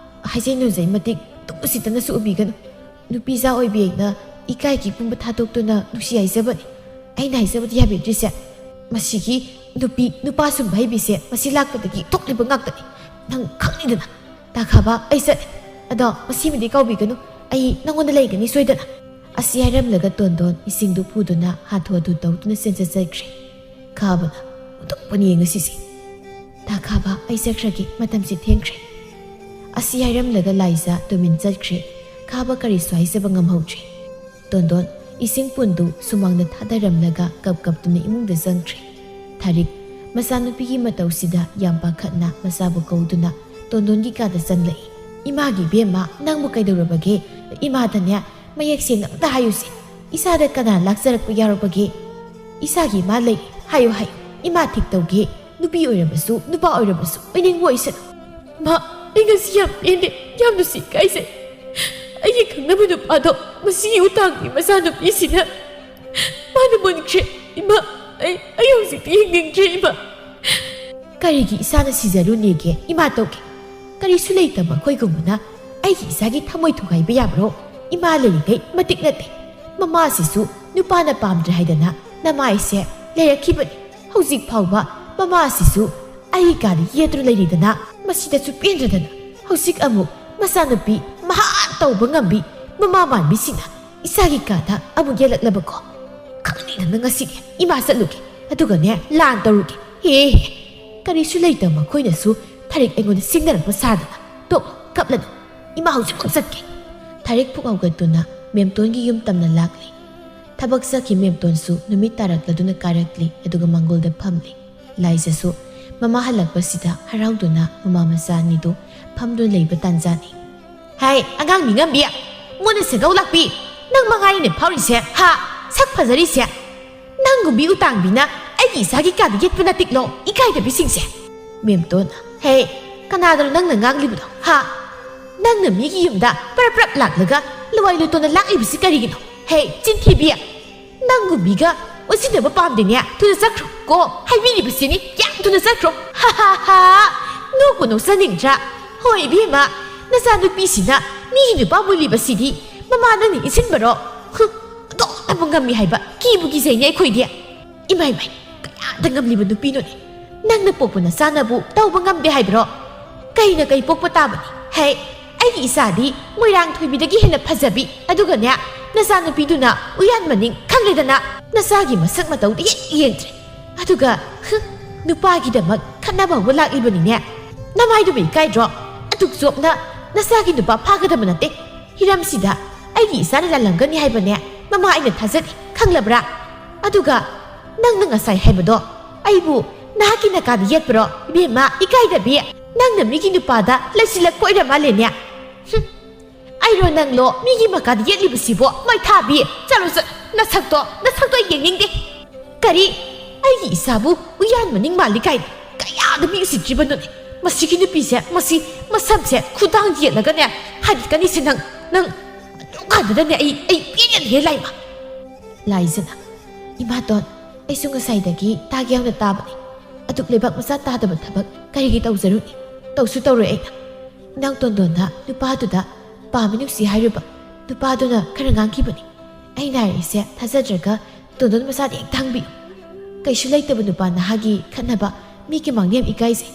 ꯍꯥꯏꯖꯩ ꯅꯣꯟꯖꯩ ꯃꯇꯤꯛ ꯇꯨ ꯎꯁꯤꯠꯇꯅꯁꯨ ꯎꯕꯤꯒꯅꯨ꯫ ꯅꯨꯄꯤꯖꯥ ꯑꯣꯏꯕꯤ ꯑꯩꯅ ꯏꯀꯥꯏꯒꯤ ꯄꯨꯝꯕ ꯊꯥꯗꯣꯛꯇꯨꯅ ꯅꯨꯡꯁꯤ ꯍꯥꯏꯖꯕꯅꯤ꯫ ꯑꯩꯅ ꯍꯥꯏꯖꯕꯗꯤ ꯌꯥꯕꯤꯗ꯭ꯔꯤꯁꯦ꯫ ꯃꯁꯤꯒꯤ ꯅꯨꯄꯤ ꯅꯨꯄꯥ ꯁꯨꯝꯕ ꯍꯩꯕꯤꯁꯦ ꯃꯁꯤ ꯂꯥꯛꯄꯗꯒꯤ ꯊꯣꯛꯂꯤꯕ ꯉꯥꯛꯇꯅꯤ꯫ ꯅꯪ ꯈꯪꯅꯤꯗꯅ꯫ ꯇꯥ ꯈꯥꯕ, ꯑꯩ ꯆꯠꯂꯦ꯫ ꯑꯗꯣ ꯃꯁꯤꯃꯗꯤ ꯀꯥꯎꯕꯤꯒꯅꯨ, ꯑꯩ ꯅꯉꯣꯟꯗ ꯂꯩꯒꯅꯤ ꯁꯣꯏꯗꯅ꯫" ꯑꯁꯤ ꯍꯥꯏꯔꯝꯂꯒ ꯇꯣꯟꯗꯣꯟ ꯏꯁꯤꯡꯗꯨ ꯄꯨꯗꯨꯅ ꯍꯥꯊꯨ ꯍꯥꯊꯨ ꯇꯧꯗꯨꯅ ꯆꯦꯟꯖ ꯆꯠꯈ꯭ꯔꯦ꯫ ꯈꯥꯕꯅ ꯑꯣꯟꯊꯣꯛꯄꯅꯤ ꯉꯁꯤꯁꯦ꯫ "ꯇꯥ ꯈꯥꯕ, ꯑꯩ ꯆꯠꯈ꯭ꯔꯒꯦ, ꯃꯇꯝꯁꯦ ꯊꯦꯡꯈ꯭ꯔꯦ꯫" ꯑꯁꯤ ꯍꯥꯏꯔꯝꯂꯒ ꯂꯥꯏꯖ ꯇꯨꯃꯤꯟ ꯆꯠꯈ꯭ꯔꯦ꯫ ꯈꯥꯕ ꯀꯔꯤꯁꯨ ꯍꯥꯏꯖꯕ ꯉꯝꯍꯧꯗ꯭ꯔꯦ꯫ ꯇꯣꯟꯗꯣꯟ ꯏꯁꯤꯡ ꯄꯨꯟꯗꯨ ꯁꯨꯃꯥꯡꯗ ꯊꯥꯗꯔꯝꯂꯒ ꯀꯞ ꯀꯞꯇꯨꯅ ꯏꯃꯨꯡꯗ ꯆꯪꯈ꯭ꯔꯦ꯫ ꯊꯥꯔꯤꯛ ꯃꯆꯥꯅꯨꯄꯤꯒꯤ ꯃꯇꯧꯁꯤꯗ ꯌꯥꯝ ꯄꯥꯈꯠꯅ ꯃꯆꯥꯕꯨ ꯀꯧꯗꯨꯅ ꯇꯣꯟꯗꯣꯟꯒꯤ ꯀꯥꯗ ꯆꯪꯂꯛꯏ꯫ "ꯏꯃꯥꯒꯤ ꯏꯕꯦꯝꯃ, ꯅꯪꯕꯨ ꯀꯩꯗꯧꯔꯕꯒꯦ? ꯏꯃꯥꯗꯅꯦ ꯃꯌꯦꯛ ꯁꯦꯡꯅ ꯑꯝꯇ ꯍꯥꯏꯌꯨꯁꯦ꯫ ꯏꯆꯥꯗ ꯀꯅꯥ ꯂꯥꯛꯆꯔꯛꯄ ꯌꯥꯎꯔꯕꯒꯦ? ꯏꯆꯥꯒꯤ ꯏꯃꯥ ꯂꯩ꯫ ꯍꯥꯏꯌꯨ, ꯍꯥꯏꯌꯨ꯫ ꯏꯃꯥ ꯊꯤꯛ ꯇꯧꯒꯦ꯫ ꯅꯨꯄꯤ ꯑꯣꯏꯔꯕꯁꯨ, ꯅꯨꯄꯥ ꯑꯣꯏꯔꯕꯁꯨ, ꯑꯣꯏꯅꯤꯡꯕ ꯑꯣꯏꯁꯅꯨ꯫" "ꯃꯥ, ꯑꯩ ꯉꯁꯤ ꯌꯥꯝ ꯄꯦꯟꯗꯦ, ꯌꯥꯝꯅꯁꯨ ꯏꯀꯥꯏꯖꯩ꯫ ꯑꯩꯒꯤ ꯈꯪꯅꯕ ꯅꯨꯄꯥꯗꯣ ꯃꯁꯤꯒꯤ ꯎꯇꯥꯡꯒꯤ ꯃꯆꯥꯅꯨꯄꯤꯁꯤꯅ ꯃꯥꯅ ꯃꯨꯟꯈ꯭ꯔꯦ꯫ ꯏꯃꯥ, ꯑꯩ, ꯑꯩ ꯍꯧꯖꯤꯛꯇꯤ ꯍꯤꯡꯅꯤꯡꯗ꯭ꯔꯦ, ꯏꯃꯥ꯫" ꯀꯔꯤꯒꯤ ꯏꯁꯥꯅ ꯁꯤꯖꯔꯨꯅꯦꯒꯦ ꯏꯃꯥꯇꯣꯟꯒꯤ? ꯀꯔꯤꯁꯨ ꯂꯩꯇꯕ ꯑꯩꯈꯣꯏꯒꯨꯝꯕꯅ ꯑꯩꯒꯤ ꯏꯆꯥꯒꯤ ꯊꯃꯣꯏ ꯊꯨꯒꯥꯏꯕ ꯌꯥꯕ꯭ꯔꯣ? ꯏꯃꯥ ꯂꯩꯔꯤꯉꯩ ꯃꯇꯤꯛ ꯅꯠꯇꯦ꯫ ꯃꯃꯥꯁꯤꯁꯨ ꯅꯨꯄꯥꯅ ꯄꯥꯝꯗ꯭ꯔꯦ ꯍꯥꯏꯗꯅ ꯅꯃꯥꯏꯁꯦ ꯂꯩꯔꯛꯈꯤꯕꯅꯤ꯫ ꯍꯧꯖꯤꯛ ꯐꯥꯎꯕ ꯃꯃꯥꯁꯤꯁꯨ ꯑꯩꯒꯤ ꯀꯥꯗ ꯌꯦꯠꯇꯨꯅ ꯂꯩꯔꯤꯗꯅ, ꯃꯁꯤꯗꯁꯨ ꯄꯦꯟꯗ꯭ꯔꯗꯅ ꯍꯧꯖꯤꯛ ꯑꯃꯨꯛ ꯃꯆꯥꯅꯨꯄꯤ ꯃꯍꯥ ꯇꯧꯕ ꯉꯝꯕꯤ ꯃꯃꯥ ꯃꯥꯟꯕꯤꯁꯤꯡꯅ ꯏꯆꯥꯒꯤ ꯀꯥꯗ ꯑꯃꯨꯛ ꯌꯦꯠꯂꯛꯂꯕꯀꯣ꯫ ꯈꯪꯅꯤꯡꯗꯅ ꯉꯁꯤꯗꯤ ꯏꯃꯥ ꯆꯠꯂꯨꯒꯦ, ꯑꯗꯨꯒꯅꯦ ꯂꯥꯟ ꯇꯧꯔꯨꯒꯦ꯫ ꯍꯦ ꯍꯦ, ꯀꯔꯤꯁꯨ ꯂꯩꯇꯕ ꯃꯈꯣꯏꯅꯁꯨ ꯊꯔꯤꯛ ꯑꯩꯉꯣꯟꯗ ꯁꯤꯡꯅꯔꯛꯄ ꯁꯥꯗꯅ꯫ ꯇꯣꯛ, ꯀꯞꯂꯅꯨ꯫ ꯏꯃꯥ ꯍꯧꯖꯤꯛꯃꯛ ꯆꯠꯀꯦ꯫ ꯊꯔꯤꯛ ꯐꯨꯛ ꯍꯧꯒꯠꯇꯨꯅ ꯃꯦꯝꯇꯣꯟꯒꯤ ꯌꯨꯝ ꯇꯝꯅ ꯂꯥꯛꯂꯤ꯫ ꯊꯕꯛ ꯆꯠꯈꯤ ꯃꯦꯝꯇꯣꯟꯁꯨ ꯅꯨꯃꯤꯠ ꯇꯥꯔꯛꯂꯗꯨꯅ ꯀꯥꯔꯛꯂꯤ, ꯑꯗꯨꯒ ꯃꯪꯒꯣꯜꯗ ꯐꯝꯂꯤ꯫ ꯂꯥꯏꯖꯁꯨ ꯃꯃꯥ ꯍꯜꯂꯛꯄꯁꯤꯗ ꯍꯔꯥꯎꯗꯨꯅ ꯃꯃꯥ ꯃꯆꯥ ꯑꯅꯤꯗꯨ ꯐꯝꯗꯨꯅ ꯂꯩꯕ ꯇꯥꯟꯖꯥꯅꯤ꯫ ꯍꯥꯏ, ꯑꯉꯥꯡ ꯃꯤꯉꯝꯕꯤ, ꯃꯣꯟꯅ ꯁꯦꯒꯧ ꯂꯥꯛꯄꯤ, ꯅꯪ ꯃꯉꯥꯏꯔꯦꯅꯦ ꯐꯥꯎꯔꯤꯁꯦ, ꯍꯥ? ꯁꯛ ꯐꯖꯔꯤꯁꯦ꯫ ꯅꯪꯒꯨꯝꯕꯤ ꯎꯇꯥꯡꯕꯤꯅ ꯑꯩꯒꯤ ꯏꯆꯥꯒꯤ ꯀꯥꯗ ꯌꯦꯠꯄ ꯅꯠꯇꯤꯛꯂꯣ, ꯏꯀꯥꯏꯗꯕꯤꯁꯤꯡꯁꯦ꯫ ꯃꯦꯝꯇꯣꯟ, ꯍꯦ, ꯀꯅꯥꯗꯅꯣ ꯅꯪꯅ ꯉꯥꯡꯂꯤꯕꯗꯣ, ꯍꯥ? ꯅꯪꯅ ꯃꯤꯒꯤ ꯌꯨꯝꯗ ꯄꯔꯞ ꯄꯔꯞ ꯂꯥꯛꯂꯒ ꯂꯋꯥꯏ ꯂꯨꯇꯣꯟꯅ ꯂꯥꯛꯂꯤꯕꯁꯤ ꯀꯔꯤꯒꯤꯅꯣ? ꯍꯦ, ꯆꯤꯟꯊꯤꯕꯤ! ꯅꯪꯒꯨꯝꯕꯤꯒ ꯎꯁꯤꯟꯅꯕ ꯄꯥꯝꯗꯦꯅꯦ, ꯊꯨꯅ ꯆꯠꯈ꯭ꯔꯣ ꯀꯣ, ꯍꯥꯏꯕꯤꯔꯤꯕꯁꯤꯅꯤ, ꯌꯥꯝ ꯊꯨꯅ ꯆꯠꯈ꯭ꯔꯣ꯫ ꯍꯥ ꯍꯥ ꯍꯥ! ꯅꯣꯛꯄꯨ ꯅꯣꯛꯆꯅꯤꯡꯗ꯭ꯔꯥ? ꯍꯣꯏ ꯏꯕꯦꯝꯃ, ꯅꯆꯥꯅꯨꯄꯤꯁꯤꯅ ꯃꯤꯒꯤ ꯅꯨꯄꯥ ꯃꯨꯜꯂꯤꯕꯁꯤꯗꯤ ꯃꯃꯥ ꯅꯪꯅ ꯏꯟꯁꯤꯟꯕꯔꯣ? ꯍꯨꯝ, ꯑꯗꯣꯝꯇꯕꯨ ꯉꯝꯃꯤ ꯍꯥꯏꯕ ꯀꯤꯕꯨ ꯀꯤꯖꯩꯅꯦ ꯑꯩꯈꯣꯏꯗꯤ꯫ ꯏꯃꯥꯏ ꯃꯥꯏ, ꯀꯌꯥꯗ ꯉꯝꯂꯤꯕ ꯅꯨꯄꯤꯅꯣꯅꯦ? ꯅꯪꯅ ꯄꯣꯛꯄ ꯅꯆꯥꯅꯕꯨ ꯇꯧꯕ ꯉꯝꯗꯦ ꯍꯥꯏꯕ꯭ꯔꯣ? ꯀꯩꯅ ꯀꯩ ꯄꯣꯛꯄ ꯇꯥꯕꯅꯤ? ꯍꯦ, ꯑꯩꯒꯤ ꯏꯆꯥꯗꯤ ꯃꯣꯏꯔꯥꯡ ꯊꯣꯏꯕꯤꯗꯒꯤ ꯍꯦꯟꯅ ꯐꯖꯕꯤ, ꯑꯗꯨꯒꯅꯦ, ꯅꯆꯥꯅꯨꯄꯤꯗꯨꯅ ꯎꯌꯥꯟ ꯃꯅꯤꯡ ꯈꯪꯂꯦꯗꯅ꯫ ꯅꯆꯥꯒꯤ ꯃꯁꯛ ꯃꯇꯧꯗꯤ ꯍꯦꯛ ꯌꯦꯡꯗ꯭ꯔꯦ꯫ ꯑꯗꯨꯒ, ꯍꯨꯝ, ꯅꯨꯄꯥꯒꯤꯗꯃꯛ ꯈꯠꯅꯕ ꯍꯧꯕ ꯂꯥꯛꯂꯤꯕꯅꯤꯅꯦ꯫ ꯅꯃꯥꯏꯗꯨꯕꯨ ꯏꯀꯥꯏꯗ꯭ꯔꯣ? ꯑꯗꯨꯛ ꯆꯣꯞꯅ ꯅꯆꯥꯒꯤ ꯅꯨꯄꯥ ꯐꯥꯒꯗꯕ ꯅꯠꯇꯦ꯫ ꯍꯤꯔꯝꯁꯤꯗ ꯑꯩꯒꯤ ꯏꯆꯥꯅ ꯂꯥꯜꯂꯝꯒꯅꯤ ꯍꯥꯏꯕꯅꯦ ꯃꯃꯥ ꯑꯩꯅ ꯊꯥꯖꯗꯦ, ꯈꯪꯂꯕ꯭ꯔꯥ? ꯑꯗꯨꯒ ꯅꯪꯅ ꯉꯁꯥꯏ ꯍꯥꯏꯕꯗꯣ ꯑꯩꯕꯨ ꯅꯍꯥꯛꯀꯤ ꯅꯀꯥꯗ ꯌꯦꯠꯄꯔꯣ? ꯏꯕꯦꯝꯃ, ꯏꯀꯥꯏꯗꯕꯤ, ꯅꯪꯅ ꯃꯤꯒꯤ ꯅꯨꯄꯥꯗ ꯂꯩꯁꯤꯜꯂꯛꯄ ꯑꯣꯏꯔ ꯃꯥꯜꯂꯦꯅꯦ꯫ ꯍꯨꯝ, ꯑꯩꯔꯣ ꯅꯪꯂꯣ ꯃꯤꯒꯤ ꯃꯀꯥꯗ ꯌꯦꯠꯂꯤꯕꯁꯤꯕꯣ? ꯃꯩꯊꯥꯕꯤ, ꯆꯠꯂꯣ ꯆꯠ, ꯅꯁꯛꯇꯣ, ꯅꯁꯛꯇꯣ ꯑꯩ ꯌꯦꯡꯅꯤꯡꯗꯦ꯫ ꯀꯔꯤ? ꯑꯩꯒꯤ ꯏꯆꯥꯕꯨ ꯎꯌꯥꯟ ꯃꯅꯤꯡ ꯃꯥꯜꯂꯤ ꯀꯥꯏꯅ ꯀꯌꯥꯗ ꯃꯤ ꯎꯁꯤꯠꯇ꯭ꯔꯤꯕꯅꯣꯅꯦ? ꯃꯁꯤꯒꯤ ꯅꯨꯄꯤꯁꯦ, ꯃꯁꯤ ꯃꯁꯝꯁꯦ ꯈꯨꯗꯥꯡ ꯌꯦꯠꯂꯒꯅꯦ ꯍꯥꯏꯒꯠꯀꯅꯤꯁꯦ ꯅꯪ, ꯅꯪ, ꯑꯗꯨꯀꯥꯟꯗꯨꯗꯅꯦ ꯑꯩ, ꯑꯩ ꯄꯦꯟꯒꯅꯤꯍꯦ ꯂꯥꯏꯃ꯫ ꯂꯥꯏꯖꯅ, ꯏꯃꯥꯇꯣꯟ, ꯑꯩꯁꯨ ꯉꯁꯥꯏꯗꯒꯤ ꯇꯥꯒꯦ ꯌꯥꯎꯅ ꯇꯥꯕꯅꯤ꯫ ꯑꯗꯨꯛ ꯂꯩꯕꯥꯛ ꯃꯆꯥ ꯇꯥꯗꯕ ꯊꯕꯛ ꯀꯔꯤꯒꯤ ꯇꯧꯖꯔꯨꯅꯤ? ꯇꯧꯁꯨ ꯇꯧꯔꯣꯏ ꯑꯩꯅ꯫ ꯏꯅꯥꯎ ꯇꯣꯟꯗꯣꯟꯅ ꯅꯨꯄꯥꯗꯨꯗ ꯄꯥꯝꯃꯤ ꯅꯨꯡꯁꯤ ꯍꯥꯏꯔꯨꯕ ꯅꯨꯄꯥꯗꯨꯅ ꯈꯔ ꯉꯥꯡꯈꯤꯕꯅꯤ꯫ ꯑꯩꯅ ꯍꯥꯏꯔꯤꯁꯦ ꯊꯥꯖꯗ꯭ꯔꯒ ꯇꯣꯟꯗꯣꯟ ꯃꯆꯥꯗ ꯍꯦꯛꯇ ꯍꯪꯕꯤꯌꯨ꯫ ꯀꯩꯁꯨ ꯂꯩꯇꯕ ꯅꯨꯄꯥ ꯅꯍꯥꯒꯤ ꯈꯠꯅꯕ ꯃꯤꯒꯤ ꯃꯥꯡꯗ ꯌꯥꯝ ꯏꯀꯥꯏꯖꯩ꯫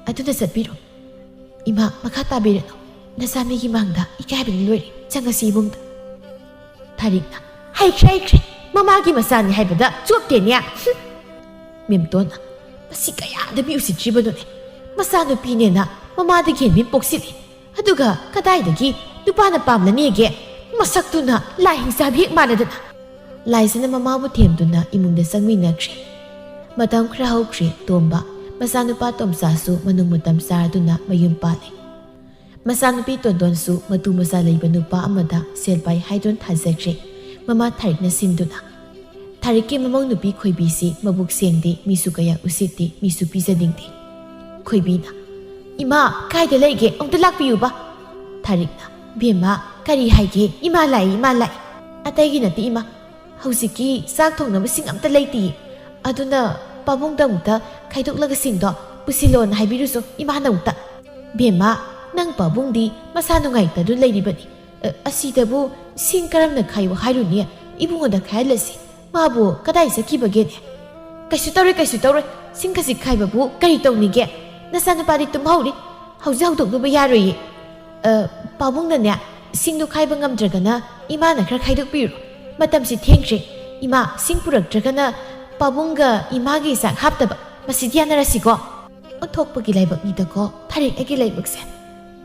ꯑꯗꯨꯅ ꯆꯠꯄꯤꯔꯣ꯫ ꯏꯃꯥ, ꯃꯈꯥ ꯇꯥꯕꯤꯔꯅꯨ꯫ ꯅꯆꯥ ꯃꯤꯒꯤ ꯃꯥꯡꯗ ꯏꯀꯥꯏꯕꯅ ꯂꯣꯏꯔꯦ꯫ ꯆꯪꯉꯁꯤ ꯏꯃꯨꯡꯗ꯫ ꯊꯥꯔꯤꯛꯅ, ꯍꯩꯈ꯭ꯔꯦ, ꯍꯩꯈ꯭ꯔꯦ꯫ ꯃꯃꯥꯒꯤ ꯃꯆꯥꯅꯤ ꯍꯥꯏꯕꯗ ꯆꯣꯞꯇꯦꯅꯦ꯫ ꯍꯨꯝ꯫ ꯃꯦꯝꯇꯣꯟꯅ, ꯃꯁꯤ ꯀꯌꯥꯗ ꯃꯤ ꯎꯁꯤꯠꯇ꯭ꯔꯤꯕꯅꯣꯅꯦ꯫ ꯃꯆꯥꯅꯨꯄꯤꯅꯦꯅ ꯃꯃꯥꯗꯒꯤ ꯍꯦꯟꯕꯤ ꯄꯣꯛꯁꯤꯜꯂꯤ꯫ ꯑꯗꯨꯒ ꯀꯗꯥꯏꯗꯒꯤ ꯅꯨꯄꯥꯅ ꯄꯥꯝꯂꯅꯤꯒꯦ? ꯃꯁꯛꯇꯨꯅ ꯂꯥꯏ ꯍꯤꯡꯆꯥꯕꯤ ꯍꯦꯛ ꯃꯥꯟꯅꯗꯅ꯫ ꯂꯥꯏꯖꯅ ꯃꯃꯥꯕꯨ ꯊꯦꯝꯗꯨꯅ ꯏꯃꯨꯡꯗ ꯆꯪꯃꯤꯟꯅꯈ꯭ꯔꯦ꯫ ꯃꯇꯝ ꯈꯔ ꯍꯧꯈ꯭ꯔꯦ꯫ ꯇꯣꯝꯕ, ꯃꯆꯥꯅꯨꯄꯥ ꯇꯣꯝꯆꯥꯁꯨ ꯃꯅꯨꯡ ꯃꯇꯝ ꯆꯥꯔꯗꯨꯅ ꯃꯌꯨꯝ ꯄꯥꯜꯂꯦ꯫ ꯃꯆꯥꯅꯨꯄꯤ ꯇꯣꯟꯗꯣꯟꯁꯨ ꯃꯇꯨ ꯃꯆꯥ ꯂꯩꯕ ꯅꯨꯄꯥ ꯑꯃꯗ ꯁꯦꯜ ꯄꯥꯏ ꯍꯥꯏꯗꯨꯅ ꯊꯥꯖꯈ꯭ꯔꯦ꯫ ꯃꯃꯥ ꯊꯥꯔꯤꯛꯅ ꯁꯤꯟꯗꯨꯅ꯫ ꯊꯥꯔꯤꯛꯀꯤ ꯃꯃꯧ ꯅꯨꯄꯤ ꯈꯣꯏꯕꯤꯁꯤ ꯃꯕꯨꯛ ꯁꯦꯡꯗꯦ, ꯃꯤꯁꯨ ꯀꯌꯥ ꯎꯁꯤꯠꯇꯦ, ꯃꯤꯁꯨ ꯄꯤꯖꯅꯤꯡꯗꯦ꯫ ꯈꯣꯏꯕꯤꯅ, "ꯏꯃꯥ, ꯀꯥꯏꯗ ꯂꯩꯒꯦ? ꯑꯃꯨꯛꯇ ꯂꯥꯛꯄꯤꯌꯨꯕ꯫" ꯊꯥꯔꯤꯛꯅ, "ꯕꯦꯝꯃ, ꯀꯔꯤ ꯍꯥꯏꯒꯦ? ꯏꯃꯥ ꯂꯥꯛꯏ, ꯏꯃꯥ ꯂꯥꯛꯏ꯫" "ꯑꯇꯩꯒꯤ ꯅꯠꯇꯦ ꯏꯃꯥ, ꯍꯧꯖꯤꯛꯀꯤ ꯆꯥꯛ ꯊꯣꯡꯅꯕꯁꯤꯡ ꯑꯝꯇ ꯂꯩꯇꯤꯌꯦ꯫ ꯑꯗꯨꯅ ꯄꯥꯕꯨꯡꯗ ꯑꯃꯨꯛꯇ ꯈꯥꯏꯗꯣꯛꯂꯒ ꯁꯤꯡꯗꯣ ꯄꯨꯁꯤꯜꯂꯣꯅ ꯍꯥꯏꯕꯤꯔꯨꯁꯨ ꯏꯃꯥꯅ ꯑꯃꯨꯛꯇ꯫" "ꯕꯦꯝꯃ, ꯅꯪ ꯄꯥꯕꯨꯡꯗꯤ ꯃꯁꯥ ꯅꯨꯡꯉꯥꯏꯇꯗꯨꯅ ꯂꯩꯔꯤꯕꯅꯤ꯫ ꯑ, ꯑꯁꯤꯗꯕꯨ ꯁꯤꯡ ꯀꯔꯝꯅ ꯈꯥꯏꯌꯨ ꯍꯥꯏꯔꯨꯅꯤ? ꯏꯕꯨꯡꯉꯣꯗ ꯈꯥꯏꯍꯜꯂꯁꯤ꯫ ꯃꯥꯕꯨ ꯀꯗꯥꯏ ꯆꯠꯈꯤꯕꯒꯦꯅꯦ?" "ꯀꯩꯁꯨ ꯇꯧꯔꯣꯏ, ꯀꯩꯁꯨ ꯇꯧꯔꯣꯏ꯫ ꯁꯤꯡ ꯈꯖꯤꯛ ꯈꯥꯏꯕꯕꯨ ꯀꯔꯤ ꯇꯧꯅꯤꯒꯦ? ꯅꯆꯥꯅꯨꯄꯥꯗꯤ ꯇꯨꯝꯍꯧꯔꯤ꯫ ꯍꯧꯖꯤꯛ ꯍꯧꯗꯣꯛꯂꯨꯕ ꯌꯥꯔꯣꯏꯌꯦ꯫ ꯑ, ꯄꯥꯕꯨꯡꯅꯅꯦ, ꯁꯤꯡꯗꯨ ꯈꯥꯏꯕ ꯉꯝꯗ꯭ꯔꯒꯅ ꯏꯃꯥꯅ ꯈꯔ ꯈꯥꯏꯗꯣꯛꯄꯤꯔꯣ꯫ ꯃꯇꯝꯁꯤ ꯊꯦꯡꯈ꯭ꯔꯦ꯫ ꯏꯃꯥ, ꯁꯤꯡ ꯄꯨꯔꯛꯇ꯭ꯔꯒꯅ ꯄꯥꯕꯨꯡꯒ ꯏꯃꯥꯒꯤ ꯆꯥꯛ ꯍꯥꯞꯇꯕ꯫ ꯃꯁꯤꯗꯤ ꯌꯥꯅꯔꯁꯤꯀꯣ?" ꯑꯣꯟꯊꯣꯛꯄꯒꯤ ꯂꯥꯏꯕꯛꯅꯤꯗꯀꯣ ꯊꯥꯔꯤꯛ ꯑꯩꯒꯤ ꯂꯥꯏꯕꯛꯁꯦ꯫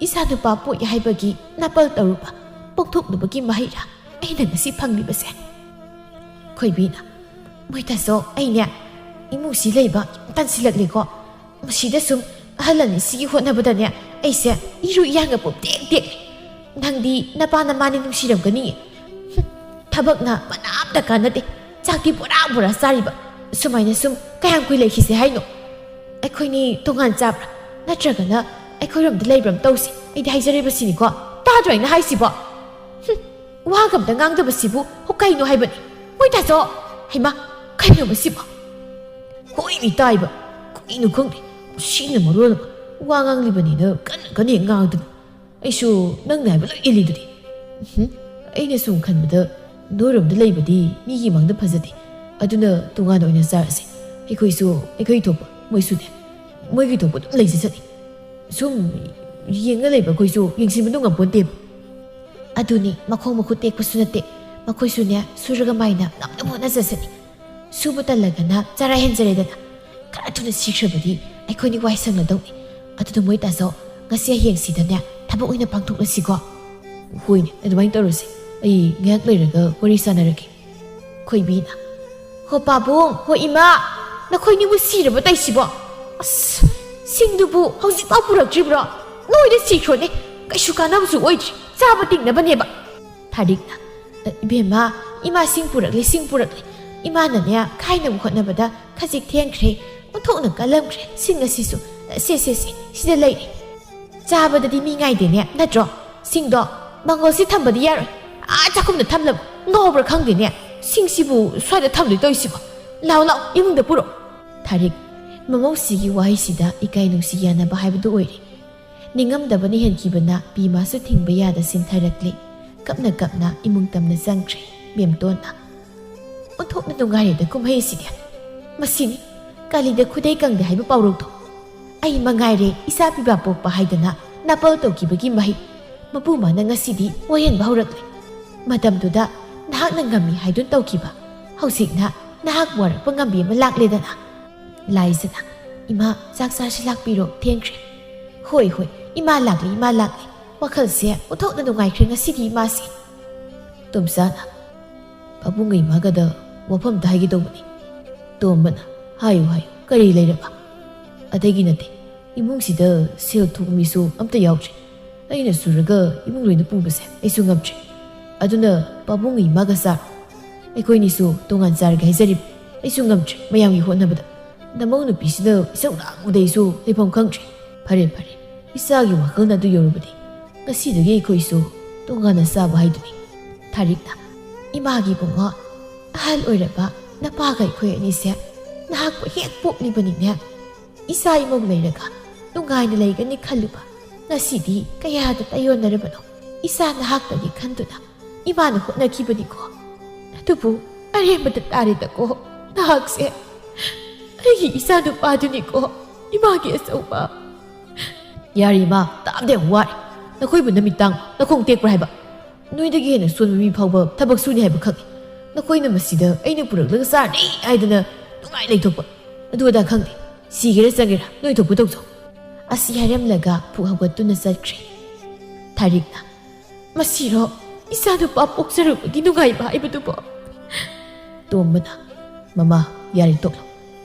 ꯏꯆꯥ ꯅꯨꯄꯥ ꯄꯣꯛꯏ ꯍꯥꯏꯕꯒꯤ ꯅꯥꯄꯜ ꯇꯧꯔꯨꯕ ꯄꯣꯛꯊꯣꯛꯂꯨꯕꯒꯤ ꯃꯍꯩꯔꯥ ꯑꯩꯅ ꯉꯁꯤ ꯐꯪꯂꯤꯕꯁꯦ? ꯈꯣꯏꯕꯤꯅ, "ꯃꯣꯏ ꯇꯥꯆꯧ, ꯑꯩꯅꯦ ꯏꯃꯨꯡꯁꯤ ꯂꯩꯕ ꯌꯥꯝ ꯇꯟꯁꯤꯜꯂꯛꯂꯦꯀꯣ꯫ ꯃꯁꯤꯗ ꯁꯨꯝ ꯑꯍꯜ ꯑꯅꯤꯁꯤꯒꯤ ꯍꯣꯠꯅꯕꯗꯅꯦ ꯑꯩꯁꯦ ꯏꯔꯨ ꯏꯌꯥꯡꯒ ꯄꯨꯝꯇꯦꯛ ꯇꯦꯛꯂꯦ꯫ ꯅꯪꯗꯤ ꯅꯄꯥ ꯅꯃꯥꯅꯤ ꯅꯨꯡꯁꯤꯔꯝꯒꯅꯤ꯫ ꯍꯨꯝ, ꯊꯕꯛꯅ ꯃꯅꯥ ꯑꯝꯇ ꯀꯥꯟꯅꯗꯦ꯫ ꯆꯥꯛꯇꯤ ꯕꯣꯔꯥ ꯕꯣꯔꯥ ꯆꯥꯔꯤꯕ꯫ ꯁꯨꯃꯥꯏꯅ ꯁꯨꯝ ꯀꯌꯥꯝ ꯀꯨꯏ ꯂꯩꯈꯤꯁꯦ ꯍꯥꯏꯅꯣ? ꯑꯩꯈꯣꯏꯅꯤ ꯇꯣꯉꯥꯟ ꯆꯥꯕ꯭ꯔꯥ? ꯅꯠꯇ꯭ꯔꯒꯅ ꯑꯩꯈꯣꯏꯔꯣꯝꯗ ꯂꯩꯕ꯭ꯔꯥ ꯑꯃ ꯇꯧꯁꯤ꯫ ꯑꯩꯗꯤ ꯍꯥꯏꯖꯔꯤꯕꯁꯤꯅꯤꯀꯣ꯫ ꯇꯥꯗ꯭ꯔꯣ ꯑꯩꯅ ꯍꯥꯏꯁꯤꯕꯣ? ꯍꯨꯝ, ꯋꯥꯒ ꯑꯝꯇ ꯉꯥꯡꯗꯕꯁꯤꯕꯨ ꯀꯩꯅꯣ ꯍꯥꯏꯕꯅꯤ? ꯃꯣꯏ ꯇꯥꯆꯧ! ꯍꯩꯃꯥ, ꯀꯩꯅꯣ ꯃꯁꯤꯕꯣ? ꯍꯣꯏꯅꯤ ꯇꯥꯏꯕ꯫ ꯀꯨꯏ ꯀꯩꯅꯣ ꯈꯪꯗꯦ, ꯁꯤꯅ ꯃꯔꯣꯜ ꯑꯃ ꯋꯥ ꯉꯥꯡꯂꯤꯕꯅꯤꯅ ꯀꯟꯅ ꯀꯟꯅ ꯍꯦꯛ ꯉꯥꯡꯗꯅ꯫ ꯑꯩꯁꯨ ꯅꯪꯅ ꯍꯥꯏꯕ ꯂꯣꯏ ꯏꯜꯂꯤꯗꯨꯗꯤ꯫ ꯎꯝꯍꯨꯝ, ꯑꯩꯅ ꯁꯨꯝ ꯈꯟꯕꯗ ꯅꯣꯏꯔꯣꯝꯗ ꯂꯩꯕꯗꯤ ꯃꯤꯒꯤ ꯃꯥꯡꯗ ꯐꯖꯗꯦ꯫ ꯑꯗꯨꯅ ꯇꯣꯉꯥꯟꯅ ꯑꯣꯏꯅ ꯆꯥꯔꯁꯦ꯫ ꯑꯩꯈꯣꯏꯁꯨ ꯑꯩꯈꯣꯏ ꯊꯣꯛꯄ, ꯃꯣꯏꯁꯨꯅꯦ ꯃꯣꯏꯒꯤ ꯊꯣꯛꯄ ꯑꯗꯨꯝ ꯂꯩꯖꯁꯅꯤ꯫ ꯁꯨꯝ ꯌꯦꯡꯉ ꯂꯩꯕ ꯑꯩꯈꯣꯏꯁꯨ ꯌꯦꯡꯁꯤꯟꯕꯗꯣ ꯉꯝꯄꯣꯟꯇꯦꯕ꯫ ꯑꯗꯨꯅꯤ, ꯃꯈꯣꯡ ꯃꯈꯨꯠ ꯇꯦꯛꯄꯁꯨ ꯅꯠꯇꯦ꯫ ꯃꯈꯣꯏꯁꯨꯅꯦ ꯁꯨꯔꯒ ꯃꯥꯏꯅ ꯉꯝꯅꯕ ꯍꯣꯠꯅꯖꯁꯅꯤ꯫ ꯁꯨꯕ ꯇꯜꯂꯒꯅ ꯆꯔꯥ ꯍꯦꯟꯖꯔꯦꯗꯅ꯫ ꯈꯔ ꯊꯨꯅ ꯁꯤꯈ꯭ꯔꯕꯗꯤ ꯑꯩꯈꯣꯏꯅꯤ ꯋꯥꯏ ꯁꯪꯂꯗꯧꯅꯤ꯫ ꯑꯗꯨꯗ ꯃꯣꯏ ꯇꯥꯆꯧ, ꯉꯁꯤ ꯍꯌꯦꯡꯁꯤꯗꯅꯦ ꯊꯕꯛ ꯑꯣꯏꯅ ꯄꯥꯡꯊꯣꯛꯂꯁꯤꯀꯣ꯫ ꯍꯣꯏꯅꯦ, ꯑꯗꯨꯃꯥꯏꯅ ꯇꯧꯔꯁꯦ꯫ ꯑꯩ ꯉꯥꯏꯍꯥꯛ ꯂꯩꯔꯒ ꯋꯥꯔꯤ ꯁꯥꯟꯅꯔꯒꯦ꯫ ꯈꯣꯏꯕꯤꯅ, "ꯍꯣ ꯄꯥꯕꯨꯡ, ꯍꯣ ꯏꯃꯥ, ꯅꯈꯣꯏꯅꯤꯕꯨ ꯁꯤꯔꯕ ꯇꯩꯁꯤꯕꯣ? ꯑꯁ, ꯁꯤꯡꯗꯨꯕꯨ ꯍꯧꯖꯤꯛꯐꯥꯎ ꯄꯨꯔꯛꯇ꯭ꯔꯤꯕ꯭ꯔꯣ? ꯅꯣꯏꯗ ꯁꯤꯈ꯭ꯔꯣꯅꯦ, ꯀꯩꯁꯨ ꯀꯥꯟꯅꯕꯁꯨ ꯑꯣꯏꯗ꯭ꯔꯤ, ꯆꯥꯕ ꯇꯤꯡꯅꯕꯅꯦꯕ꯫" ꯊꯥꯔꯤꯛꯅ, "ꯑ, ꯏꯕꯦꯝꯃ, ꯏꯃꯥ ꯁꯤꯡ ꯄꯨꯔꯛꯂꯦ, ꯁꯤꯡ ꯄꯨꯔꯛꯂꯦ꯫ ꯏꯃꯥꯅꯅꯦ ꯈꯥꯏꯅꯕ ꯍꯣꯠꯅꯕꯗ ꯈꯖꯤꯛ ꯊꯦꯡꯈ꯭ꯔꯦ, ꯑꯣꯟꯊꯣꯛꯅ ꯀꯜꯂꯝꯈ꯭ꯔꯦ ꯁꯤꯡ ꯑꯁꯤꯁꯨ꯫ ꯑ, ꯁꯦ, ꯁꯦ, ꯁꯦ, ꯁꯤꯗ ꯂꯩꯔꯦ꯫ ꯆꯥꯕꯗꯗꯤ ꯃꯤ ꯉꯥꯏꯗꯦꯅꯦ, ꯅꯠꯇ꯭ꯔꯣ? ꯁꯤꯡꯗꯣ ꯃꯪꯒꯣꯜꯁꯤ ꯊꯝꯕꯗꯤ ꯌꯥꯔꯣꯏ꯫ ꯑꯥ, ꯆꯥꯛꯈꯨꯝꯗ ꯊꯝꯂꯕ ꯉꯥꯎꯕ꯭ꯔꯥ ꯈꯪꯗꯦꯅꯦ꯫ ꯁꯤꯡꯁꯤꯕꯨ ꯁ꯭ꯋꯥꯏꯗ ꯊꯝꯗꯣꯏ ꯇꯧꯔꯤꯁꯤꯕꯣ? ꯂꯥꯎ, ꯂꯥꯎ, ꯏꯃꯨꯡꯗ ꯄꯨꯔꯛꯑꯣ꯫" ꯊꯥꯔꯤꯛ, ꯃꯃꯧꯁꯤꯒꯤ ꯋꯥꯍꯩꯁꯤꯗ ꯏꯀꯥꯏ ꯅꯨꯡꯁꯤ ꯌꯥꯅꯕ ꯍꯥꯏꯕꯗꯨ ꯑꯣꯏꯔꯦ꯫ ꯅꯤꯡꯉꯝꯗꯕꯅ ꯍꯦꯟꯈꯤꯕꯅ ꯄꯤꯃꯥꯁꯨ ꯊꯤꯡꯕ ꯌꯥꯗ ꯆꯦꯟꯊꯔꯛꯂꯦ꯫ ꯀꯞꯅ ꯀꯞꯅ ꯏꯃꯨꯡ ꯇꯝꯅ ꯆꯪꯈ꯭ꯔꯦ ꯕꯦꯝꯇꯣꯟꯅ꯫ "ꯑꯣꯟꯊꯣꯛꯅ ꯅꯨꯡꯉꯥꯏꯔꯦꯗ ꯀꯨꯝꯍꯩꯁꯤꯗꯤ꯫ ꯃꯁꯤꯅꯤ ꯀꯥꯂꯤꯗ ꯈꯨꯗꯩ ꯀꯪꯗꯦ ꯍꯥꯏꯕ ꯄꯥꯎꯔꯧꯗꯣ꯫ ꯑꯩ ꯃꯉꯥꯏꯔꯦ ꯏꯆꯥ ꯄꯤꯕꯥ ꯄꯣꯛꯄ ꯍꯥꯏꯗꯅ ꯅꯥꯄꯜ ꯇꯧꯈꯤꯕꯒꯤ ꯃꯍꯩ꯫ ꯃꯄꯨ ꯃꯥꯅ ꯉꯁꯤꯗꯤ ꯋꯥꯌꯦꯟꯕ ꯍꯧꯔꯛꯂꯦ꯫ ꯃꯇꯝꯗꯨꯗ ꯅꯍꯥꯛꯅ ꯉꯝꯃꯤ ꯍꯥꯏꯗꯨꯅ ꯇꯧꯈꯤꯕ꯫ ꯍꯧꯖꯤꯛꯅ ꯅꯍꯥꯛ ꯋꯥꯔꯛꯄ ꯉꯝꯕꯤ ꯑꯃ ꯂꯥꯛꯂꯦꯗꯅ꯫" ꯂꯥꯏꯖꯅ, "ꯏꯃꯥ, ꯆꯥꯛ ꯆꯥꯁꯤ ꯂꯥꯛꯄꯤꯔꯣ, ꯊꯦꯡꯈ꯭ꯔꯦ꯫" "ꯍꯣꯏ, ꯍꯣꯏ, ꯏꯃꯥ ꯂꯥꯛꯂꯦ, ꯏꯃꯥ ꯂꯥꯛꯂꯦ꯫" ꯋꯥꯈꯜꯁꯦ ꯑꯣꯟꯊꯣꯛꯅ ꯅꯨꯡꯉꯥꯏꯈ꯭ꯔꯦ ꯉꯁꯤꯗꯤ ꯏꯃꯥꯁꯦ꯫ ꯇꯣꯝꯆꯥꯅ, "ꯄꯥꯕꯨꯡꯒ ꯏꯃꯥꯒꯗ ꯋꯥꯐꯝ ꯑꯝꯇ ꯍꯥꯏꯒꯦ ꯇꯧꯕꯅꯤ꯫" ꯇꯣꯝꯕꯅ, "ꯍꯥꯏꯌꯨ, ꯍꯥꯏꯌꯨ, ꯀꯔꯤ ꯂꯩꯔꯕ?" "ꯑꯇꯩꯒꯤ ꯅꯠꯇꯦ, ꯏꯃꯨꯡꯁꯤꯗ ꯁꯦꯜ ꯊꯣꯛꯄ ꯃꯤꯁꯨ ꯑꯝꯇ ꯌꯥꯎꯗ꯭ꯔꯦ꯫ ꯑꯩꯅ ꯁꯨꯔꯒ ꯏꯃꯨꯡ ꯂꯣꯏꯅ ꯄꯨꯕꯁꯦ ꯑꯩꯁꯨ ꯉꯝꯗ꯭ꯔꯦ꯫ ꯑꯗꯨꯅ ꯄꯥꯕꯨꯡꯒ ꯏꯃꯥꯒ ꯆꯥꯔꯣ꯫ ꯑꯩꯈꯣꯏꯅꯤꯁꯨ ꯇꯣꯉꯥꯟ ꯆꯥꯔꯒꯦ ꯍꯥꯏꯖꯔꯤꯕ꯫ ꯑꯩꯁꯨ ꯉꯝꯗ꯭ꯔꯦ ꯃꯌꯥꯝꯒꯤ ꯍꯣꯠꯅꯕꯗ꯫ ꯅꯃꯧ ꯅꯨꯄꯤꯁꯤꯅ ꯏꯁꯧ ꯂꯥꯡꯕꯗ ꯑꯩꯁꯨ ꯂꯩꯐꯝ ꯈꯪꯗ꯭ꯔꯦ꯫" "ꯐꯔꯦ, ꯐꯔꯦ, ꯏꯆꯥꯒꯤ ꯋꯥꯈꯜꯅ ꯑꯗꯨ ꯌꯧꯔꯕꯗꯤ ꯉꯁꯤꯗꯒꯤ ꯑꯩꯈꯣꯏꯁꯨ ꯇꯣꯉꯥꯟꯅ ꯆꯥꯕ ꯍꯥꯏꯗꯨꯅꯤ꯫" ꯊꯥꯔꯤꯛꯅ, "ꯏꯃꯥꯒꯤ ꯏꯕꯨꯡꯉꯣ, ꯑꯍꯜ ꯑꯣꯏꯔꯕ ꯅꯄꯥꯒ ꯑꯩꯈꯣꯏ ꯑꯅꯤꯁꯦ ꯅꯍꯥꯛꯄꯨ ꯍꯦꯛ ꯄꯣꯛꯂꯤꯕꯅꯤꯅꯦ꯫ ꯏꯆꯥ ꯏꯃꯧ ꯂꯩꯔꯒ ꯅꯨꯡꯉꯥꯏꯅ ꯂꯩꯒꯅꯤ ꯈꯜꯂꯨꯕ ꯉꯁꯤꯗꯤ ꯀꯌꯥꯗ ꯇꯥꯏꯌꯣꯟꯅꯔꯕꯅꯣ꯫ ꯏꯆꯥ ꯅꯍꯥꯛꯇꯒꯤ ꯈꯟꯗꯨꯅ ꯏꯃꯥꯅ ꯍꯣꯠꯅꯈꯤꯕꯅꯤꯀꯣ꯫ ꯑꯗꯨꯕꯨ ꯑꯔꯦꯝꯕꯗ ꯇꯥꯔꯦꯗꯀꯣ꯫ ꯅꯍꯥꯛꯁꯦ ꯑꯩꯒꯤ ꯏꯆꯥ ꯅꯨꯄꯥꯗꯨꯅꯤꯀꯣ, ꯏꯃꯥꯒꯤ ꯑꯆꯧꯕ꯫ ꯌꯥꯔꯦ ꯏꯃꯥ, ꯇꯥꯕꯗ ꯌꯥꯝ ꯋꯥꯔꯦ꯫ ꯅꯈꯣꯏꯕꯨ ꯅꯃꯤꯠ ꯇꯥꯡ ꯅꯈꯣꯡ ꯇꯦꯛꯄ꯭ꯔꯥ ꯍꯥꯏꯕ? ꯅꯣꯏꯗꯒꯤ ꯍꯦꯟꯅ ꯁꯣꯟꯕ ꯃꯤ ꯐꯥꯎꯕ ꯊꯕꯛ ꯁꯨꯅꯤ ꯍꯥꯏꯕ ꯈꯪꯉꯤ꯫ ꯅꯈꯣꯏꯅ ꯃꯁꯤꯗ ꯑꯩꯅ ꯄꯨꯔꯛꯂꯒ ꯆꯥꯔꯅꯤ ꯍꯥꯏꯗꯅ ꯅꯨꯡꯉꯥꯏ ꯂꯩꯊꯣꯛꯄ꯫ ꯑꯗꯨ ꯑꯗꯥ ꯈꯪꯗꯦ꯫ ꯁꯤꯒꯦꯔꯥ ꯆꯪꯒꯦꯔꯥ ꯅꯣꯏ ꯊꯣꯛꯄ ꯇꯧꯖꯧ꯫ ꯑꯁꯤ ꯍꯥꯏꯔꯝꯂꯒ ꯐꯨꯛ ꯍꯧꯒꯠꯇꯨꯅ ꯆꯠꯈ꯭ꯔꯦ꯫ ꯊꯥꯔꯤꯛꯅ, "ꯃꯁꯤꯔꯣ ꯏꯆꯥꯅꯨꯄꯥ ꯄꯣꯛꯆꯔꯨꯕꯒꯤ ꯅꯨꯡꯉꯥꯏꯕ ꯍꯥꯏꯕꯗꯨꯕꯣ?" ꯇꯣꯝꯕꯅ, "ꯃꯃꯥ, ꯌꯥꯔꯦ ꯇꯣꯛꯂꯣ꯫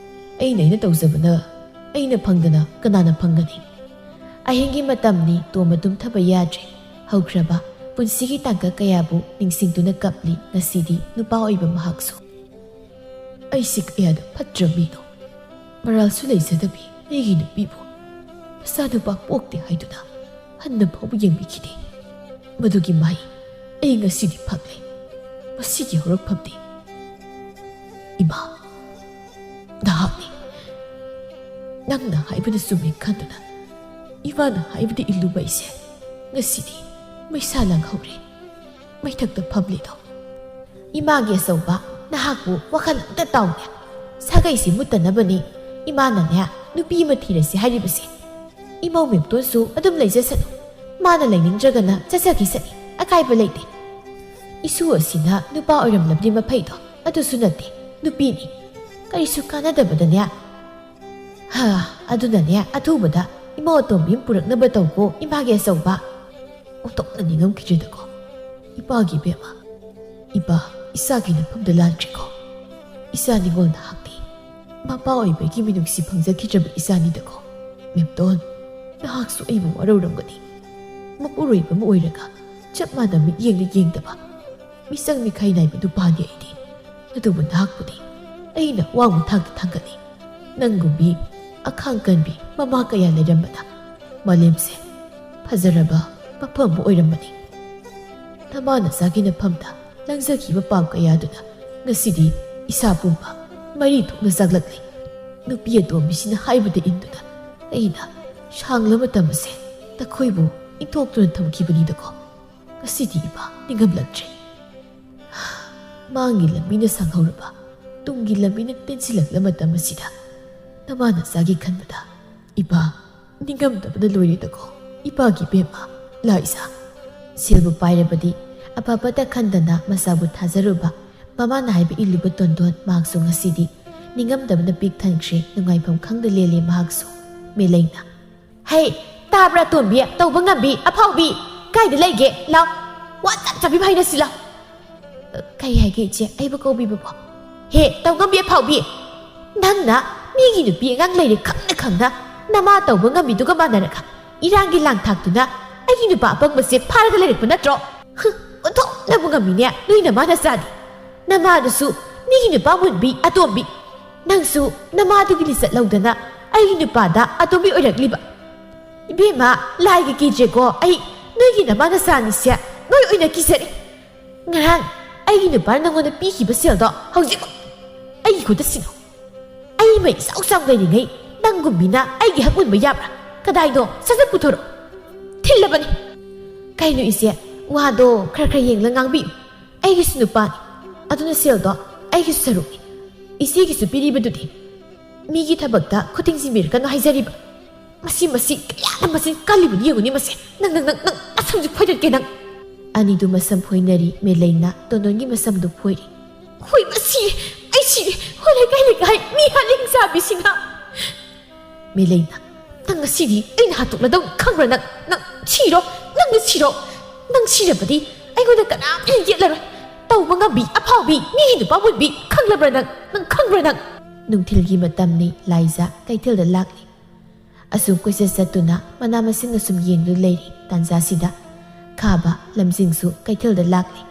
ꯑꯩꯅ ꯑꯩꯅ ꯇꯧꯖꯕꯅ ꯑꯩꯅ ꯐꯪꯗꯅ ꯀꯅꯥꯅ ꯐꯪꯒꯅꯤ?" ꯑꯍꯤꯡꯒꯤ ꯃꯇꯝꯅꯤ, ꯇꯣꯝꯕ ꯇꯨꯝꯊꯕ ꯌꯥꯗ꯭ꯔꯦ꯫ ꯍꯧꯈ꯭ꯔꯕ ꯄꯨꯟꯁꯤꯒꯤ ꯇꯥꯡꯀꯛ ꯀꯌꯥꯕꯨ ꯅꯤꯡꯁꯤꯡꯗꯨꯅ ꯀꯞꯂꯤ ꯉꯁꯤꯗꯤ ꯅꯨꯄꯥ ꯑꯣꯏꯕ ꯃꯍꯥꯛꯁꯨ꯫ ꯑꯩꯁꯤ ꯀꯌꯥꯗ ꯐꯠꯇ꯭ꯔꯕ ꯃꯤꯅꯣ꯫ ꯃꯔꯥꯜꯁꯨ ꯂꯩꯖꯗꯕꯤ ꯑꯩꯒꯤ ꯅꯨꯄꯤꯕꯨ ꯃꯆꯥꯅꯨꯄꯥ ꯄꯣꯛꯇꯦ ꯍꯥꯏꯗꯨꯅ ꯍꯟꯅ ꯐꯥꯎꯕ ꯌꯦꯡꯕꯤꯈꯤꯗꯦ꯫ ꯃꯗꯨꯒꯤ ꯃꯍꯩ ꯑꯩ ꯉꯁꯤꯗꯤ ꯐꯪꯂꯦ꯫ ꯃꯁꯤꯒꯤ ꯍꯧꯔꯛꯐꯝꯗꯤ ꯏꯃꯥ, ꯅꯍꯥꯛꯅꯤ꯫ ꯅꯪꯅ ꯍꯥꯏꯕꯗ ꯆꯨꯝꯃꯤ ꯈꯟꯗꯨꯅ ꯏꯃꯥꯅ ꯍꯥꯏꯕꯗ ꯏꯜꯂꯨꯕ ꯑꯩꯁꯦ ꯉꯁꯤꯗꯤ ꯃꯩꯁꯥ ꯂꯥꯡꯍꯧꯔꯦ꯫ ꯃꯩꯊꯛꯇ ꯐꯝꯂꯤꯗꯣ꯫ ꯏꯃꯥꯒꯤ ꯑꯆꯧꯕ, ꯅꯍꯥꯛꯄꯨ ꯋꯥꯈꯜ ꯑꯝꯇ ꯇꯥꯎꯅꯦ꯫ ꯁꯥꯒꯩꯁꯤ ꯃꯨꯠꯇꯅꯕꯅꯤ ꯏꯃꯥꯅꯅꯦ ꯅꯨꯄꯤ ꯑꯃ ꯊꯤꯔꯁꯤ ꯍꯥꯏꯔꯤꯕꯁꯦ꯫ ꯏꯃꯧ ꯃꯦꯝꯇꯣꯟꯁꯨ ꯑꯗꯨꯝ ꯂꯩꯖꯁꯅꯨ꯫ ꯃꯥꯅ ꯂꯩꯅꯤꯡꯗ꯭ꯔꯒꯅ ꯆꯠꯆꯈꯤꯁꯅꯤ꯫ ꯑꯀꯥꯏꯕ ꯂꯩꯇꯦ꯫ ꯏꯁꯨ ꯑꯁꯤꯅ ꯅꯨꯄꯥ ꯑꯣꯏꯔꯝꯂꯕꯗꯤ ꯃꯐꯩꯗꯣ꯫ ꯑꯗꯨꯁꯨ ꯅꯠꯇꯦ꯫ ꯅꯨꯄꯤꯅꯤ꯫ ꯀꯔꯤꯁꯨ ꯀꯥꯟꯅꯗꯕꯗꯅꯦ꯫ ꯍꯥ, ꯑꯗꯨꯅꯅꯦ ꯑꯊꯨꯕꯗ ꯏꯃꯧ ꯑꯇꯣꯝꯕꯤ ꯑꯃ ꯄꯨꯔꯛꯅꯕ ꯇꯧꯀꯣ, ꯏꯃꯥꯒꯤ ꯑꯆꯧꯕ꯫ ꯑꯣꯟꯊꯣꯛꯅ ꯅꯤꯡꯉꯝꯈꯤꯗ꯭ꯔꯦꯗꯀꯣ꯫ ꯏꯄꯥꯒꯤ ꯏꯕꯦꯝꯃ, ꯏꯄꯥ, ꯏꯆꯥꯒꯤ ꯅꯐꯝꯗ ꯂꯥꯟꯈ꯭ꯔꯦꯀꯣ꯫ ꯏꯆꯥ ꯅꯤꯉꯣꯜ ꯅꯍꯥꯛꯇꯤ ꯃꯄꯥ ꯑꯣꯏꯕꯒꯤ ꯃꯤꯅꯨꯡꯁꯤ ꯐꯪꯖꯈꯤꯗ꯭ꯔꯕ ꯏꯆꯥꯅꯤꯗꯀꯣ꯫ ꯃꯦꯝꯇꯣꯟ, ꯅꯍꯥꯛꯁꯨ ꯑꯩꯕꯨ ꯋꯥꯔꯧꯔꯝꯒꯅꯤ꯫ ꯃꯄꯨꯔꯣꯏꯕ ꯑꯃ ꯑꯣꯏꯔꯒ ꯆꯞ ꯃꯥꯟꯅ ꯃꯤꯠꯌꯦꯡꯗ ꯌꯦꯡꯗꯕ, ꯃꯤꯆꯪ ꯃꯤꯈꯥꯏ ꯅꯥꯏꯕ ꯅꯨꯄꯥꯅꯤ ꯑꯩꯗꯤ꯫ ꯑꯗꯨꯕꯨ ꯅꯍꯥꯛꯄꯨꯗꯤ ꯑꯩꯅ ꯑꯋꯥꯡꯕ ꯊꯥꯛꯇ ꯊꯥꯡꯒꯠꯂꯤ꯫ ꯅꯪꯒꯨꯝꯕꯤ ꯑꯈꯥꯡ ꯀꯟꯕꯤ ꯃꯃꯥ ꯀꯌꯥ ꯂꯩꯔꯝꯕꯅ ꯃꯥꯂꯦꯝꯁꯦ ꯐꯖꯔꯕ ꯃꯐꯝ ꯑꯃ ꯑꯣꯏꯔꯝꯕꯅꯤ꯫ ꯅꯃꯥ ꯅꯆꯥꯒꯤ ꯅꯐꯝꯗ ꯂꯪꯖꯈꯤꯕ ꯄꯥꯞ ꯀꯌꯥꯗꯨꯅ ꯉꯁꯤꯗꯤ ꯏꯁꯥ ꯄꯨꯝꯕ ꯃꯔꯤ ꯊꯣꯛꯅ ꯆꯥꯛꯂꯛꯂꯤ꯫ ꯅꯨꯄꯤ ꯑꯇꯣꯝꯕꯤꯁꯤꯅ ꯍꯥꯏꯕꯗ ꯏꯟꯗꯨꯅ ꯑꯩꯅ ꯁꯥꯡꯂꯕ ꯃꯇꯝ ꯑꯁꯦ ꯅꯈꯣꯏꯕꯨ ꯏꯟꯊꯣꯛꯇꯨꯅ ꯊꯝꯈꯤꯕꯅꯤꯗꯀꯣ꯫ ꯉꯁꯤꯗꯤ ꯏꯄꯥ ꯅꯤꯡꯉꯝꯂꯛꯇ꯭ꯔꯦ꯫ ꯃꯥꯡꯒꯤ ꯂꯝꯕꯤꯅ ꯁꯥꯡꯍꯧꯔꯕ, ꯇꯨꯡꯒꯤ ꯂꯝꯕꯤꯅ ꯇꯦꯟꯁꯤꯜꯂꯛꯂꯕ ꯃꯇꯝ ꯑꯁꯤꯗ ꯅꯃꯥ ꯅꯆꯥꯒꯤ ꯈꯟꯕꯗ ꯏꯄꯥ ꯅꯤꯡꯉꯝꯗꯕꯅ ꯂꯣꯏꯔꯦꯗꯀꯣ꯫ ꯏꯄꯥꯒꯤ ꯕꯦꯝꯃ, ꯂꯥꯏꯖꯥ꯫ ꯁꯦꯜꯕꯨ ꯄꯥꯏꯔꯕꯗꯤ ꯑꯐꯕꯇ ꯈꯟꯗꯅ ꯃꯆꯥꯕꯨ ꯊꯥꯖꯔꯨꯕ, ꯃꯃꯥꯅ ꯍꯥꯏꯕ ꯏꯜꯂꯨꯕ ꯇꯣꯟꯗꯣꯟ ꯃꯍꯥꯛꯁꯨ ꯉꯁꯤꯗꯤ ꯅꯤꯡꯉꯝꯗꯕꯅ ꯄꯤꯛ ꯊꯟꯈ꯭ꯔꯦ, ꯅꯨꯡꯉꯥꯏꯐꯝ ꯈꯪꯗ ꯂꯦꯜꯂꯦ ꯃꯍꯥꯛꯁꯨ꯫ ꯃꯦꯂꯩꯅ, "ꯍꯩ, ꯇꯥꯕ꯭ꯔꯥ ꯇꯣꯝꯕꯤ, ꯇꯧꯕ ꯉꯝꯕꯤ, ꯑꯐꯥꯎꯕꯤ? ꯀꯥꯏꯗ ꯂꯩꯒꯦ? ꯂꯥꯎ, ꯋꯥ ꯆꯞ ꯆꯞ ꯍꯥꯏꯅꯁꯤ ꯂꯥꯎ꯫" "ꯀꯩ ꯍꯥꯏꯒꯦ ꯏꯆꯦ, ꯑꯩꯕꯨ ꯀꯧꯕꯤꯕꯕꯣ?" "ꯍꯦ, ꯇꯧ ꯉꯝꯕꯤ ꯑꯐꯥꯎꯕꯤ, ꯅꯪꯅ ꯃꯤꯒꯤ ꯅꯨꯄꯤ ꯑꯉꯥꯡ ꯂꯩꯔꯦ ꯈꯪꯅ ꯈꯪꯅ ꯅꯃꯥ ꯇꯧꯕ ꯉꯝꯕꯤꯗꯨꯒ ꯃꯥꯟꯅꯔꯒ ꯏꯔꯥꯡꯒꯤ ꯂꯥꯡ ꯊꯥꯛꯇꯨꯅ ꯑꯩꯒꯤ ꯅꯨꯄꯥ ꯑꯄꯪꯕꯁꯦ ꯐꯥꯔꯒ ꯂꯩꯔꯛꯄ ꯅꯠꯇ꯭ꯔꯣ? ꯍꯨꯝ, ꯑꯣꯟꯊꯣꯛꯅꯕꯨ ꯉꯝꯃꯤꯅꯦ ꯅꯣꯏ ꯅꯃꯥ ꯅꯆꯥꯗꯤ꯫ ꯅꯃꯥꯗꯨꯁꯨ ꯃꯤꯒꯤ ꯅꯨꯄꯥ ꯃꯨꯟꯕꯤ ꯑꯇꯣꯝꯕꯤ, ꯅꯪꯁꯨ ꯅꯃꯥꯗꯨꯒꯤ ꯂꯤꯆꯠ ꯂꯧꯗꯅ ꯑꯩꯒꯤ ꯅꯨꯄꯥꯗ ꯑꯇꯣꯝꯕꯤ ꯑꯣꯏꯔꯛꯂꯤꯕ꯫ ꯏꯕꯦꯝꯃ, ꯂꯥꯏꯒ ꯀꯤꯗ꯭ꯔꯦꯀꯣ, ꯑꯩ ꯅꯣꯏꯒꯤ ꯅꯃꯥ ꯅꯆꯥꯅꯤꯁꯦ ꯅꯣꯏ ꯑꯣꯏꯅ ꯀꯤꯖꯔꯦ꯫ ꯉꯔꯥꯡ ꯑꯩꯒꯤ ꯅꯨꯄꯥꯅ ꯅꯪꯉꯣꯟꯗ ꯄꯤꯈꯤꯕ ꯁꯦꯜꯗꯣ ꯍꯧꯖꯤꯛ ꯑꯩꯒꯤ ꯈꯨꯠꯇ ꯁꯤꯟꯅꯧ꯫ ꯑꯩ ꯃꯩ ꯏꯆꯥꯎ ꯆꯥꯎ ꯂꯩꯔꯤꯉꯩ ꯅꯪꯒꯨꯝꯕꯤꯅ ꯑꯩꯒꯤ ꯍꯛ ꯃꯨꯟꯕ ꯌꯥꯕ꯭ꯔꯥ? ꯀꯗꯥꯏꯅꯣ? ꯁꯠ ꯁꯠ ꯄꯨꯊꯣꯔꯛꯑꯣ꯫ ꯊꯤꯜꯂꯕꯅꯤ꯫" "ꯀꯩꯅꯣ ꯏꯆꯦ, ꯋꯥꯗꯣ ꯈꯔ ꯈꯔ ꯌꯦꯡꯂ ꯉꯥꯡꯕꯤꯌꯨ꯫ ꯑꯩꯒꯤꯁꯨ ꯅꯨꯄꯥꯅꯤ, ꯑꯗꯨꯅ ꯁꯦꯜꯗꯣ ꯑꯩꯒꯤꯁꯨ ꯁꯔꯨꯛꯅꯤ꯫ ꯏꯆꯦꯒꯤꯁꯨ ꯄꯤꯔꯤꯕꯗꯨꯗꯤ꯫ ꯃꯤꯒꯤ ꯊꯕꯛꯇ ꯈꯨꯠ ꯊꯤꯡꯖꯤꯟꯕꯤꯔꯛꯀꯅꯨ ꯍꯥꯏꯖꯔꯤꯕ꯫ ꯃꯁꯤ, ꯃꯁꯤ ꯀꯌꯥꯅ ꯃꯆꯤꯟ ꯀꯜꯂꯤꯕꯅꯤ ꯌꯦꯡꯉꯨꯅꯦ ꯃꯁꯦ꯫ ꯅꯪ, ꯅꯪ, ꯅꯪ, ꯅꯪ ꯅꯁꯝꯁꯨ ꯐꯣꯏꯗꯠꯀꯦ ꯅꯪ꯫" ꯑꯅꯤꯗꯨ ꯃꯁꯝ ꯐꯣꯏꯅꯔꯤ꯫ ꯃꯦꯂꯩꯅ ꯇꯣꯟꯗꯣꯟꯒꯤ ꯃꯁꯝꯗꯨ ꯐꯣꯏꯔꯤ꯫ "ꯍꯣꯏ, ꯃꯁꯤ, ꯑꯩ ꯁꯤꯔꯦ꯫ ꯍꯣꯏ, ꯂꯩꯀꯥꯏ ꯂꯩꯀꯥꯏ ꯃꯤ ꯍꯥꯠꯂꯤ ꯆꯥꯕꯤꯁꯤꯅ꯫" ꯃꯦꯂꯩꯅ, "ꯅꯪ ꯉꯁꯤꯗꯤ ꯑꯩꯅ ꯍꯥꯠꯇꯣꯛꯂꯗꯧꯅꯤ ꯈꯪꯕ꯭ꯔꯥ ꯅꯪ? ꯅꯪ ꯁꯤꯔꯣ, ꯅꯪꯅ ꯁꯤꯔꯣ꯫ ꯅꯪ ꯁꯤꯔꯕꯗꯤ ꯑꯩꯉꯣꯟꯗ ꯀꯅꯥꯝꯇꯅ ꯌꯦꯠꯂꯔꯣꯏ꯫ ꯇꯧꯕ ꯉꯝꯕꯤ, ꯑꯐꯥꯎꯕꯤ, ꯃꯤꯒꯤ ꯅꯨꯄꯥ ꯃꯨꯟꯕꯤ, ꯈꯪꯂꯕ꯭ꯔꯥ ꯅꯪ? ꯅꯪ ꯈꯪꯕ꯭ꯔꯥ ꯅꯪ?" ꯅꯨꯡꯊꯤꯜꯒꯤ ꯃꯇꯝꯅꯤ꯫ ꯂꯥꯏꯖꯥ ꯀꯩꯊꯦꯜꯗ ꯂꯥꯛꯂꯤ꯫ ꯑꯁꯨꯝ ꯀꯣꯏꯆꯠ ꯆꯠꯇꯨꯅ ꯃꯅꯥ ꯃꯁꯤꯡ ꯑꯁꯨꯝ ꯌꯦꯡꯗꯨꯅ ꯂꯩꯔꯤ꯫ ꯇꯥꯟꯖꯥꯁꯤꯗ ꯈꯥꯕ ꯂꯝꯖꯤꯡꯁꯨ ꯀꯩꯊꯦꯜꯗ ꯂꯥꯛꯂꯤ꯫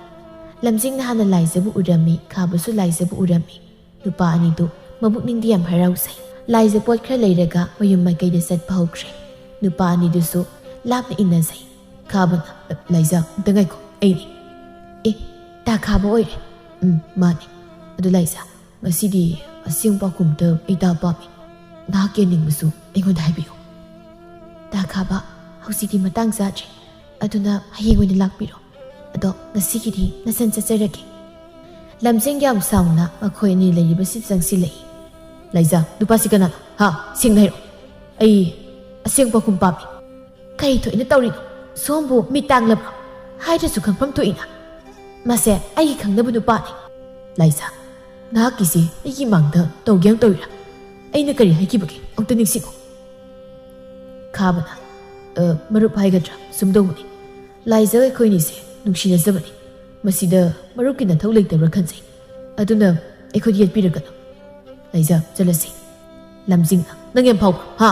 ꯂꯝꯖꯤꯡꯅ ꯍꯥꯟꯅ ꯂꯥꯏꯖꯕꯨ ꯎꯔꯝꯃꯤ, ꯈꯥꯕꯁꯨ ꯂꯥꯏꯖꯕꯨ ꯎꯔꯝꯃꯤ꯫ ꯅꯨꯄꯥ ꯑꯅꯤꯗꯨ ꯃꯕꯨꯛꯅꯤꯡꯗꯤ ꯌꯥꯝ ꯍꯔꯥꯎꯖꯩ꯫ ꯂꯥꯏꯖ ꯄꯣꯠ ꯈꯔ ꯂꯩꯔꯒ ꯃꯌꯨꯝ ꯃꯥꯏꯀꯩꯗ ꯆꯠꯄ ꯍꯧꯈ꯭ꯔꯦ꯫ ꯅꯨꯄꯥ ꯑꯅꯤꯗꯨꯁꯨ ꯂꯥꯞꯅ ꯏꯟꯅꯖꯩ꯫ ꯈꯥꯕꯅ, "ꯂꯥꯏꯖ, ꯑꯝꯇ ꯉꯥꯏꯈꯣ, ꯑꯩꯅꯤ꯫" "ꯑꯦ, ꯇꯥ ꯈꯥꯕ ꯑꯣꯏꯔꯦ?" "ꯎꯝ, ꯃꯥꯅꯤ꯫ ꯑꯗꯨ ꯂꯥꯏꯖ, ꯉꯁꯤꯗꯤ ꯑꯁꯦꯡꯕ ꯄꯥꯎꯈꯨꯝꯗ ꯑꯩ ꯇꯥ ꯄꯥꯝꯃꯤ꯫ ꯅꯍꯥꯛꯀꯤ ꯑꯅꯤꯡꯕꯁꯨ ꯑꯩꯉꯣꯟꯗ ꯍꯥꯏꯕꯤꯌꯨ꯫ ꯇꯥ ꯈꯥꯕ, ꯍꯧꯖꯤꯛꯇꯤ ꯃꯇꯥꯡ ꯆꯥꯗ꯭ꯔꯦ꯫ ꯑꯗꯨꯅ ꯍꯌꯦꯡ ꯑꯣꯏꯅ ꯂꯥꯛꯄꯤꯔꯣ꯫ ꯑꯗꯣ ꯉꯁꯤꯒꯤꯗꯤ ꯅꯁꯟ ꯆꯠꯆꯔꯒꯦ꯫ ꯂꯝꯖꯤꯡ ꯌꯥꯝ ꯁꯥꯎꯅ ꯃꯈꯣꯏ ꯑꯅꯤ ꯂꯩꯔꯤꯕꯁꯤꯗ ꯆꯪꯁꯤꯜꯂꯛꯏ꯫ ꯂꯥꯏꯖꯥ, ꯅꯨꯄꯥꯁꯤ ꯀꯅꯥꯅꯣ? ꯍꯥ? ꯁꯦꯡꯅ ꯍꯥꯏꯔꯛꯑꯣ꯫ ꯑꯩ ꯑꯁꯦꯡꯕ ꯄꯥꯎꯈꯨꯝ ꯄꯥꯝꯃꯤ꯫ ꯀꯔꯤ ꯊꯣꯛꯏꯅ ꯇꯧꯔꯤꯅꯣ? ꯁꯣꯝꯕꯨ ꯃꯤꯠ ꯇꯥꯡꯂꯕ꯭ꯔꯣ? ꯍꯥꯏꯗ꯭ꯔꯁꯨ ꯈꯪꯐꯝ ꯊꯣꯛꯏꯅ꯫ ꯃꯁꯦ ꯑꯩꯒꯤ ꯈꯪꯅꯕ ꯅꯨꯄꯥꯅꯤ꯫ ꯂꯥꯏꯖꯥ, ꯅꯍꯥꯛꯀꯤꯁꯤ ꯑꯩꯒꯤ ꯃꯥꯡꯗ ꯇꯧꯒꯦ ꯇꯧꯔꯤꯔꯥ? ꯑꯩꯅ ꯀꯔꯤ ꯍꯥꯏꯈꯤꯕꯒꯦ? ꯑꯃꯨꯛꯇ ꯅꯤꯡꯁꯤꯡꯉꯨ꯫ ꯈꯥꯕꯅ, "ꯑ, ꯃꯔꯨꯞ ꯍꯥꯏꯒꯗ꯭ꯔꯥ? ꯁꯨꯝ ꯇꯧꯕꯅꯤ꯫ ꯂꯥꯏꯖꯥ ꯑꯩꯈꯣꯏꯅꯤꯁꯦ ꯅꯨꯡꯁꯤꯅꯖꯕꯅꯤ꯫ ꯃꯁꯤꯗ ꯃꯔꯨꯞꯀꯤ ꯅꯊꯧ ꯂꯩꯇꯕ꯭ꯔꯥ ꯈꯟꯖꯩ꯫ ꯑꯗꯨꯅ ꯑꯩꯈꯣꯏꯗ ꯌꯦꯠꯄꯤꯔꯒꯅꯨ꯫ ꯂꯥꯏꯖꯥ, ꯆꯠꯂꯁꯤ꯫" ꯂꯝꯖꯤꯡꯅ, "ꯅꯪ ꯌꯥꯝ ꯐꯥꯎꯕ꯭ꯔꯥ? ꯍꯥ?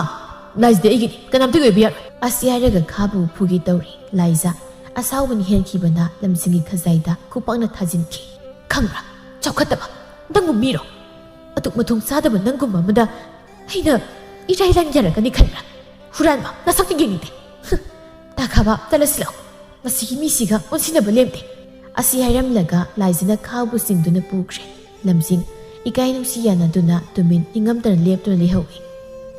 ꯂꯥꯏꯖꯥꯗꯤ ꯑꯩꯒꯤꯅꯤ, ꯀꯅꯥꯝꯇꯒꯤ ꯑꯣꯏꯕ ꯌꯥꯔꯣꯏ꯫" ꯑꯁꯤ ꯍꯥꯏꯔꯒ ꯈꯥꯕꯨ ꯐꯨꯒꯦ ꯇꯧꯔꯤ꯫ ꯂꯥꯏꯖꯥ ꯑꯁꯥꯎꯕꯅ ꯍꯦꯟꯈꯤꯕꯅ ꯂꯝꯖꯤꯡꯒꯤ ꯈꯖꯥꯏꯗ ꯈꯨꯄꯥꯛꯅ ꯊꯥꯖꯤꯟꯈꯤ꯫ "ꯈꯪꯕ꯭ꯔꯥ? ꯆꯥꯎꯈꯠꯇꯕ꯫ ꯅꯪꯕꯨ ꯃꯤꯔꯣ? ꯑꯗꯨꯛ ꯃꯊꯣꯡ ꯆꯥꯗꯕ ꯅꯪꯒꯨꯝꯕ ꯑꯃꯗ ꯑꯩꯅ ꯏꯔꯥꯏ ꯂꯥꯏꯅ ꯌꯥꯔꯛꯀꯅꯤ ꯈꯟꯕ꯭ꯔꯥ? ꯍꯨꯔꯥꯟꯕ, ꯅꯁꯛꯇꯤ ꯌꯦꯡꯅꯤꯡꯗꯦ꯫ ꯍꯨꯝ, ꯇꯥ ꯈꯥꯕ, ꯆꯠꯂꯁꯤ ꯂꯥꯛꯑꯣ꯫ ꯃꯁꯤꯒꯤ ꯃꯤꯁꯤꯒ ꯑꯣꯟꯁꯤꯟꯅꯕ ꯂꯦꯝꯗꯦ꯫" ꯑꯁꯤ ꯍꯥꯏꯔꯝꯂꯒ ꯂꯥꯏꯖꯥꯅ ꯈꯥꯕꯨ ꯆꯤꯡꯗꯨꯅ ꯄꯨꯈ꯭ꯔꯦ꯫ ꯂꯝꯖꯤꯡ ꯏꯀꯥꯏ ꯅꯨꯡꯁꯤ ꯌꯥꯅꯗꯨꯅ ꯇꯨꯃꯤꯟ ꯅꯤꯡꯉꯝꯗꯅ ꯂꯦꯞꯇꯨꯅ ꯂꯩꯍꯧꯏ꯫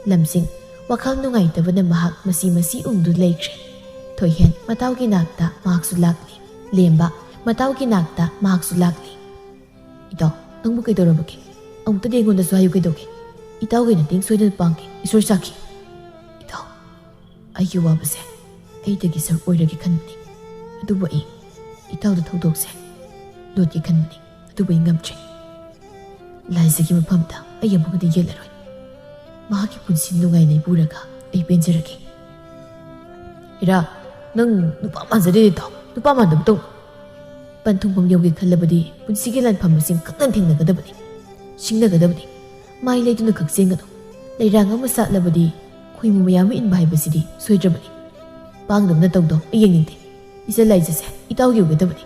ꯂꯝꯖꯤꯡ ꯋꯥꯈꯜ ꯅꯨꯡꯉꯥꯏꯇꯕꯅ ꯃꯍꯥꯛ ꯃꯁꯤ ꯃꯁꯤ ꯎꯪꯗꯨ ꯂꯩꯈ꯭ꯔꯦ꯫ ꯊꯣꯏꯍꯦꯟ ꯃꯇꯥꯎꯒꯤ ꯅꯥꯛꯇ ꯃꯍꯥꯛꯁꯨ ꯂꯥꯛꯂꯤ꯫ ꯂꯦꯝꯕ ꯃꯇꯥꯎꯒꯤ ꯅꯥꯛꯇ ꯃꯍꯥꯛꯁꯨ ꯂꯥꯛꯂꯤ꯫ "ꯏꯇꯥꯎ, ꯅꯪꯕꯨ ꯀꯩꯗꯧꯔꯕꯒꯦ? ꯑꯃꯨꯛꯇꯗꯤ ꯑꯩꯉꯣꯟꯗꯁꯨ ꯍꯥꯏꯌꯨ ꯀꯩꯗꯧꯒꯦ? ꯏꯇꯥꯎꯒꯤ ꯃꯇꯦꯡ ꯁꯣꯏꯗꯅ ꯄꯥꯡꯒꯦ, ꯏꯁꯣꯔ ꯁꯥꯈꯤ꯫" "ꯏꯇꯥꯎ, ꯑꯩꯒꯤ ꯑꯋꯥꯕꯁꯦ ꯑꯩꯗꯒꯤ ꯁꯔꯨꯛ ꯑꯣꯏꯔꯒꯦ ꯈꯟꯕꯅꯤ꯫ ꯑꯗꯨꯕꯨ ꯑꯩ ꯏꯇꯥꯎꯗ ꯊꯧꯗꯣꯛꯁꯦ ꯂꯣꯠꯀꯦ ꯈꯟꯕꯅꯤ꯫ ꯑꯗꯨꯕꯨ ꯑꯩ ꯉꯝꯗ꯭ꯔꯦ꯫ ꯂꯥꯏꯖꯥꯒꯤ ꯃꯐꯝꯗ ꯑꯩ ꯑꯃꯨꯛ ꯍꯟꯅ ꯌꯦꯠꯂꯔꯣꯏ꯫ ꯃꯍꯥꯛꯀꯤ ꯄꯨꯟꯁꯤ ꯅꯨꯡꯉꯥꯏꯅ ꯄꯨꯔꯒ ꯑꯩ ꯄꯦꯟꯖꯔꯒꯦ꯫" "ꯏꯔꯥ, ꯅꯪ ꯅꯨꯄꯥ ꯃꯥꯟꯖꯗꯦ ꯏꯇꯥꯎ꯫ ꯅꯨꯄꯥ ꯃꯥꯟꯗꯕ ꯇꯧ꯫ ꯄꯟꯊꯨꯡꯐꯝ ꯌꯧꯒꯦ ꯈꯜꯂꯕꯗꯤ ꯄꯨꯟꯁꯤꯒꯤ ꯂꯥꯟꯐꯝ ꯑꯁꯤ ꯀꯟꯅ ꯊꯦꯡꯅꯒꯗꯕꯅꯤ, ꯁꯤꯡꯅꯒꯗꯕꯅꯤ꯫ ꯃꯥꯏ ꯂꯩꯗꯨꯅ ꯈꯛ ꯆꯦꯟꯒꯅꯨ꯫ ꯂꯩꯔꯥꯡ ꯑꯃ ꯁꯥꯠꯂꯕꯗꯤ ꯈꯣꯏꯃꯨ ꯃꯌꯥꯝ ꯑꯃ ꯏꯟꯕ ꯍꯥꯏꯕꯁꯤꯗꯤ ꯁꯣꯏꯗ꯭ꯔꯕꯅꯤ꯫ ꯄꯥꯡꯗꯕꯅ ꯇꯧꯗꯧ ꯑꯩ ꯌꯦꯡꯅꯤꯡꯗꯦ꯫ ꯏꯆꯜ ꯂꯥꯏꯖꯥꯁꯦ ꯏꯇꯥꯎꯒꯤ ꯑꯣꯏꯒꯗꯕꯅꯤ꯫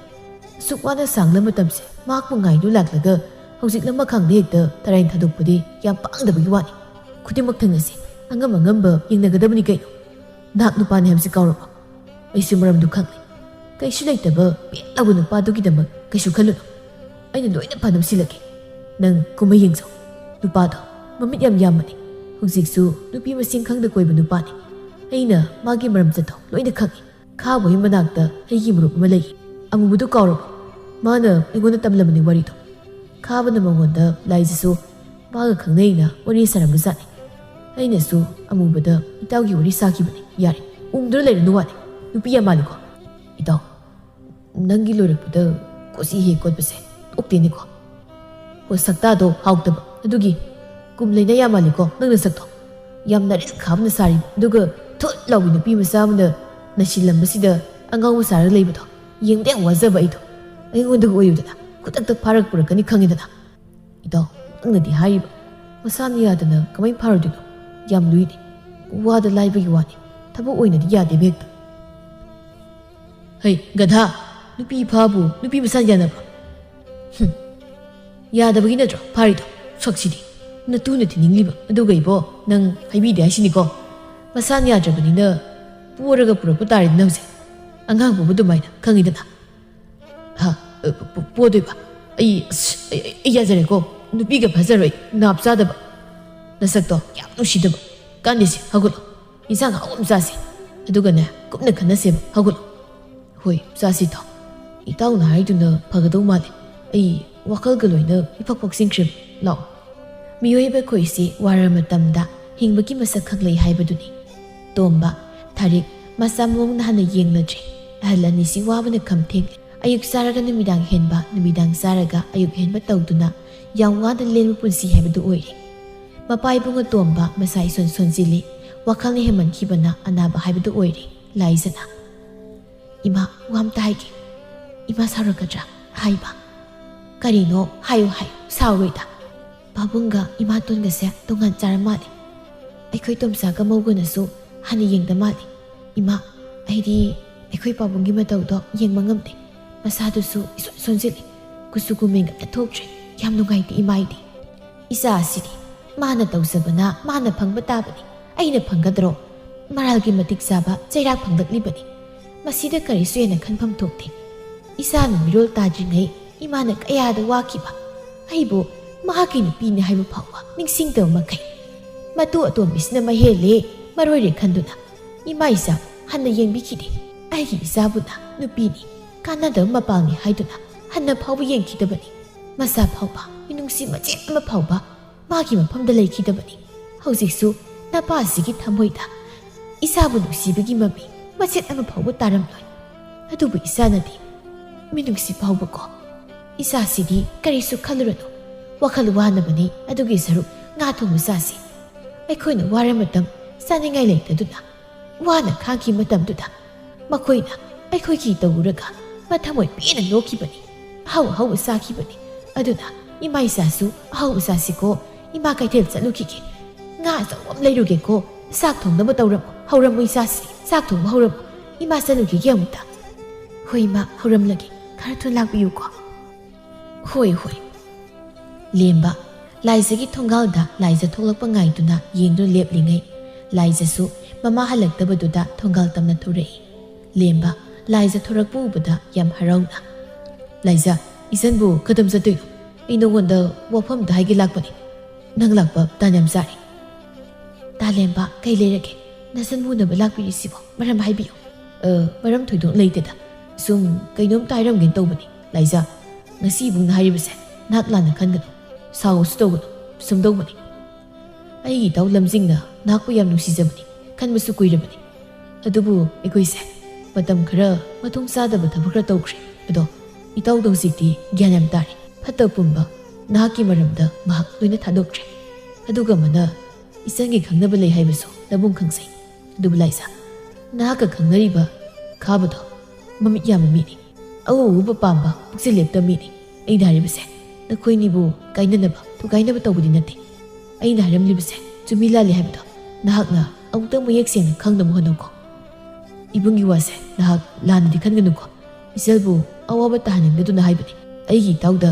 ꯑꯁꯨꯛ ꯋꯥꯅ ꯁꯥꯡꯂ ꯃꯇꯝꯁꯦ ꯃꯍꯥꯛꯄꯨ ꯉꯥꯏꯗꯨ ꯂꯥꯛꯂꯒ ꯍꯧꯖꯤꯛ ꯂꯃꯈꯥꯡꯗ ꯍꯦꯛꯇ ꯇꯔꯥꯏꯅ ꯊꯥꯗꯣꯛꯄꯗꯤ ꯌꯥꯝ ꯄꯥꯡꯗꯕꯒꯤ ꯋꯥꯅꯤ꯫ ꯈꯨꯗꯤꯡꯃꯛ ꯊꯦꯡꯅꯁꯤ, ꯑꯉꯝ ꯑꯉꯝꯕ ꯌꯦꯡꯅꯒꯗꯕꯅꯤ ꯀꯩꯅꯣ꯫ ꯅꯍꯥꯛ ꯅꯨꯄꯥꯅꯤ ꯍꯥꯏꯕꯁꯤ ꯀꯥꯎꯔꯕꯣ? ꯑꯩꯁꯨ ꯃꯔꯝꯗꯨ ꯈꯪꯂꯦ꯫ ꯀꯩꯁꯨ ꯂꯩꯇꯕ ꯄꯦꯠꯂꯕ ꯅꯨꯄꯥꯗꯨꯒꯤꯗꯃꯛ ꯀꯩꯁꯨ ꯈꯜꯂꯨꯅꯨ꯫ ꯑꯩꯅ ꯂꯣꯏꯅ ꯐꯅꯕ ꯁꯤꯜꯂꯒꯦ꯫ ꯅꯪ ꯀꯨꯝꯍꯩ ꯌꯦꯡꯖꯧ꯫ ꯅꯨꯄꯥꯗꯣ ꯃꯃꯤꯠ ꯌꯥꯝ ꯌꯥꯝꯕꯅꯤ꯫ ꯍꯧꯖꯤꯛꯁꯨ ꯅꯨꯄꯤ ꯃꯁꯤꯡ ꯈꯪꯗ ꯀꯣꯏꯕ ꯅꯨꯄꯥꯅꯤ꯫ ꯑꯩꯅ ꯃꯥꯒꯤ ꯃꯔꯝ ꯆꯠꯇꯣ ꯂꯣꯏꯅ ꯈꯪꯉꯤ꯫ ꯈꯥꯕ ꯍꯣꯏ ꯃꯅꯥꯛꯇ ꯑꯩꯒꯤ ꯃꯔꯨꯞ ꯑꯃ ꯂꯩ꯫ ꯑꯃꯨꯕꯗꯣ ꯀꯥꯎꯔꯕꯣ? ꯃꯥꯅ ꯑꯩꯉꯣꯟꯗ ꯇꯝꯂꯝꯕꯅꯤ ꯋꯥꯔꯤꯗꯣ꯫ ꯈꯥꯕꯅ ꯃꯉꯣꯟꯗ ꯂꯥꯏꯖꯁꯨ ꯃꯥꯒ ꯈꯪꯅꯩꯅ ꯋꯥꯔꯤ ꯁꯥꯔꯝꯕꯖꯥꯠꯅꯤ꯫ ꯑꯩꯅꯁꯨ ꯑꯃꯨꯕꯗ ꯏꯇꯥꯎꯒꯤ ꯋꯥꯔꯤ ꯁꯥꯈꯤꯕꯅꯤ꯫ ꯌꯥꯔꯦ, ꯎꯝꯗꯨꯅ ꯂꯩꯔꯅꯨ ꯋꯥꯅꯤ꯫ ꯅꯨꯄꯤ ꯌꯥꯝ ꯃꯥꯜꯂꯤꯀꯣ꯫ ꯏꯇꯥꯎ, ꯅꯪꯒꯤ ꯂꯣꯏꯔꯛꯄꯗ ꯀꯣꯆꯤ ꯍꯦꯛ ꯀꯣꯠꯄꯁꯦ ꯑꯣꯛꯇꯦꯅꯦꯀꯣ꯫ ꯍꯣ, ꯁꯛꯇꯥꯗꯣ ꯍꯥꯎꯇꯕ ꯑꯗꯨꯒꯤ꯫ ꯀꯨꯝ ꯂꯩꯅ ꯌꯥꯝ ꯃꯥꯜꯂꯤꯀꯣ ꯅꯪ ꯅꯁꯛꯇꯣ꯫ ꯌꯥꯝ ꯅꯔꯦꯜ ꯈꯥꯕꯅ ꯁꯥꯔꯤ, ꯑꯗꯨꯒ ꯊꯨꯠ ꯂꯥꯎꯕꯤ ꯅꯨꯄꯤ ꯃꯆꯥ ꯑꯃꯅ ꯅꯩꯁꯤꯜꯂꯝꯕꯁꯤꯗ ꯑꯉꯥꯎꯕ ꯁꯥꯔꯒ ꯂꯩꯕꯗꯣ ꯌꯦꯡꯕꯗ ꯌꯥꯝ ꯋꯥꯖꯕ ꯑꯩꯗꯣ꯫ ꯑꯩꯉꯣꯟꯗꯒ ꯑꯣꯏꯔꯨꯗꯅ ꯈꯨꯗꯛꯇ ꯐꯥꯔꯛ ꯄꯨꯔꯛꯀꯅꯤ ꯈꯪꯉꯤꯗꯅ꯫ ꯏꯇꯥꯎ, ꯅꯪꯅꯗꯤ ꯍꯥꯏꯔꯤꯕ, ꯃꯁꯥꯅ ꯌꯥꯗꯅ ꯀꯃꯥꯏꯅ ꯐꯥꯔꯨꯗꯣꯏꯅꯣ? ꯌꯥꯝ ꯂꯨꯏꯅꯦ꯫ ꯋꯥꯗ ꯂꯥꯏꯕꯒꯤ ꯋꯥꯅꯤ, ꯊꯕꯛ ꯑꯣꯏꯅꯗꯤ ꯌꯥꯗꯦꯕ ꯍꯦꯛꯇ꯫ ꯍꯩ ꯒꯙꯥ, ꯅꯨꯄꯤ ꯐꯥꯕꯨ ꯅꯨꯄꯤ ꯃꯁꯥꯅ ꯌꯥꯅꯕ꯭ꯔꯣ? ꯍꯨꯝ, ꯌꯥꯗꯕꯒꯤ ꯅꯠꯇ꯭ꯔꯣ ꯐꯥꯔꯤꯗꯣ? ꯁꯛꯁꯤꯗꯤ ꯅꯇꯨꯅ ꯊꯤꯅꯤꯡꯂꯤꯕ꯫ ꯑꯗꯨꯒ ꯏꯕꯣ, ꯅꯪ ꯍꯥꯏꯕꯤꯗꯦ ꯍꯥꯏꯁꯤꯅꯤꯀꯣ꯫ ꯃꯁꯥꯅ ꯌꯥꯗ꯭ꯔꯕꯅꯤꯅ ꯄꯣꯔꯒ ꯄꯨꯔꯛꯄ ꯇꯥꯔꯦꯗꯅ ꯍꯧꯖꯤꯛ꯫ ꯑꯉꯥꯡ ꯄꯣꯕ ꯑꯗꯨꯃꯥꯏꯅ, ꯈꯪꯉꯤꯗꯅ꯫ ꯍꯥ? ꯑ, ꯄꯣ-, ꯄꯣꯗꯣꯏꯕ? ꯑꯩ, ꯑꯁ, ꯑꯩ, ꯑꯩ, ꯑꯩ ꯌꯥꯖꯔꯦꯀꯣ꯫ ꯅꯨꯄꯤꯒ ꯐꯥꯖꯔꯣꯏ, ꯅꯥꯞ ꯆꯥꯗꯕ꯫ ꯅꯁꯛꯇꯣ ꯌꯥꯝ ꯅꯨꯡꯁꯤꯗꯕ꯫ ꯀꯥꯟꯗꯦꯁꯦ, ꯍꯧꯒꯠꯂꯣ꯫ ꯏꯟꯁꯥꯡ ꯑꯍꯥꯎꯕ ꯑꯃ ꯆꯥꯁꯦ꯫ ꯑꯗꯨꯒꯅꯦ, ꯀꯨꯞꯅ ꯈꯟꯅꯁꯦꯕ꯫ ꯍꯧꯒꯠꯂꯣ꯫ ꯍꯣꯏ, ꯆꯥꯁꯤ ꯏꯇꯥꯎ꯫ ꯏꯇꯥꯎꯅ ꯍꯥꯏꯗꯨꯅ ꯐꯒꯗꯧ ꯃꯥꯜꯂꯦ꯫ ꯑꯩ ꯋꯥꯈꯜꯒ ꯂꯣꯏꯅ ꯏꯐꯛ ꯐꯛꯆꯤꯟꯈ꯭ꯔꯦ꯫ ꯂꯥꯛꯑꯣ꯫ ꯃꯤꯑꯣꯏꯕ ꯑꯩꯈꯣꯏꯁꯤ ꯋꯥꯔ ꯃꯇꯝꯗ ꯍꯤꯡꯕꯒꯤ ꯃꯁꯛ ꯈꯪꯂꯩ ꯍꯥꯏꯕꯗꯨꯅꯤ꯫ ꯇꯣꯝꯕ, ꯊꯥꯔꯤꯛ, ꯃꯆꯥ ꯃꯑꯣꯡ ꯍꯥꯟꯅ ꯌꯦꯡꯂꯗ꯭ꯔꯦ꯫ ꯑꯍꯜ ꯑꯅꯤꯁꯤ ꯋꯥꯕꯅ ꯈꯝ ꯊꯦꯡꯂꯦ꯫ ꯑꯌꯨꯛ ꯆꯥꯔꯒ ꯅꯨꯃꯤꯗꯥꯡ ꯍꯦꯟꯕ, ꯅꯨꯃꯤꯗꯥꯡ ꯆꯥꯔꯒ ꯑꯌꯨꯛ ꯍꯦꯟꯕ ꯇꯧꯗꯨꯅ ꯌꯥꯝ ꯋꯥꯅ ꯂꯦꯟꯕ ꯄꯨꯟꯁꯤ ꯍꯥꯏꯕꯗꯨ ꯑꯣꯏꯔꯦ꯫ ꯃꯄꯥ ꯏꯕꯨꯡ ꯑꯇꯣꯝꯕ ꯃꯁꯥ ꯏꯁꯣꯟ ꯁꯣꯟꯖꯤꯜꯂꯤ꯫ ꯋꯥꯈꯜꯅ ꯍꯦꯟꯃꯟꯈꯤꯕꯅ ꯑꯅꯥꯕ ꯍꯥꯏꯕꯗꯨ ꯑꯣꯏꯔꯦ꯫ ꯂꯥꯏꯖꯅ, "ꯏꯃꯥ, ꯋꯥ ꯑꯝꯇ ꯍꯥꯏꯒꯦ꯫ ꯏꯃꯥ ꯁꯥꯎꯔꯛꯀꯗ꯭ꯔꯥ?" ꯍꯥꯏꯕ꯫ "ꯀꯔꯤꯅꯣ? ꯍꯥꯏꯌꯨ, ꯍꯥꯏꯌꯨ, ꯁꯥꯎꯔꯣꯏꯗ꯫ ꯄꯥꯕꯨꯡꯒ ꯏꯃꯥꯇꯣꯟꯒꯁꯦ ꯇꯣꯉꯥꯟ ꯆꯥꯔ ꯃꯥꯜꯂꯦ꯫ ꯑꯩꯈꯣꯏ ꯇꯣꯝꯆꯥꯒ ꯃꯧꯒꯅꯁꯨ ꯍꯥꯟꯅ ꯌꯦꯡꯗ ꯃꯥꯜꯂꯦ꯫ ꯏꯃꯥ, ꯑꯩꯗꯤ ꯑꯩꯈꯣꯏ ꯄꯥꯕꯨꯡꯒꯤ ꯃꯇꯧꯗꯣ ꯌꯦꯡꯕ ꯉꯝꯗꯦ꯫ ꯃꯁꯥꯗꯨꯁꯨ ꯏꯁꯣꯟ ꯁꯣꯟꯖꯤꯜꯂꯤ꯫ ꯀꯨꯆꯨ ꯀꯨꯃꯦꯟ ꯑꯝꯇ ꯊꯣꯛꯇ꯭ꯔꯦ꯫ ꯌꯥꯝ ꯅꯨꯡꯉꯥꯏꯇꯦ ꯏꯃꯥ ꯑꯩꯗꯤ꯫ ꯏꯆꯥ ꯑꯁꯤꯗꯤ ꯃꯥꯅ ꯇꯧꯖꯕꯅ ꯃꯥꯅ ꯐꯪꯕ ꯇꯥꯕꯅꯤ꯫ ꯑꯩꯅ ꯐꯪꯒꯗ꯭ꯔꯣ? ꯃꯔꯥꯜꯒꯤ ꯃꯇꯤꯛ ꯆꯥꯕ ꯆꯩꯔꯥꯛ ꯐꯪꯂꯛꯂꯤꯕꯅꯤ꯫ ꯃꯁꯤꯗ ꯀꯔꯤꯁꯨ ꯍꯦꯟꯅ ꯈꯟꯐꯝ ꯊꯣꯛꯇꯦ꯫ ꯏꯆꯥꯅ ꯃꯤꯔꯣꯜ ꯇꯥꯗ꯭ꯔꯤꯉꯩ ꯏꯃꯥꯅ ꯀꯌꯥꯗ ꯋꯥꯈꯤꯕ꯫ ꯑꯩꯕꯨ ꯃꯍꯥꯛꯀꯤ ꯅꯨꯄꯤꯅꯤ ꯍꯥꯏꯕ ꯐꯥꯎꯕ ꯅꯤꯡꯁꯤꯡꯗꯕ ꯃꯈꯩ, ꯃꯇꯨ ꯑꯇꯣꯝꯕꯤꯁꯤꯅ ꯃꯍꯦꯜꯂꯦ, ꯃꯔꯣꯏꯔꯦ ꯈꯟꯗꯨꯅ ꯏꯃꯥ ꯏꯆꯥ ꯍꯟꯅ ꯌꯦꯡꯕꯤꯈꯤꯗꯦ꯫ ꯑꯩꯒꯤ ꯏꯆꯥꯕꯨꯅ ꯅꯨꯄꯤꯅꯤ, ꯀꯥꯟꯅꯗꯕ ꯃꯄꯥꯡꯅꯤ ꯍꯥꯏꯗꯨꯅ ꯍꯟꯅ ꯐꯥꯎꯕ ꯌꯦꯡꯈꯤꯗꯕꯅꯤ꯫ ꯃꯆꯥ ꯐꯥꯎꯕ, ꯃꯤꯅꯨꯡꯁꯤ ꯃꯆꯦꯠ ꯑꯃ ꯐꯥꯎꯕ ꯃꯥꯒꯤ ꯃꯐꯝꯗ ꯂꯩꯈꯤꯗꯕꯅꯤ꯫ ꯍꯧꯖꯤꯛꯁꯨ ꯅꯄꯥꯁꯤꯒꯤ ꯊꯃꯣꯏꯗ ꯏꯆꯥꯕꯨ ꯅꯨꯡꯁꯤꯕꯒꯤ ꯃꯃꯤ ꯃꯆꯦꯠ ꯑꯃ ꯐꯥꯎꯕ ꯇꯥꯔꯝꯂꯣꯏ꯫ ꯑꯗꯨꯕꯨ ꯏꯆꯥꯅꯗꯤ ꯃꯤꯅꯨꯡꯁꯤ ꯐꯥꯎꯕꯀꯣ꯫ ꯏꯆꯥꯁꯤꯗꯤ ꯀꯔꯤꯁꯨ ꯈꯜꯂꯨꯔꯅꯨ, ꯋꯥꯈꯜ ꯋꯥꯅꯕꯅꯤ꯫ ꯑꯗꯨꯒꯤ ꯁꯔꯨꯛ ꯉꯥ ꯊꯣꯡꯕ ꯆꯥꯁꯤ꯫ ꯑꯩꯈꯣꯏꯅ ꯋꯥꯔ ꯃꯇꯝ ꯆꯥꯅꯤꯡꯉꯥꯏ ꯂꯩꯇꯗꯨꯅ ꯋꯥꯅ ꯈꯥꯡꯈꯤ ꯃꯇꯝꯗꯨꯗ ꯃꯈꯣꯏꯅ ꯑꯩꯈꯣꯏꯒꯤ ꯇꯧꯔꯨꯔꯒ ꯃꯊꯃꯣꯏ ꯄꯦꯟꯅ ꯅꯣꯛꯈꯤꯕꯅꯤ꯫ ꯑꯍꯥꯎ ꯑꯍꯥꯎꯕ ꯆꯥꯈꯤꯕꯅꯤ꯫ ꯑꯗꯨꯅ ꯏꯃꯥ ꯏꯆꯥꯁꯨ ꯑꯍꯥꯎꯕ ꯆꯥꯁꯤꯀꯣ꯫ ꯏꯃꯥ ꯀꯩꯊꯦꯜ ꯆꯠꯂꯨꯈꯤꯒꯦ꯫ ꯉꯥ ꯑꯆꯧꯕ ꯑꯃ ꯂꯩꯔꯨꯒꯦꯀꯣ꯫ ꯆꯥꯛ ꯊꯣꯡꯅꯕ ꯇꯧꯔꯝꯃꯨ꯫ ꯍꯧꯔꯝꯃꯨ ꯏꯆꯥꯁꯤ꯫ ꯆꯥꯛ ꯊꯣꯡꯕ ꯍꯧꯔꯝꯃꯨ꯫ ꯏꯃꯥ ꯆꯠꯂꯨꯈꯤꯒꯦ ꯑꯃꯨꯛꯇ꯫ ꯍꯣꯏ ꯏꯃꯥ, ꯍꯧꯔꯝꯂꯒꯦ꯫ ꯈꯔ ꯊꯨꯅ ꯂꯥꯛꯄꯤꯌꯨꯀꯣ꯫ ꯍꯣꯏ, ꯍꯣꯏ꯫ ꯂꯦꯝꯕ ꯂꯥꯏꯖꯒꯤ ꯊꯣꯡꯒꯥꯜꯗ ꯂꯥꯏꯖ ꯊꯣꯛꯂꯛꯄ ꯉꯥꯏꯗꯨꯅ ꯌꯦꯡꯗꯨꯅ ꯂꯦꯞꯂꯤꯉꯩ, ꯂꯥꯏꯖꯁꯨ ꯃꯃꯥ ꯍꯜꯂꯛꯇꯕꯗꯨꯗ ꯊꯣꯡꯒꯥꯜ ꯇꯝꯅ ꯊꯣꯔꯛꯏ꯫ ꯂꯦꯝꯕ ꯂꯥꯏꯖ ꯊꯣꯔꯛꯄ ꯎꯕꯗ ꯌꯥꯝ ꯍꯔꯥꯎꯅ, "ꯂꯥꯏꯖ, ꯏꯆꯟꯕꯨ ꯀꯗꯝ ꯆꯠꯇꯣꯏꯅꯣ? ꯑꯩ ꯅꯉꯣꯟꯗ ꯋꯥꯐꯝ ꯑꯝꯇ ꯍꯥꯏꯒꯦ ꯂꯥꯛꯄꯅꯤ꯫ ꯅꯪ ꯂꯥꯛꯄ ꯇꯥꯟ ꯌꯥꯝ ꯆꯥꯔꯦ꯫" "ꯇꯥꯂꯦꯝꯕ, ꯀꯩ ꯂꯩꯔꯒꯦ? ꯅꯆꯟꯕꯨ ꯎꯅꯕ ꯂꯥꯛꯄꯤꯔꯤꯁꯤꯕꯣ? ꯃꯔꯝ ꯍꯥꯏꯕꯤꯌꯨ꯫" "ꯑ, ꯃꯔꯝ ꯊꯣꯏꯗꯣꯛꯅ ꯂꯩꯇꯦꯗ꯫ ꯁꯨꯝ ꯀꯩꯅꯣꯝꯇ ꯍꯥꯏꯔꯝꯒꯦꯅ ꯇꯧꯕꯅꯤ꯫ ꯂꯥꯏꯖ, ꯉꯁꯤ ꯏꯕꯨꯡꯅ ꯍꯥꯏꯔꯤꯕꯁꯦ ꯅꯍꯥꯛ ꯂꯥꯟꯅ ꯈꯟꯒꯅꯨ꯫ ꯁꯥꯎꯁꯨ ꯇꯧꯒꯅꯨ꯫ ꯁꯨꯝ ꯇꯧꯕꯅꯤ꯫ ꯑꯩꯒꯤ ꯏꯇꯥꯎ ꯂꯝꯖꯤꯡꯅ ꯅꯍꯥꯛꯄꯨ ꯌꯥꯝ ꯅꯨꯡꯁꯤꯖꯕꯅꯤ꯫ ꯈꯟꯕꯁꯨ ꯀꯨꯏꯔꯕꯅꯤ꯫ ꯑꯗꯨꯕꯨ ꯑꯩꯈꯣꯏꯁꯦ ꯃꯇꯝ ꯈꯔ ꯃꯊꯣꯡ ꯆꯥꯗꯕ ꯊꯕꯛ ꯈꯔ ꯇꯧꯈ꯭ꯔꯦ꯫ ꯑꯗꯣ ꯏꯇꯥꯎꯗꯣ ꯍꯧꯖꯤꯛꯇꯤ ꯒ꯭ꯌꯥꯟ ꯌꯥꯝ ꯇꯥꯔꯦ꯫ ꯐꯠꯇ ꯄꯨꯝꯕ ꯅꯍꯥꯛꯀꯤ ꯃꯔꯝꯗ ꯃꯍꯥꯛ ꯂꯣꯏꯅ ꯊꯥꯗꯣꯛꯈ꯭ꯔꯦ꯫ ꯑꯗꯨꯒ ꯑꯃꯅ ꯏꯆꯟꯒꯤ ꯈꯪꯅꯕ ꯂꯩ ꯍꯥꯏꯕꯁꯨ ꯅꯕꯨꯡ ꯈꯪꯖꯩ꯫ ꯑꯗꯨꯕꯨ ꯂꯥꯏꯖ, ꯅꯍꯥꯛꯀ ꯈꯪꯅꯔꯤꯕ ꯈꯥꯕꯗꯣ ꯃꯃꯤꯠ ꯌꯥꯝꯕ ꯃꯤꯅꯤ꯫ ꯑꯎ ꯑꯎꯕ ꯄꯥꯝꯕ ꯄꯨꯛꯆꯦꯜ ꯂꯦꯞꯇꯕ ꯃꯤꯅꯤ꯫ ꯑꯩꯅ ꯍꯥꯏꯔꯤꯕꯁꯦ ꯅꯈꯣꯏꯅꯤꯕꯨ ꯀꯥꯏꯅꯅꯕ, ꯊꯨꯒꯥꯏꯅꯕ ꯇꯧꯕꯗꯤ ꯅꯠꯇꯦ꯫ ꯑꯩꯅ ꯍꯥꯏꯔꯝꯂꯤꯕꯁꯦ ꯆꯨꯝꯃꯤ ꯂꯥꯜꯂꯤ ꯍꯥꯏꯕꯗꯣ ꯅꯍꯥꯛꯅ ꯑꯃꯨꯛꯇꯪ ꯃꯌꯦꯛ ꯁꯦꯡꯅ ꯈꯪꯅꯕ ꯍꯣꯠꯅꯧꯀꯣ꯫ ꯏꯕꯨꯡꯒꯤ ꯋꯥꯁꯦ ꯅꯍꯥꯛ ꯂꯥꯟꯅꯗꯤ ꯈꯟꯒꯅꯨꯀꯣ꯫ ꯏꯆꯜꯕꯨ ꯑꯋꯥꯕ ꯇꯥꯍꯟꯅꯤꯡꯗꯗꯨꯅ ꯍꯥꯏꯕꯅꯤ꯫ ꯑꯩꯒꯤ ꯏꯇꯥꯎꯗ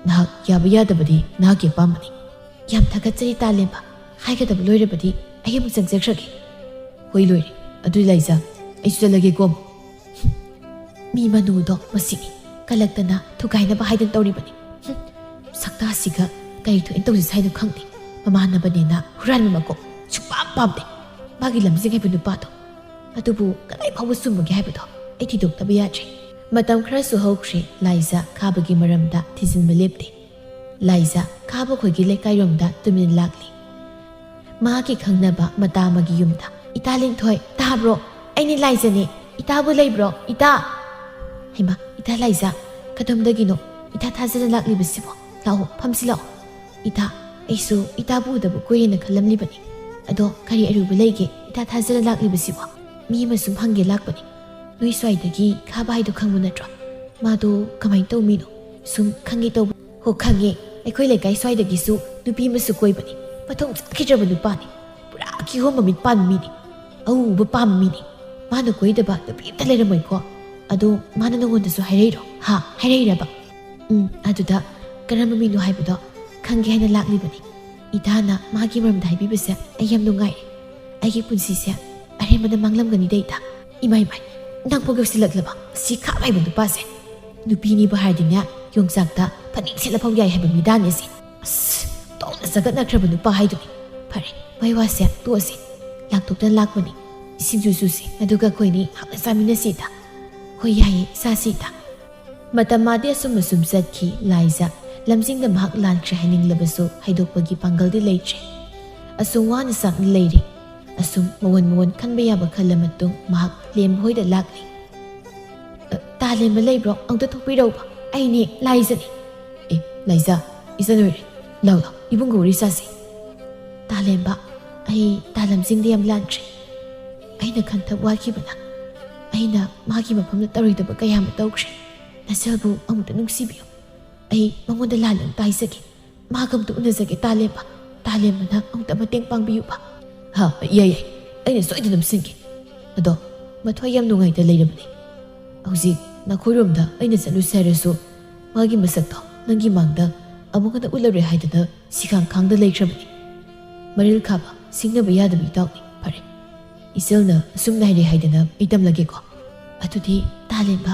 ꯅꯍꯥꯛ ꯌꯥꯕ ꯌꯥꯗꯕꯗꯤ ꯅꯍꯥꯛꯀꯤ ꯑꯄꯥꯝꯕꯅꯤ꯫" "ꯌꯥꯝ ꯊꯥꯒꯠꯆꯔꯤ ꯇꯥꯂꯦꯝꯕ꯫ ꯍꯥꯏꯒꯗꯕ ꯂꯣꯏꯔꯕꯗꯤ ꯑꯩ ꯑꯃꯨꯛ ꯆꯪꯖꯈ꯭ꯔꯒꯦ꯫" "ꯍꯣꯏ, ꯂꯣꯏꯔꯦ꯫ ꯑꯗꯨꯗꯤ ꯂꯥꯏꯖ, ꯑꯩꯁꯨ ꯆꯠꯂꯒꯦꯀꯣ꯫" "ꯃꯤ ꯃꯅꯨꯗꯣ ꯃꯁꯤꯅꯤ꯫ ꯀꯜꯂꯛꯇꯅ ꯊꯨꯒꯥꯏꯅꯕ ꯍꯥꯏꯗꯅ ꯇꯧꯔꯤꯕꯅꯤ꯫" "ꯍꯨꯝ, ꯁꯛꯇꯥꯁꯤꯒ ꯀꯔꯤ ꯊꯣꯛꯏꯅ ꯇꯧꯁꯤ ꯍꯥꯏꯅꯣ ꯈꯪꯗꯦ꯫ ꯃꯃꯥꯟꯅꯕꯅꯦꯅ ꯍꯨꯔꯥꯟꯕ ꯃꯀꯣꯛ ꯁꯨꯡꯄꯥꯝ ꯄꯥꯝꯗꯦ꯫ ꯃꯥꯒꯤ ꯂꯝꯖꯤꯡ ꯍꯥꯏꯕ ꯅꯨꯄꯥꯗꯣ ꯑꯗꯨꯕꯨ ꯀꯗꯥꯏ ꯐꯥꯎꯕ ꯆꯨꯝꯕꯒꯦ ꯍꯥꯏꯕꯗꯣ ꯑꯩ ꯊꯤꯗꯣꯛꯇꯕ ꯌꯥꯗ꯭ꯔꯦ꯫ ꯃꯇꯝ ꯈꯔꯁꯨ ꯍꯧꯈ꯭ꯔꯦ, ꯂꯥꯏꯖꯥ ꯈꯥꯕꯒꯤ ꯃꯔꯝꯗ ꯊꯤꯖꯤꯟꯕ ꯂꯦꯞꯇꯦ꯫ ꯂꯥꯏꯖꯥ ꯈꯥꯕ ꯈꯣꯏꯒꯤ ꯂꯩꯀꯥꯏꯔꯣꯝꯗ ꯇꯨꯃꯤꯟꯅ ꯂꯥꯛꯂꯤ꯫ ꯃꯍꯥꯛꯀꯤ ꯈꯪꯅꯕ ꯃꯇꯥ ꯑꯃꯒꯤ ꯌꯨꯝꯗ, "ꯏꯇꯥ ꯂꯤꯟꯊꯣꯏ, ꯇꯥꯕ꯭ꯔꯣ? ꯑꯩꯅꯤ ꯂꯥꯏꯖꯥꯅꯦ꯫ ꯏꯇꯥꯕꯨ ꯂꯩꯕ꯭ꯔꯣ, ꯏꯇꯥ?" ꯍꯩꯃꯥ, ꯏꯇꯥ ꯂꯥꯏꯖꯥ, ꯀꯗꯣꯝꯗꯒꯤꯅꯣ ꯏꯇꯥ ꯊꯥꯖꯅ ꯂꯥꯛꯂꯤꯕꯁꯤꯕꯣ? ꯂꯥꯛꯑꯣ, ꯐꯝꯁꯤ ꯂꯥꯛꯑꯣ꯫ ꯏꯇꯥ, ꯑꯩꯁꯨ ꯏꯇꯥꯕꯨ ꯎꯗꯕ ꯀꯨꯏꯔꯦꯅ ꯈꯜꯂꯝꯂꯤꯕꯅꯤ꯫ ꯑꯗꯣ ꯀꯔꯤ ꯑꯔꯨꯕ ꯂꯩꯒꯦ ꯏꯇꯥ ꯊꯥꯖꯅ ꯂꯥꯛꯂꯤꯕꯁꯤꯕꯣ? ꯃꯤ ꯑꯃ ꯁꯨꯝ ꯍꯪꯒꯦ ꯂꯥꯛꯄꯅꯤ꯫ ꯅꯣꯏ ꯁ꯭ꯋꯥꯏꯗꯒꯤ ꯈꯥꯕ ꯍꯥꯏꯗꯣ ꯈꯪꯕ ꯅꯠꯇ꯭ꯔꯣ? ꯃꯥꯗꯣ ꯀꯃꯥꯏꯅ ꯇꯧꯕ ꯃꯤꯅꯣ? ꯁꯨꯝ ꯈꯪꯒꯦ ꯇꯧꯕ꯫ ꯍꯣ, ꯈꯪꯉꯦ꯫ ꯑꯩꯈꯣꯏ ꯂꯩꯀꯥꯏ ꯁ꯭ꯋꯥꯏꯗꯒꯤꯁꯨ ꯅꯨꯄꯤ ꯑꯃꯁꯨ ꯀꯣꯏꯕꯅꯤ꯫ ꯃꯊꯣꯡ ꯆꯥꯈꯤꯗ꯭ꯔꯕ ꯅꯨꯄꯥꯅꯤ꯫ ꯄꯨꯔꯥ ꯀꯤꯍꯣꯝ ꯃꯃꯤꯠ ꯄꯥꯟꯕ ꯃꯤꯅꯤ꯫ ꯑꯎ ꯑꯎꯕ ꯄꯥꯝꯕ ꯃꯤꯅꯤ꯫ ꯃꯥꯅ ꯀꯣꯏꯗꯕ ꯅꯨꯄꯤ ꯑꯝꯇ ꯂꯩꯔꯝꯃꯣꯏꯀꯣ꯫ ꯑꯗꯣ ꯃꯥꯅ ꯅꯉꯣꯟꯗꯁꯨ ꯍꯥꯏꯔꯛꯏꯔꯣ? ꯍꯥ? ꯍꯥꯏꯔꯛꯏꯔꯕ? ꯎꯝ, ꯑꯗꯨꯗ ꯀꯔꯝꯕ ꯃꯤꯅꯣ ꯍꯥꯏꯕꯗꯣ ꯈꯪꯒꯦ ꯍꯥꯏꯅ ꯂꯥꯛꯂꯤꯕꯅꯤ꯫ ꯏꯇꯥꯅ ꯃꯥꯒꯤ ꯃꯔꯝꯗ ꯍꯥꯏꯕꯤꯕꯁꯦ ꯑꯩ ꯌꯥꯝ ꯅꯨꯡꯉꯥꯏꯔꯦ꯫ ꯑꯩꯒꯤ ꯄꯨꯟꯁꯤꯁꯦ ꯑꯔꯦꯝꯕꯗ ꯃꯥꯡꯂꯝꯒꯅꯤꯗ ꯏꯇꯥ꯫ ꯏꯃꯥ, ꯏꯃꯥ, ꯅꯪ ꯄꯣꯛ ꯌꯧꯁꯤꯜꯂꯛꯂꯕ? ꯁꯤ ꯈꯥꯕ ꯍꯥꯏꯕ ꯅꯨꯄꯥꯁꯦ꯫ ꯅꯨꯄꯤꯅꯤꯕꯨ ꯍꯥꯏꯔꯗꯤꯅꯦ, ꯌꯣꯡꯆꯥꯛꯇ ꯐꯅꯦꯛ ꯁꯦꯠꯂ ꯐꯥꯎ ꯌꯥꯏ ꯍꯥꯏꯕ ꯃꯤꯗꯥꯅꯦ ꯁꯤ꯫ ꯑꯁ, ꯇꯣꯛꯅ ꯆꯒꯠꯅꯈ꯭ꯔꯕ ꯅꯨꯄꯥ ꯍꯥꯏꯗꯨꯅꯤ꯫ ꯐꯔꯦ, ꯃꯩ ꯋꯥꯁꯦ ꯇꯣꯛꯑꯁꯤ꯫ ꯂꯥꯛꯊꯣꯛꯇꯅ ꯂꯥꯛꯄꯅꯤ꯫ ꯁꯤꯡꯖꯨ ꯁꯨꯁꯤ, ꯑꯗꯨꯒ ꯑꯩꯈꯣꯏꯅꯤ ꯍꯥꯞꯅ ꯆꯥꯃꯤꯟꯅꯁꯤ ꯏꯇꯥ꯫ ꯍꯣꯏ, ꯌꯥꯏꯌꯦ, ꯆꯥꯁꯤ ꯏꯇꯥ꯫ ꯃꯇꯝ ꯃꯥꯗꯤ ꯑꯁꯨꯝ ꯑꯁꯨꯝ ꯆꯠꯈꯤ꯫ ꯂꯥꯏꯖꯥ ꯂꯝꯖꯤꯡꯗ ꯃꯍꯥꯛ ꯂꯥꯟꯈ꯭ꯔꯦ ꯍꯥꯏꯅꯤꯡꯂꯕꯁꯨ ꯍꯥꯏꯗꯣꯛꯄꯒꯤ ꯄꯥꯡꯒꯜꯗꯤ ꯂꯩꯇ꯭ꯔꯦ꯫ ꯑꯁꯨꯝ ꯋꯥꯅ ꯆꯥꯛꯅ ꯂꯩꯔꯤ꯫ ꯑꯁꯨꯝ ꯃꯋꯣꯟ ꯃꯋꯣꯟ ꯈꯟꯕ ꯌꯥꯕ ꯈꯜꯂ ꯃꯇꯨꯡ ꯃꯍꯥꯛ ꯂꯦꯝꯕ ꯍꯣꯏꯗ ꯂꯥꯛꯂꯤ꯫ "ꯑ, ꯇꯥ ꯂꯦꯝꯕ ꯂꯩꯕ꯭ꯔꯣ? ꯑꯃꯨꯛꯇ ꯊꯣꯛꯄꯤꯔꯛꯎꯕ꯫ ꯑꯩꯅꯦ ꯂꯥꯏꯖꯥꯅꯦ꯫" "ꯑꯦ, ꯂꯥꯏꯖꯥ, ꯏꯆꯟ ꯑꯣꯏꯔꯦ꯫ ꯂꯥꯎ, ꯂꯥꯎ, ꯏꯕꯨꯡꯒ ꯋꯥꯔꯤ ꯁꯥꯁꯤ꯫" "ꯇꯥ ꯂꯦꯝꯕ, ꯑꯩ ꯇꯥ ꯂꯝꯖꯤꯡꯗ ꯌꯥꯝ ꯂꯥꯟꯈ꯭ꯔꯦ꯫ ꯑꯩꯅ ꯈꯟꯊꯕ ꯋꯥꯠꯈꯤꯕꯅ꯫ ꯑꯩꯅ ꯃꯥꯒꯤ ꯃꯐꯝꯗ ꯇꯧꯔꯣꯏꯗꯕ ꯀꯌꯥ ꯑꯃ ꯇꯧꯈ꯭ꯔꯦ꯫ ꯅꯆꯜꯕꯨ ꯑꯃꯨꯛꯇ ꯅꯨꯡꯁꯤꯕꯤꯌꯨ꯫ ꯑꯩ ꯃꯉꯣꯟꯗ ꯂꯥꯜꯂꯦ ꯑꯃꯨꯛꯇ ꯍꯥꯏꯖꯒꯦ꯫ ꯃꯥꯒ ꯑꯃꯨꯛꯇ ꯎꯅꯖꯒꯦ, ꯇꯥ ꯂꯦꯝꯕ꯫ ꯇꯥ ꯂꯦꯝꯕꯅ ꯑꯃꯨꯛꯇ ꯃꯇꯦꯡ ꯄꯥꯡꯕꯤꯌꯨꯕ꯫" "ꯍꯥ, ꯌꯥꯏ, ꯌꯥꯏ꯫ ꯑꯩꯅ ꯁꯣꯏꯗꯅ ꯁꯤꯟꯒꯦ꯫ ꯑꯗꯣ ꯃꯊ꯭ꯋꯥꯏ ꯌꯥꯝ ꯅꯨꯡꯉꯥꯏꯇ ꯂꯩꯔꯕꯅꯦ꯫ ꯍꯧꯖꯤꯛ ꯅꯈꯣꯏꯔꯣꯝꯗ ꯑꯩꯅ ꯆꯠꯂꯨꯁꯦ ꯍꯥꯏꯔꯁꯨ ꯃꯥꯒꯤ ꯃꯁꯛꯇꯣ ꯅꯪꯒꯤ ꯃꯥꯡꯗ ꯑꯃꯨꯛ ꯍꯟꯅ ꯎꯠꯂꯔꯣꯏ ꯍꯥꯏꯗꯅ ꯁꯤꯈꯥꯡ ꯈꯥꯡꯗ ꯂꯩꯈ꯭ꯔꯕꯅꯤ꯫ ꯃꯔꯤꯜ ꯈꯥꯕ, ꯁꯤꯡꯅꯕ ꯌꯥꯗꯕ ꯏꯇꯥꯎꯅꯤ꯫ ꯐꯔꯦ, ꯏꯆꯜꯅ ꯑꯁꯨꯝꯅ ꯍꯥꯏꯔꯦ ꯍꯥꯏꯗꯅ ꯑꯩ ꯇꯝꯂꯒꯦꯀꯣ꯫ ꯑꯗꯨꯗꯤ ꯇꯥ ꯂꯦꯝꯕ,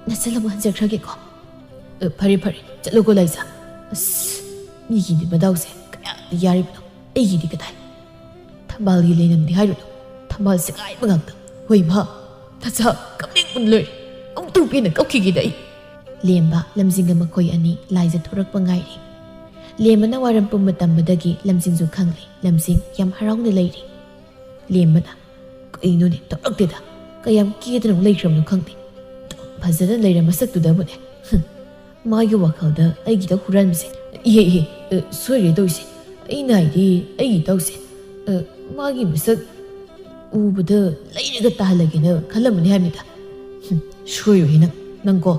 ꯅꯆꯜ ꯑꯃꯨꯛ ꯍꯟꯖꯈ꯭ꯔꯒꯦꯀꯣ꯫" "ꯑ, ꯐꯔꯦ, ꯐꯔꯦ, ꯆꯠꯂꯣꯀꯣ ꯂꯥꯏꯖꯥ꯫" ꯑꯁ, ꯃꯤꯒꯤꯗꯤ ꯃꯗꯥꯎꯁꯦ ꯀꯌꯥꯗꯤ ꯌꯥꯔꯤꯕꯅꯣ, ꯑꯩꯒꯤꯗꯤ ꯀꯗꯥꯏ? ꯊꯝꯕꯥꯜꯒꯤ ꯂꯩꯅꯝꯗꯤ ꯍꯥꯏꯔꯨꯅꯨ, ꯊꯝꯕꯥꯜ ꯁꯦꯒꯥꯏꯕ ꯉꯥꯛꯇ꯫ ꯍꯣꯏ ꯃꯥ, ꯅꯆꯥ ꯀꯞꯅꯤꯡꯕꯅ ꯂꯣꯏꯔꯦ꯫ ꯑꯃꯨꯛꯇꯪ ꯄꯦꯟꯅ ꯀꯞꯈꯤꯒꯦꯗ ꯑꯩ꯫ ꯂꯦꯝꯕ, ꯂꯝꯖꯤꯡꯒ ꯃꯈꯣꯏ ꯑꯅꯤ ꯂꯥꯏꯖ ꯊꯣꯔꯛꯄ ꯉꯥꯏꯔꯤ꯫ ꯂꯦꯝꯕꯅ ꯋꯥꯔꯝ ꯄꯨꯝꯕ ꯇꯝꯕꯗꯒꯤ ꯂꯝꯖꯤꯡꯁꯨ ꯈꯪꯂꯦ꯫ ꯂꯝꯖꯤꯡ ꯌꯥꯝ ꯍꯔꯥꯎꯅ ꯂꯩꯔꯤ꯫ ꯂꯦꯝꯕꯅ, "ꯀꯩꯅꯣꯅꯦ, ꯇꯧꯔꯛꯇꯦꯗ꯫ ꯀꯌꯥꯝ ꯀꯦꯗꯅ ꯑꯃꯨꯛ ꯂꯩꯈ꯭ꯔꯕꯅꯣ ꯈꯪꯗꯦ꯫ ꯐꯖꯅ ꯂꯩꯔ ꯃꯁꯛꯇꯨꯗꯕꯨꯅꯦ꯫ ꯍꯨꯝ, ꯃꯥꯒꯤ ꯋꯥꯈꯜꯗ ꯑꯩꯒꯤꯗ ꯍꯨꯔꯥꯟꯕꯁꯦ꯫ ꯏꯍꯦ, ꯏꯍꯦ, ꯑ, ꯁꯣꯏꯔꯦ ꯇꯧꯔꯤꯁꯦ꯫ ꯑꯩꯅ ꯍꯥꯏꯗꯤ ꯑꯩꯒꯤ ꯏꯇꯥꯎꯁꯦ, ꯑ, ꯃꯥꯒꯤ ꯃꯁꯛ ꯎꯕꯗ ꯂꯩꯔꯒ ꯇꯥꯍꯜꯂꯒꯦꯅ ꯈꯜꯂꯝꯕꯅꯤ ꯍꯥꯏꯕꯅꯤꯗ꯫ ꯍꯨꯝ, ꯁꯣꯏꯔꯣꯏꯍꯦ ꯅꯪ, ꯅꯪꯀꯣ꯫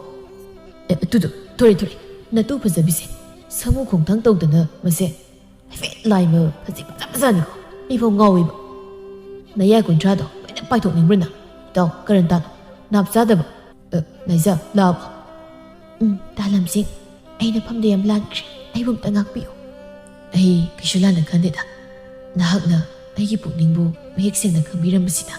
ꯑꯦ, ꯑꯗꯨꯗꯣ, ꯊꯣꯔꯦ, ꯊꯣꯔꯦ, ꯅꯇꯨ ꯐꯖꯕꯤꯁꯦ, ꯁꯃꯨ ꯈꯣꯡꯊꯥꯡ ꯇꯧꯗꯅ ꯃꯁꯦ ꯍꯥꯏꯐꯦꯠ ꯂꯥꯏꯃ ꯐꯖꯩ ꯐꯖ ꯐꯖꯅꯤꯀꯣ꯫ ꯑꯩꯐꯥꯎ ꯉꯥꯎꯋꯦꯕ꯫ ꯅꯌꯥ ꯀꯨꯟꯊ꯭ꯔꯥꯗꯣ ꯂꯣꯏꯅ ꯄꯥꯏꯊꯣꯛꯅꯤꯡꯕ꯭ꯔꯥ ꯅꯪ? ꯏꯇꯥꯎ, ꯀꯔꯟ ꯇꯥꯅꯨ꯫ ꯅꯥꯞ ꯆꯥꯗꯕ꯫ ꯑ, ꯂꯥꯏꯖꯥ, ꯂꯥꯛꯑꯕꯣ?" "ꯎꯝ, ꯇꯥ ꯂꯝꯖꯤꯡ, ꯑꯩꯅ ꯐꯝꯗ ꯌꯥꯝ ꯂꯥꯟꯈ꯭ꯔꯦ꯫ ꯑꯩꯕꯨ ꯑꯝꯇ ꯉꯥꯛꯄꯤꯌꯨ꯫" "ꯑꯩ ꯀꯩꯁꯨ ꯂꯥꯟꯅ ꯈꯟꯗꯦꯗ꯫ ꯅꯍꯥꯛꯅ ꯑꯩꯒꯤ ꯄꯨꯛꯅꯤꯡꯕꯨ ꯃꯌꯦꯛ ꯁꯦꯡꯅ ꯈꯪꯕꯤꯔꯝꯕꯁꯤꯗ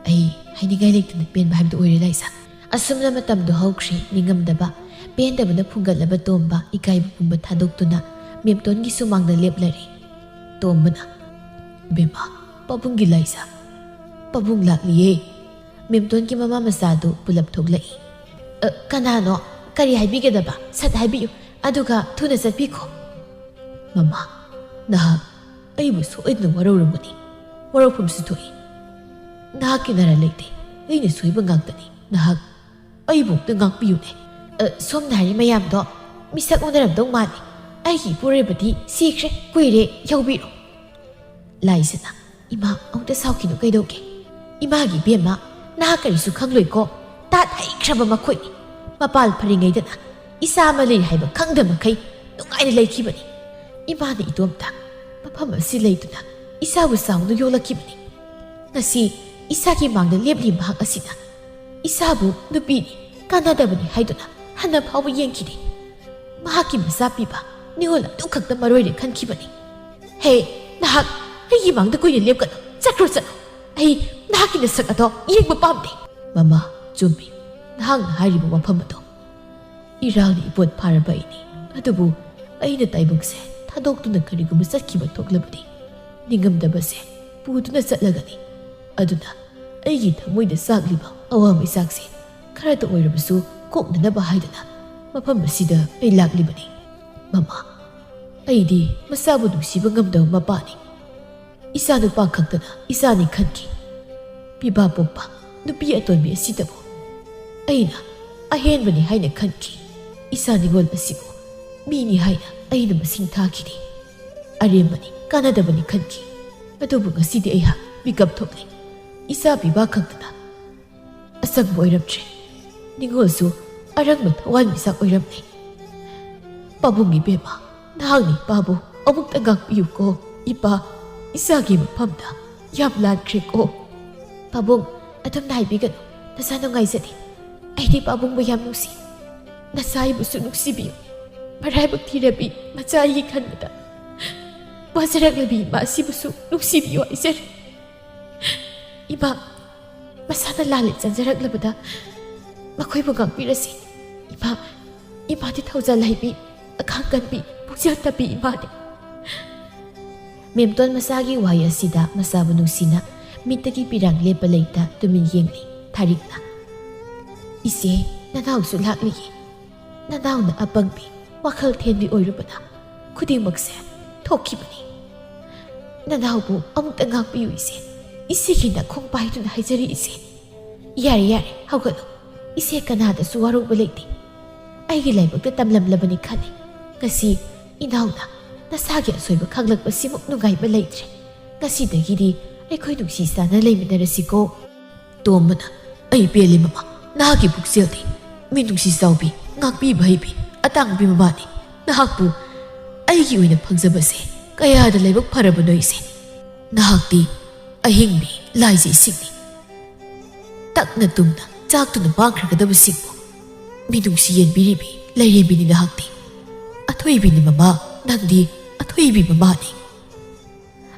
ꯑꯩ ꯍꯥꯏꯅꯤꯡꯉꯥꯏ ꯂꯩꯇꯅ ꯄꯦꯟꯕ ꯍꯥꯏꯕꯗꯨ ꯑꯣꯏꯔꯦ ꯂꯥꯏꯖꯥ꯫" ꯑꯁꯨꯝꯅ ꯃꯇꯝꯗꯣ ꯍꯧꯈ꯭ꯔꯦ꯫ ꯅꯤꯡꯉꯝꯗꯕ, ꯄꯦꯟꯗꯕꯅ ꯐꯨꯡꯒꯠꯂꯕ ꯇꯣꯝꯕ ꯏꯀꯥꯏꯕ ꯄꯨꯝꯕ ꯊꯥꯗꯣꯛꯇꯨꯅ ꯃꯦꯝꯇꯣꯟꯒꯤ ꯁꯨꯃꯥꯡꯗ ꯂꯦꯞꯂꯔꯦ꯫ ꯇꯣꯝꯕꯅ, "ꯕꯦꯝꯃ, ꯄꯥꯕꯨꯡꯒꯤ ꯂꯥꯏꯖꯥ, ꯄꯥꯕꯨꯡ ꯂꯥꯛꯂꯤꯌꯦ꯫" ꯃꯦꯝꯇꯣꯟꯒꯤ ꯃꯃꯥ ꯃꯆꯥꯗꯨ ꯄꯨꯂꯞ ꯊꯣꯛꯂꯛꯏ꯫ "ꯑ, ꯀꯅꯥꯅꯣ? ꯀꯔꯤ ꯍꯥꯏꯕꯤꯒꯗꯕ? ꯁꯠ ꯍꯥꯏꯕꯤꯌꯨ, ꯑꯗꯨꯒ ꯊꯨꯅ ꯆꯠꯄꯤꯈꯣ꯫" "ꯃꯃꯥ, ꯅꯍꯥꯛ ꯑꯩꯕꯨ ꯁꯣꯏꯗꯅ ꯋꯥꯔꯧꯔꯝꯒꯅꯤ꯫ ꯋꯥꯔꯧꯐꯝꯁꯨ ꯊꯣꯛꯏ꯫ ꯅꯍꯥꯛꯀꯤ ꯅꯔꯥ ꯂꯩꯇꯦ꯫ ꯑꯩꯅ ꯁꯣꯏꯕ ꯉꯥꯛꯇꯅꯤ꯫ ꯅꯍꯥꯛ ꯑꯩꯕꯨ ꯑꯝꯇ ꯉꯥꯛꯄꯤꯌꯨꯅꯦ꯫" "ꯑ, ꯁꯣꯝꯅ ꯍꯥꯏꯔꯤ ꯃꯌꯥꯝꯗꯣ ꯃꯤꯁꯛ ꯎꯅꯔꯝꯗꯧ ꯃꯥꯜꯂꯤ꯫ ꯑꯩꯒꯤ ꯏꯄꯨꯔꯣꯏꯕꯗꯤ ꯁꯤꯈ꯭ꯔꯦ ꯀꯨꯏꯔꯦ, ꯌꯥꯎꯕꯤꯔꯣ꯫" ꯂꯥꯏꯖꯅ, "ꯏꯃꯥ, ꯑꯃꯨꯛꯇ ꯁꯥꯎꯈꯤꯅꯨ ꯀꯩꯗꯧꯒꯦ? ꯏꯃꯥꯒꯤ ꯏꯕꯦꯝꯃ, ꯅꯍꯥꯛ ꯀꯔꯤꯁꯨ ꯈꯪꯂꯣꯏꯀꯣ꯫ ꯇꯥꯠ ꯍꯩꯈ꯭ꯔꯕ ꯃꯈꯣꯏꯅꯤ꯫ ꯃꯄꯥꯜ ꯐꯔꯤꯉꯩꯗꯅ ꯏꯆꯥ ꯑꯃ ꯂꯩ ꯍꯥꯏꯕ ꯈꯪꯗꯕ ꯃꯈꯩ ꯅꯨꯡꯉꯥꯏꯅ ꯂꯩꯈꯤꯕꯅꯤ꯫ ꯏꯃꯥꯅ ꯏꯇꯣꯝꯇ ꯃꯐꯝ ꯑꯁꯤ ꯂꯩꯗꯨꯅ ꯏꯆꯥꯕꯨ ꯆꯥꯎꯅ ꯌꯣꯛꯂꯛꯈꯤꯕꯅꯤ꯫ ꯉꯁꯤ ꯏꯆꯥꯒꯤ ꯃꯥꯡꯗ ꯂꯦꯞꯂꯤ ꯃꯍꯥꯛ ꯑꯁꯤꯅ ꯏꯆꯥꯕꯨ ꯅꯨꯄꯤꯅꯤ, ꯀꯥꯟꯅꯗꯕꯅꯤ ꯍꯥꯏꯗꯨꯅ ꯍꯟꯅ ꯐꯥꯎꯕ ꯌꯦꯡꯈꯤꯗꯦ꯫ ꯃꯍꯥꯛꯀꯤ ꯃꯆꯥ ꯄꯤꯕ ꯅꯤꯉꯣꯜ ꯑꯗꯨꯈꯛꯇ ꯃꯔꯣꯏꯔꯦ ꯈꯟꯈꯤꯕꯅꯤ꯫ ꯍꯦ, ꯅꯍꯥꯛ ꯑꯩꯒꯤ ꯃꯥꯡꯗ ꯀꯨꯏꯅ ꯂꯦꯞꯀꯅꯨ꯫ ꯆꯠꯈ꯭ꯔꯣ, ꯆꯠꯂꯣ꯫ ꯑꯩ ꯅꯍꯥꯛꯀꯤ ꯅꯁꯛ ꯑꯗꯣ ꯌꯦꯡꯕ ꯄꯥꯝꯗꯦ꯫" "ꯃꯃꯥ, ꯆꯨꯝꯃꯤ꯫ ꯅꯍꯥꯛꯅ ꯍꯥꯏꯔꯤꯕ ꯋꯥꯐꯝ ꯑꯗꯣ꯫ ꯏꯔꯥꯜꯅ ꯏꯄꯣꯠ ꯐꯥꯔꯕ ꯑꯩꯅꯤ꯫ ꯑꯗꯨꯕꯨ ꯑꯩꯅ ꯇꯥꯏꯕꯪꯁꯦ ꯊꯥꯗꯣꯛꯇꯨꯅ ꯀꯔꯤꯒꯨꯝꯕ ꯆꯠꯈꯤꯕ ꯊꯣꯛꯂꯕꯗꯤ, ꯅꯤꯡꯉꯝꯗꯕꯁꯦ ꯄꯨꯗꯨꯅ ꯆꯠꯂꯒꯅꯤ꯫ ꯑꯗꯨꯅ ꯑꯩꯒꯤ ꯊꯃꯣꯏꯗ ꯆꯥꯛꯂꯤꯕ ꯑꯋꯥ ꯃꯩꯆꯥꯛꯁꯦ ꯈꯔꯇ ꯑꯣꯏꯔꯕꯁꯨ ꯀꯣꯛꯅꯅꯕ ꯍꯥꯏꯗꯅ ꯃꯐꯝ ꯑꯁꯤꯗ ꯑꯩ ꯂꯥꯛꯂꯤꯕꯅꯤ꯫ ꯃꯃꯥ, ꯑꯩꯗꯤ ꯃꯆꯥꯕꯨ ꯅꯨꯡꯁꯤꯕ ꯉꯝꯗꯕ ꯃꯄꯥꯅꯤ꯫ ꯏꯆꯥꯅꯨꯄꯥ ꯈꯛꯇꯅ ꯏꯆꯥꯅꯤ ꯈꯟꯈꯤ꯫ ꯄꯤꯕꯥ ꯄꯣꯛꯄ ꯅꯨꯄꯤ ꯑꯇꯣꯟꯕꯤ ꯑꯁꯤꯗꯕꯨ ꯑꯩꯅ ꯑꯍꯦꯟꯕꯅꯤ ꯍꯥꯏꯅ ꯈꯟꯈꯤ꯫ ꯏꯆꯥ ꯅꯤꯉꯣꯜ ꯑꯁꯤꯕꯨ ꯃꯤꯅꯤ ꯍꯥꯏꯅ ꯑꯩꯅ ꯃꯁꯤꯡ ꯊꯥꯈꯤꯗꯦ꯫ ꯑꯔꯦꯝꯕꯅꯤ, ꯀꯥꯟꯅꯗꯕꯅꯤ ꯈꯟꯈꯤ꯫ ꯑꯗꯨꯕꯨ ꯉꯁꯤꯗꯤ ꯑꯩꯍꯥꯛ ꯃꯤꯀꯞ ꯊꯣꯛꯂꯦ꯫ ꯏꯆꯥ ꯄꯤꯕꯥ ꯈꯛꯇꯅ ꯑꯆꯪꯕ ꯑꯣꯏꯔꯝꯗ꯭ꯔꯦ꯫ ꯅꯤꯉꯣꯜꯁꯨ ꯑꯔꯪꯕ ꯊꯋꯥꯟꯃꯤꯆꯥꯛ ꯑꯣꯏꯔꯝꯂꯦ꯫ ꯄꯥꯕꯨꯡ ꯏꯕꯦꯝꯃ, ꯅꯍꯥꯛꯅ ꯏꯄꯥꯕꯨ ꯑꯃꯨꯛꯇ ꯉꯥꯛꯄꯤꯌꯨꯀꯣ꯫ ꯏꯄꯥ, ꯏꯆꯥꯒꯤ ꯃꯐꯝꯗ ꯌꯥꯝ ꯂꯥꯟꯈ꯭ꯔꯦꯀꯣ꯫ ꯄꯥꯕꯨꯡ, ꯑꯗꯨꯝꯅ ꯍꯥꯏꯕꯤꯒꯅꯨ꯫ ꯅꯆꯥ ꯅꯨꯡꯉꯥꯏꯖꯗꯦ꯫ ꯑꯩꯗꯤ ꯄꯥꯕꯨꯡꯕꯨ ꯌꯥꯝ ꯅꯨꯡꯁꯤ꯫ ꯅꯆꯥ ꯑꯩꯕꯨꯁꯨ ꯅꯨꯡꯁꯤꯕꯤꯌꯨ꯫ ꯃꯔꯥꯏꯕꯛ ꯊꯤꯔꯕꯤ ꯃꯆꯥ ꯑꯩꯒꯤ ꯈꯟꯕꯗ ꯋꯥꯖꯔꯛꯂꯕꯤ ꯏꯃꯥ ꯑꯁꯤꯕꯨꯁꯨ ꯅꯨꯡꯁꯤꯕꯤꯌꯨ ꯍꯥꯏꯖꯔꯤ꯫ ꯏꯃꯥ, ꯃꯁꯥꯅ ꯂꯥꯜꯂꯦ ꯆꯪꯖꯔꯛꯂꯕꯗ ꯃꯈꯣꯏꯕꯨ ꯉꯥꯛꯄꯤꯔꯁꯤ꯫ ꯏꯃꯥ, ꯏꯃꯥꯗꯤ ꯊꯧꯖꯥꯜ ꯍꯩꯕꯤ, ꯑꯈꯥꯡ ꯀꯟꯕꯤ, ꯄꯨꯛꯆꯦꯜ ꯇꯞꯄꯤ ꯏꯃꯥꯅꯤ꯫ ꯃꯦꯝꯇꯣꯟ ꯃꯆꯥꯒꯤ ꯋꯥꯍꯩ ꯑꯁꯤꯗ ꯃꯆꯥꯕꯨ ꯅꯨꯡꯁꯤꯅ ꯃꯤꯠꯇꯒꯤ ꯄꯤꯔꯥꯡ ꯂꯦꯞꯄ ꯂꯩꯇ ꯇꯨꯃꯤꯟ ꯌꯦꯡꯂꯤ ꯊꯥꯔꯤꯛꯅ꯫ "ꯏꯆꯦ, ꯅꯅꯥꯎꯁꯨ ꯂꯥꯛꯂꯤꯌꯦ꯫ ꯅꯅꯥꯎꯅ ꯑꯄꯪꯕꯤ, ꯋꯥꯈꯜ ꯊꯦꯟꯕꯤ ꯑꯣꯏꯔꯨꯕꯅ ꯈꯨꯗꯤꯡꯃꯛꯁꯦ ꯊꯣꯛꯈꯤꯕꯅꯤ꯫ ꯅꯅꯥꯎꯕꯨ ꯑꯃꯨꯛꯇ ꯉꯥꯛꯄꯤꯌꯨ ꯏꯆꯦ꯫ ꯏꯆꯦꯒꯤ ꯅꯈꯣꯡ ꯄꯥꯏꯗꯨꯅ ꯍꯥꯏꯖꯔꯤ ꯏꯆꯦ꯫" "ꯌꯥꯔꯦ, ꯌꯥꯔꯦ, ꯍꯧꯒꯠꯂꯨ꯫ ꯏꯆꯦ ꯀꯅꯥꯗꯁꯨ ꯋꯥꯔꯧꯕ ꯂꯩꯇꯦ꯫ ꯑꯩꯒꯤ ꯂꯥꯏꯕꯛꯇ ꯇꯝꯂꯝꯂꯕꯅꯤ ꯈꯜꯂꯤ꯫ ꯉꯁꯤ ꯏꯅꯥꯎꯅ ꯅꯁꯥꯒꯤ ꯑꯁꯣꯏꯕ ꯈꯪꯂꯛꯄꯁꯤꯃꯨꯛ ꯅꯨꯡꯉꯥꯏꯕ ꯂꯩꯇ꯭ꯔꯦ꯫ ꯉꯁꯤꯗꯒꯤꯗꯤ ꯑꯩꯈꯣꯏ ꯅꯨꯡꯁꯤ ꯆꯥꯟꯅ ꯂꯩꯃꯤꯟꯅꯔꯁꯤꯀꯣ꯫" ꯇꯣꯝꯕꯅ, "ꯑꯩ ꯄꯦꯜꯂꯤ ꯃꯃꯥ, ꯅꯍꯥꯛꯀꯤ ꯄꯨꯛꯆꯦꯜꯗꯤ꯫ ꯃꯤꯅꯨꯡꯁꯤ ꯆꯥꯎꯕꯤ, ꯉꯥꯛꯄꯤꯕ ꯍꯩꯕꯤ, ꯑꯇꯥꯡꯕꯤ ꯃꯃꯥꯅꯤ꯫ ꯅꯍꯥꯛꯄꯨ ꯑꯩꯒꯤ ꯑꯣꯏꯅ ꯐꯪꯖꯕꯁꯦ ꯀꯌꯥꯗ ꯂꯥꯏꯕꯛ ꯐꯔꯕꯅꯣ ꯏꯆꯦ꯫ ꯅꯍꯥꯛꯇꯤ ꯑꯍꯤꯡꯕꯤ ꯂꯥꯏꯖ ꯏꯁꯤꯡꯅꯤ꯫ ꯇꯛꯅ ꯇꯨꯝꯅ ꯆꯥꯛꯇꯨꯅ ꯃꯥꯡꯈ꯭ꯔꯒꯗꯕꯁꯤꯡꯕꯨ ꯃꯤꯅꯨꯡꯁꯤ ꯌꯦꯟꯕꯤꯔꯤꯕꯤ ꯂꯥꯏꯔꯦꯝꯕꯤꯅꯤ ꯅꯍꯥꯛꯇꯤ꯫ ꯑꯊꯣꯏꯕꯤꯅꯤ ꯃꯃꯥ, ꯅꯪꯗꯤ ꯑꯊꯣꯏꯕꯤ ꯃꯃꯥꯅꯤ꯫"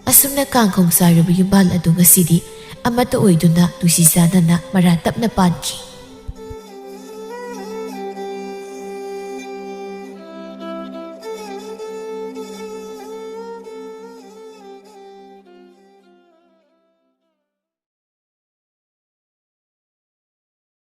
ꯑꯁꯨꯝꯅ ꯀꯥꯡꯈꯣꯡ ꯆꯥꯏꯔꯕ ꯌꯨꯝꯕꯥꯜ ꯑꯗꯨ ꯉꯁꯤꯗꯤ ꯑꯃꯠꯇ ꯑꯣꯏꯗꯨꯅ ꯅꯨꯡꯁꯤ ꯆꯥꯟꯅꯅ ꯃꯔꯥ ꯇꯞꯅ ꯄꯥꯟꯈꯤ꯫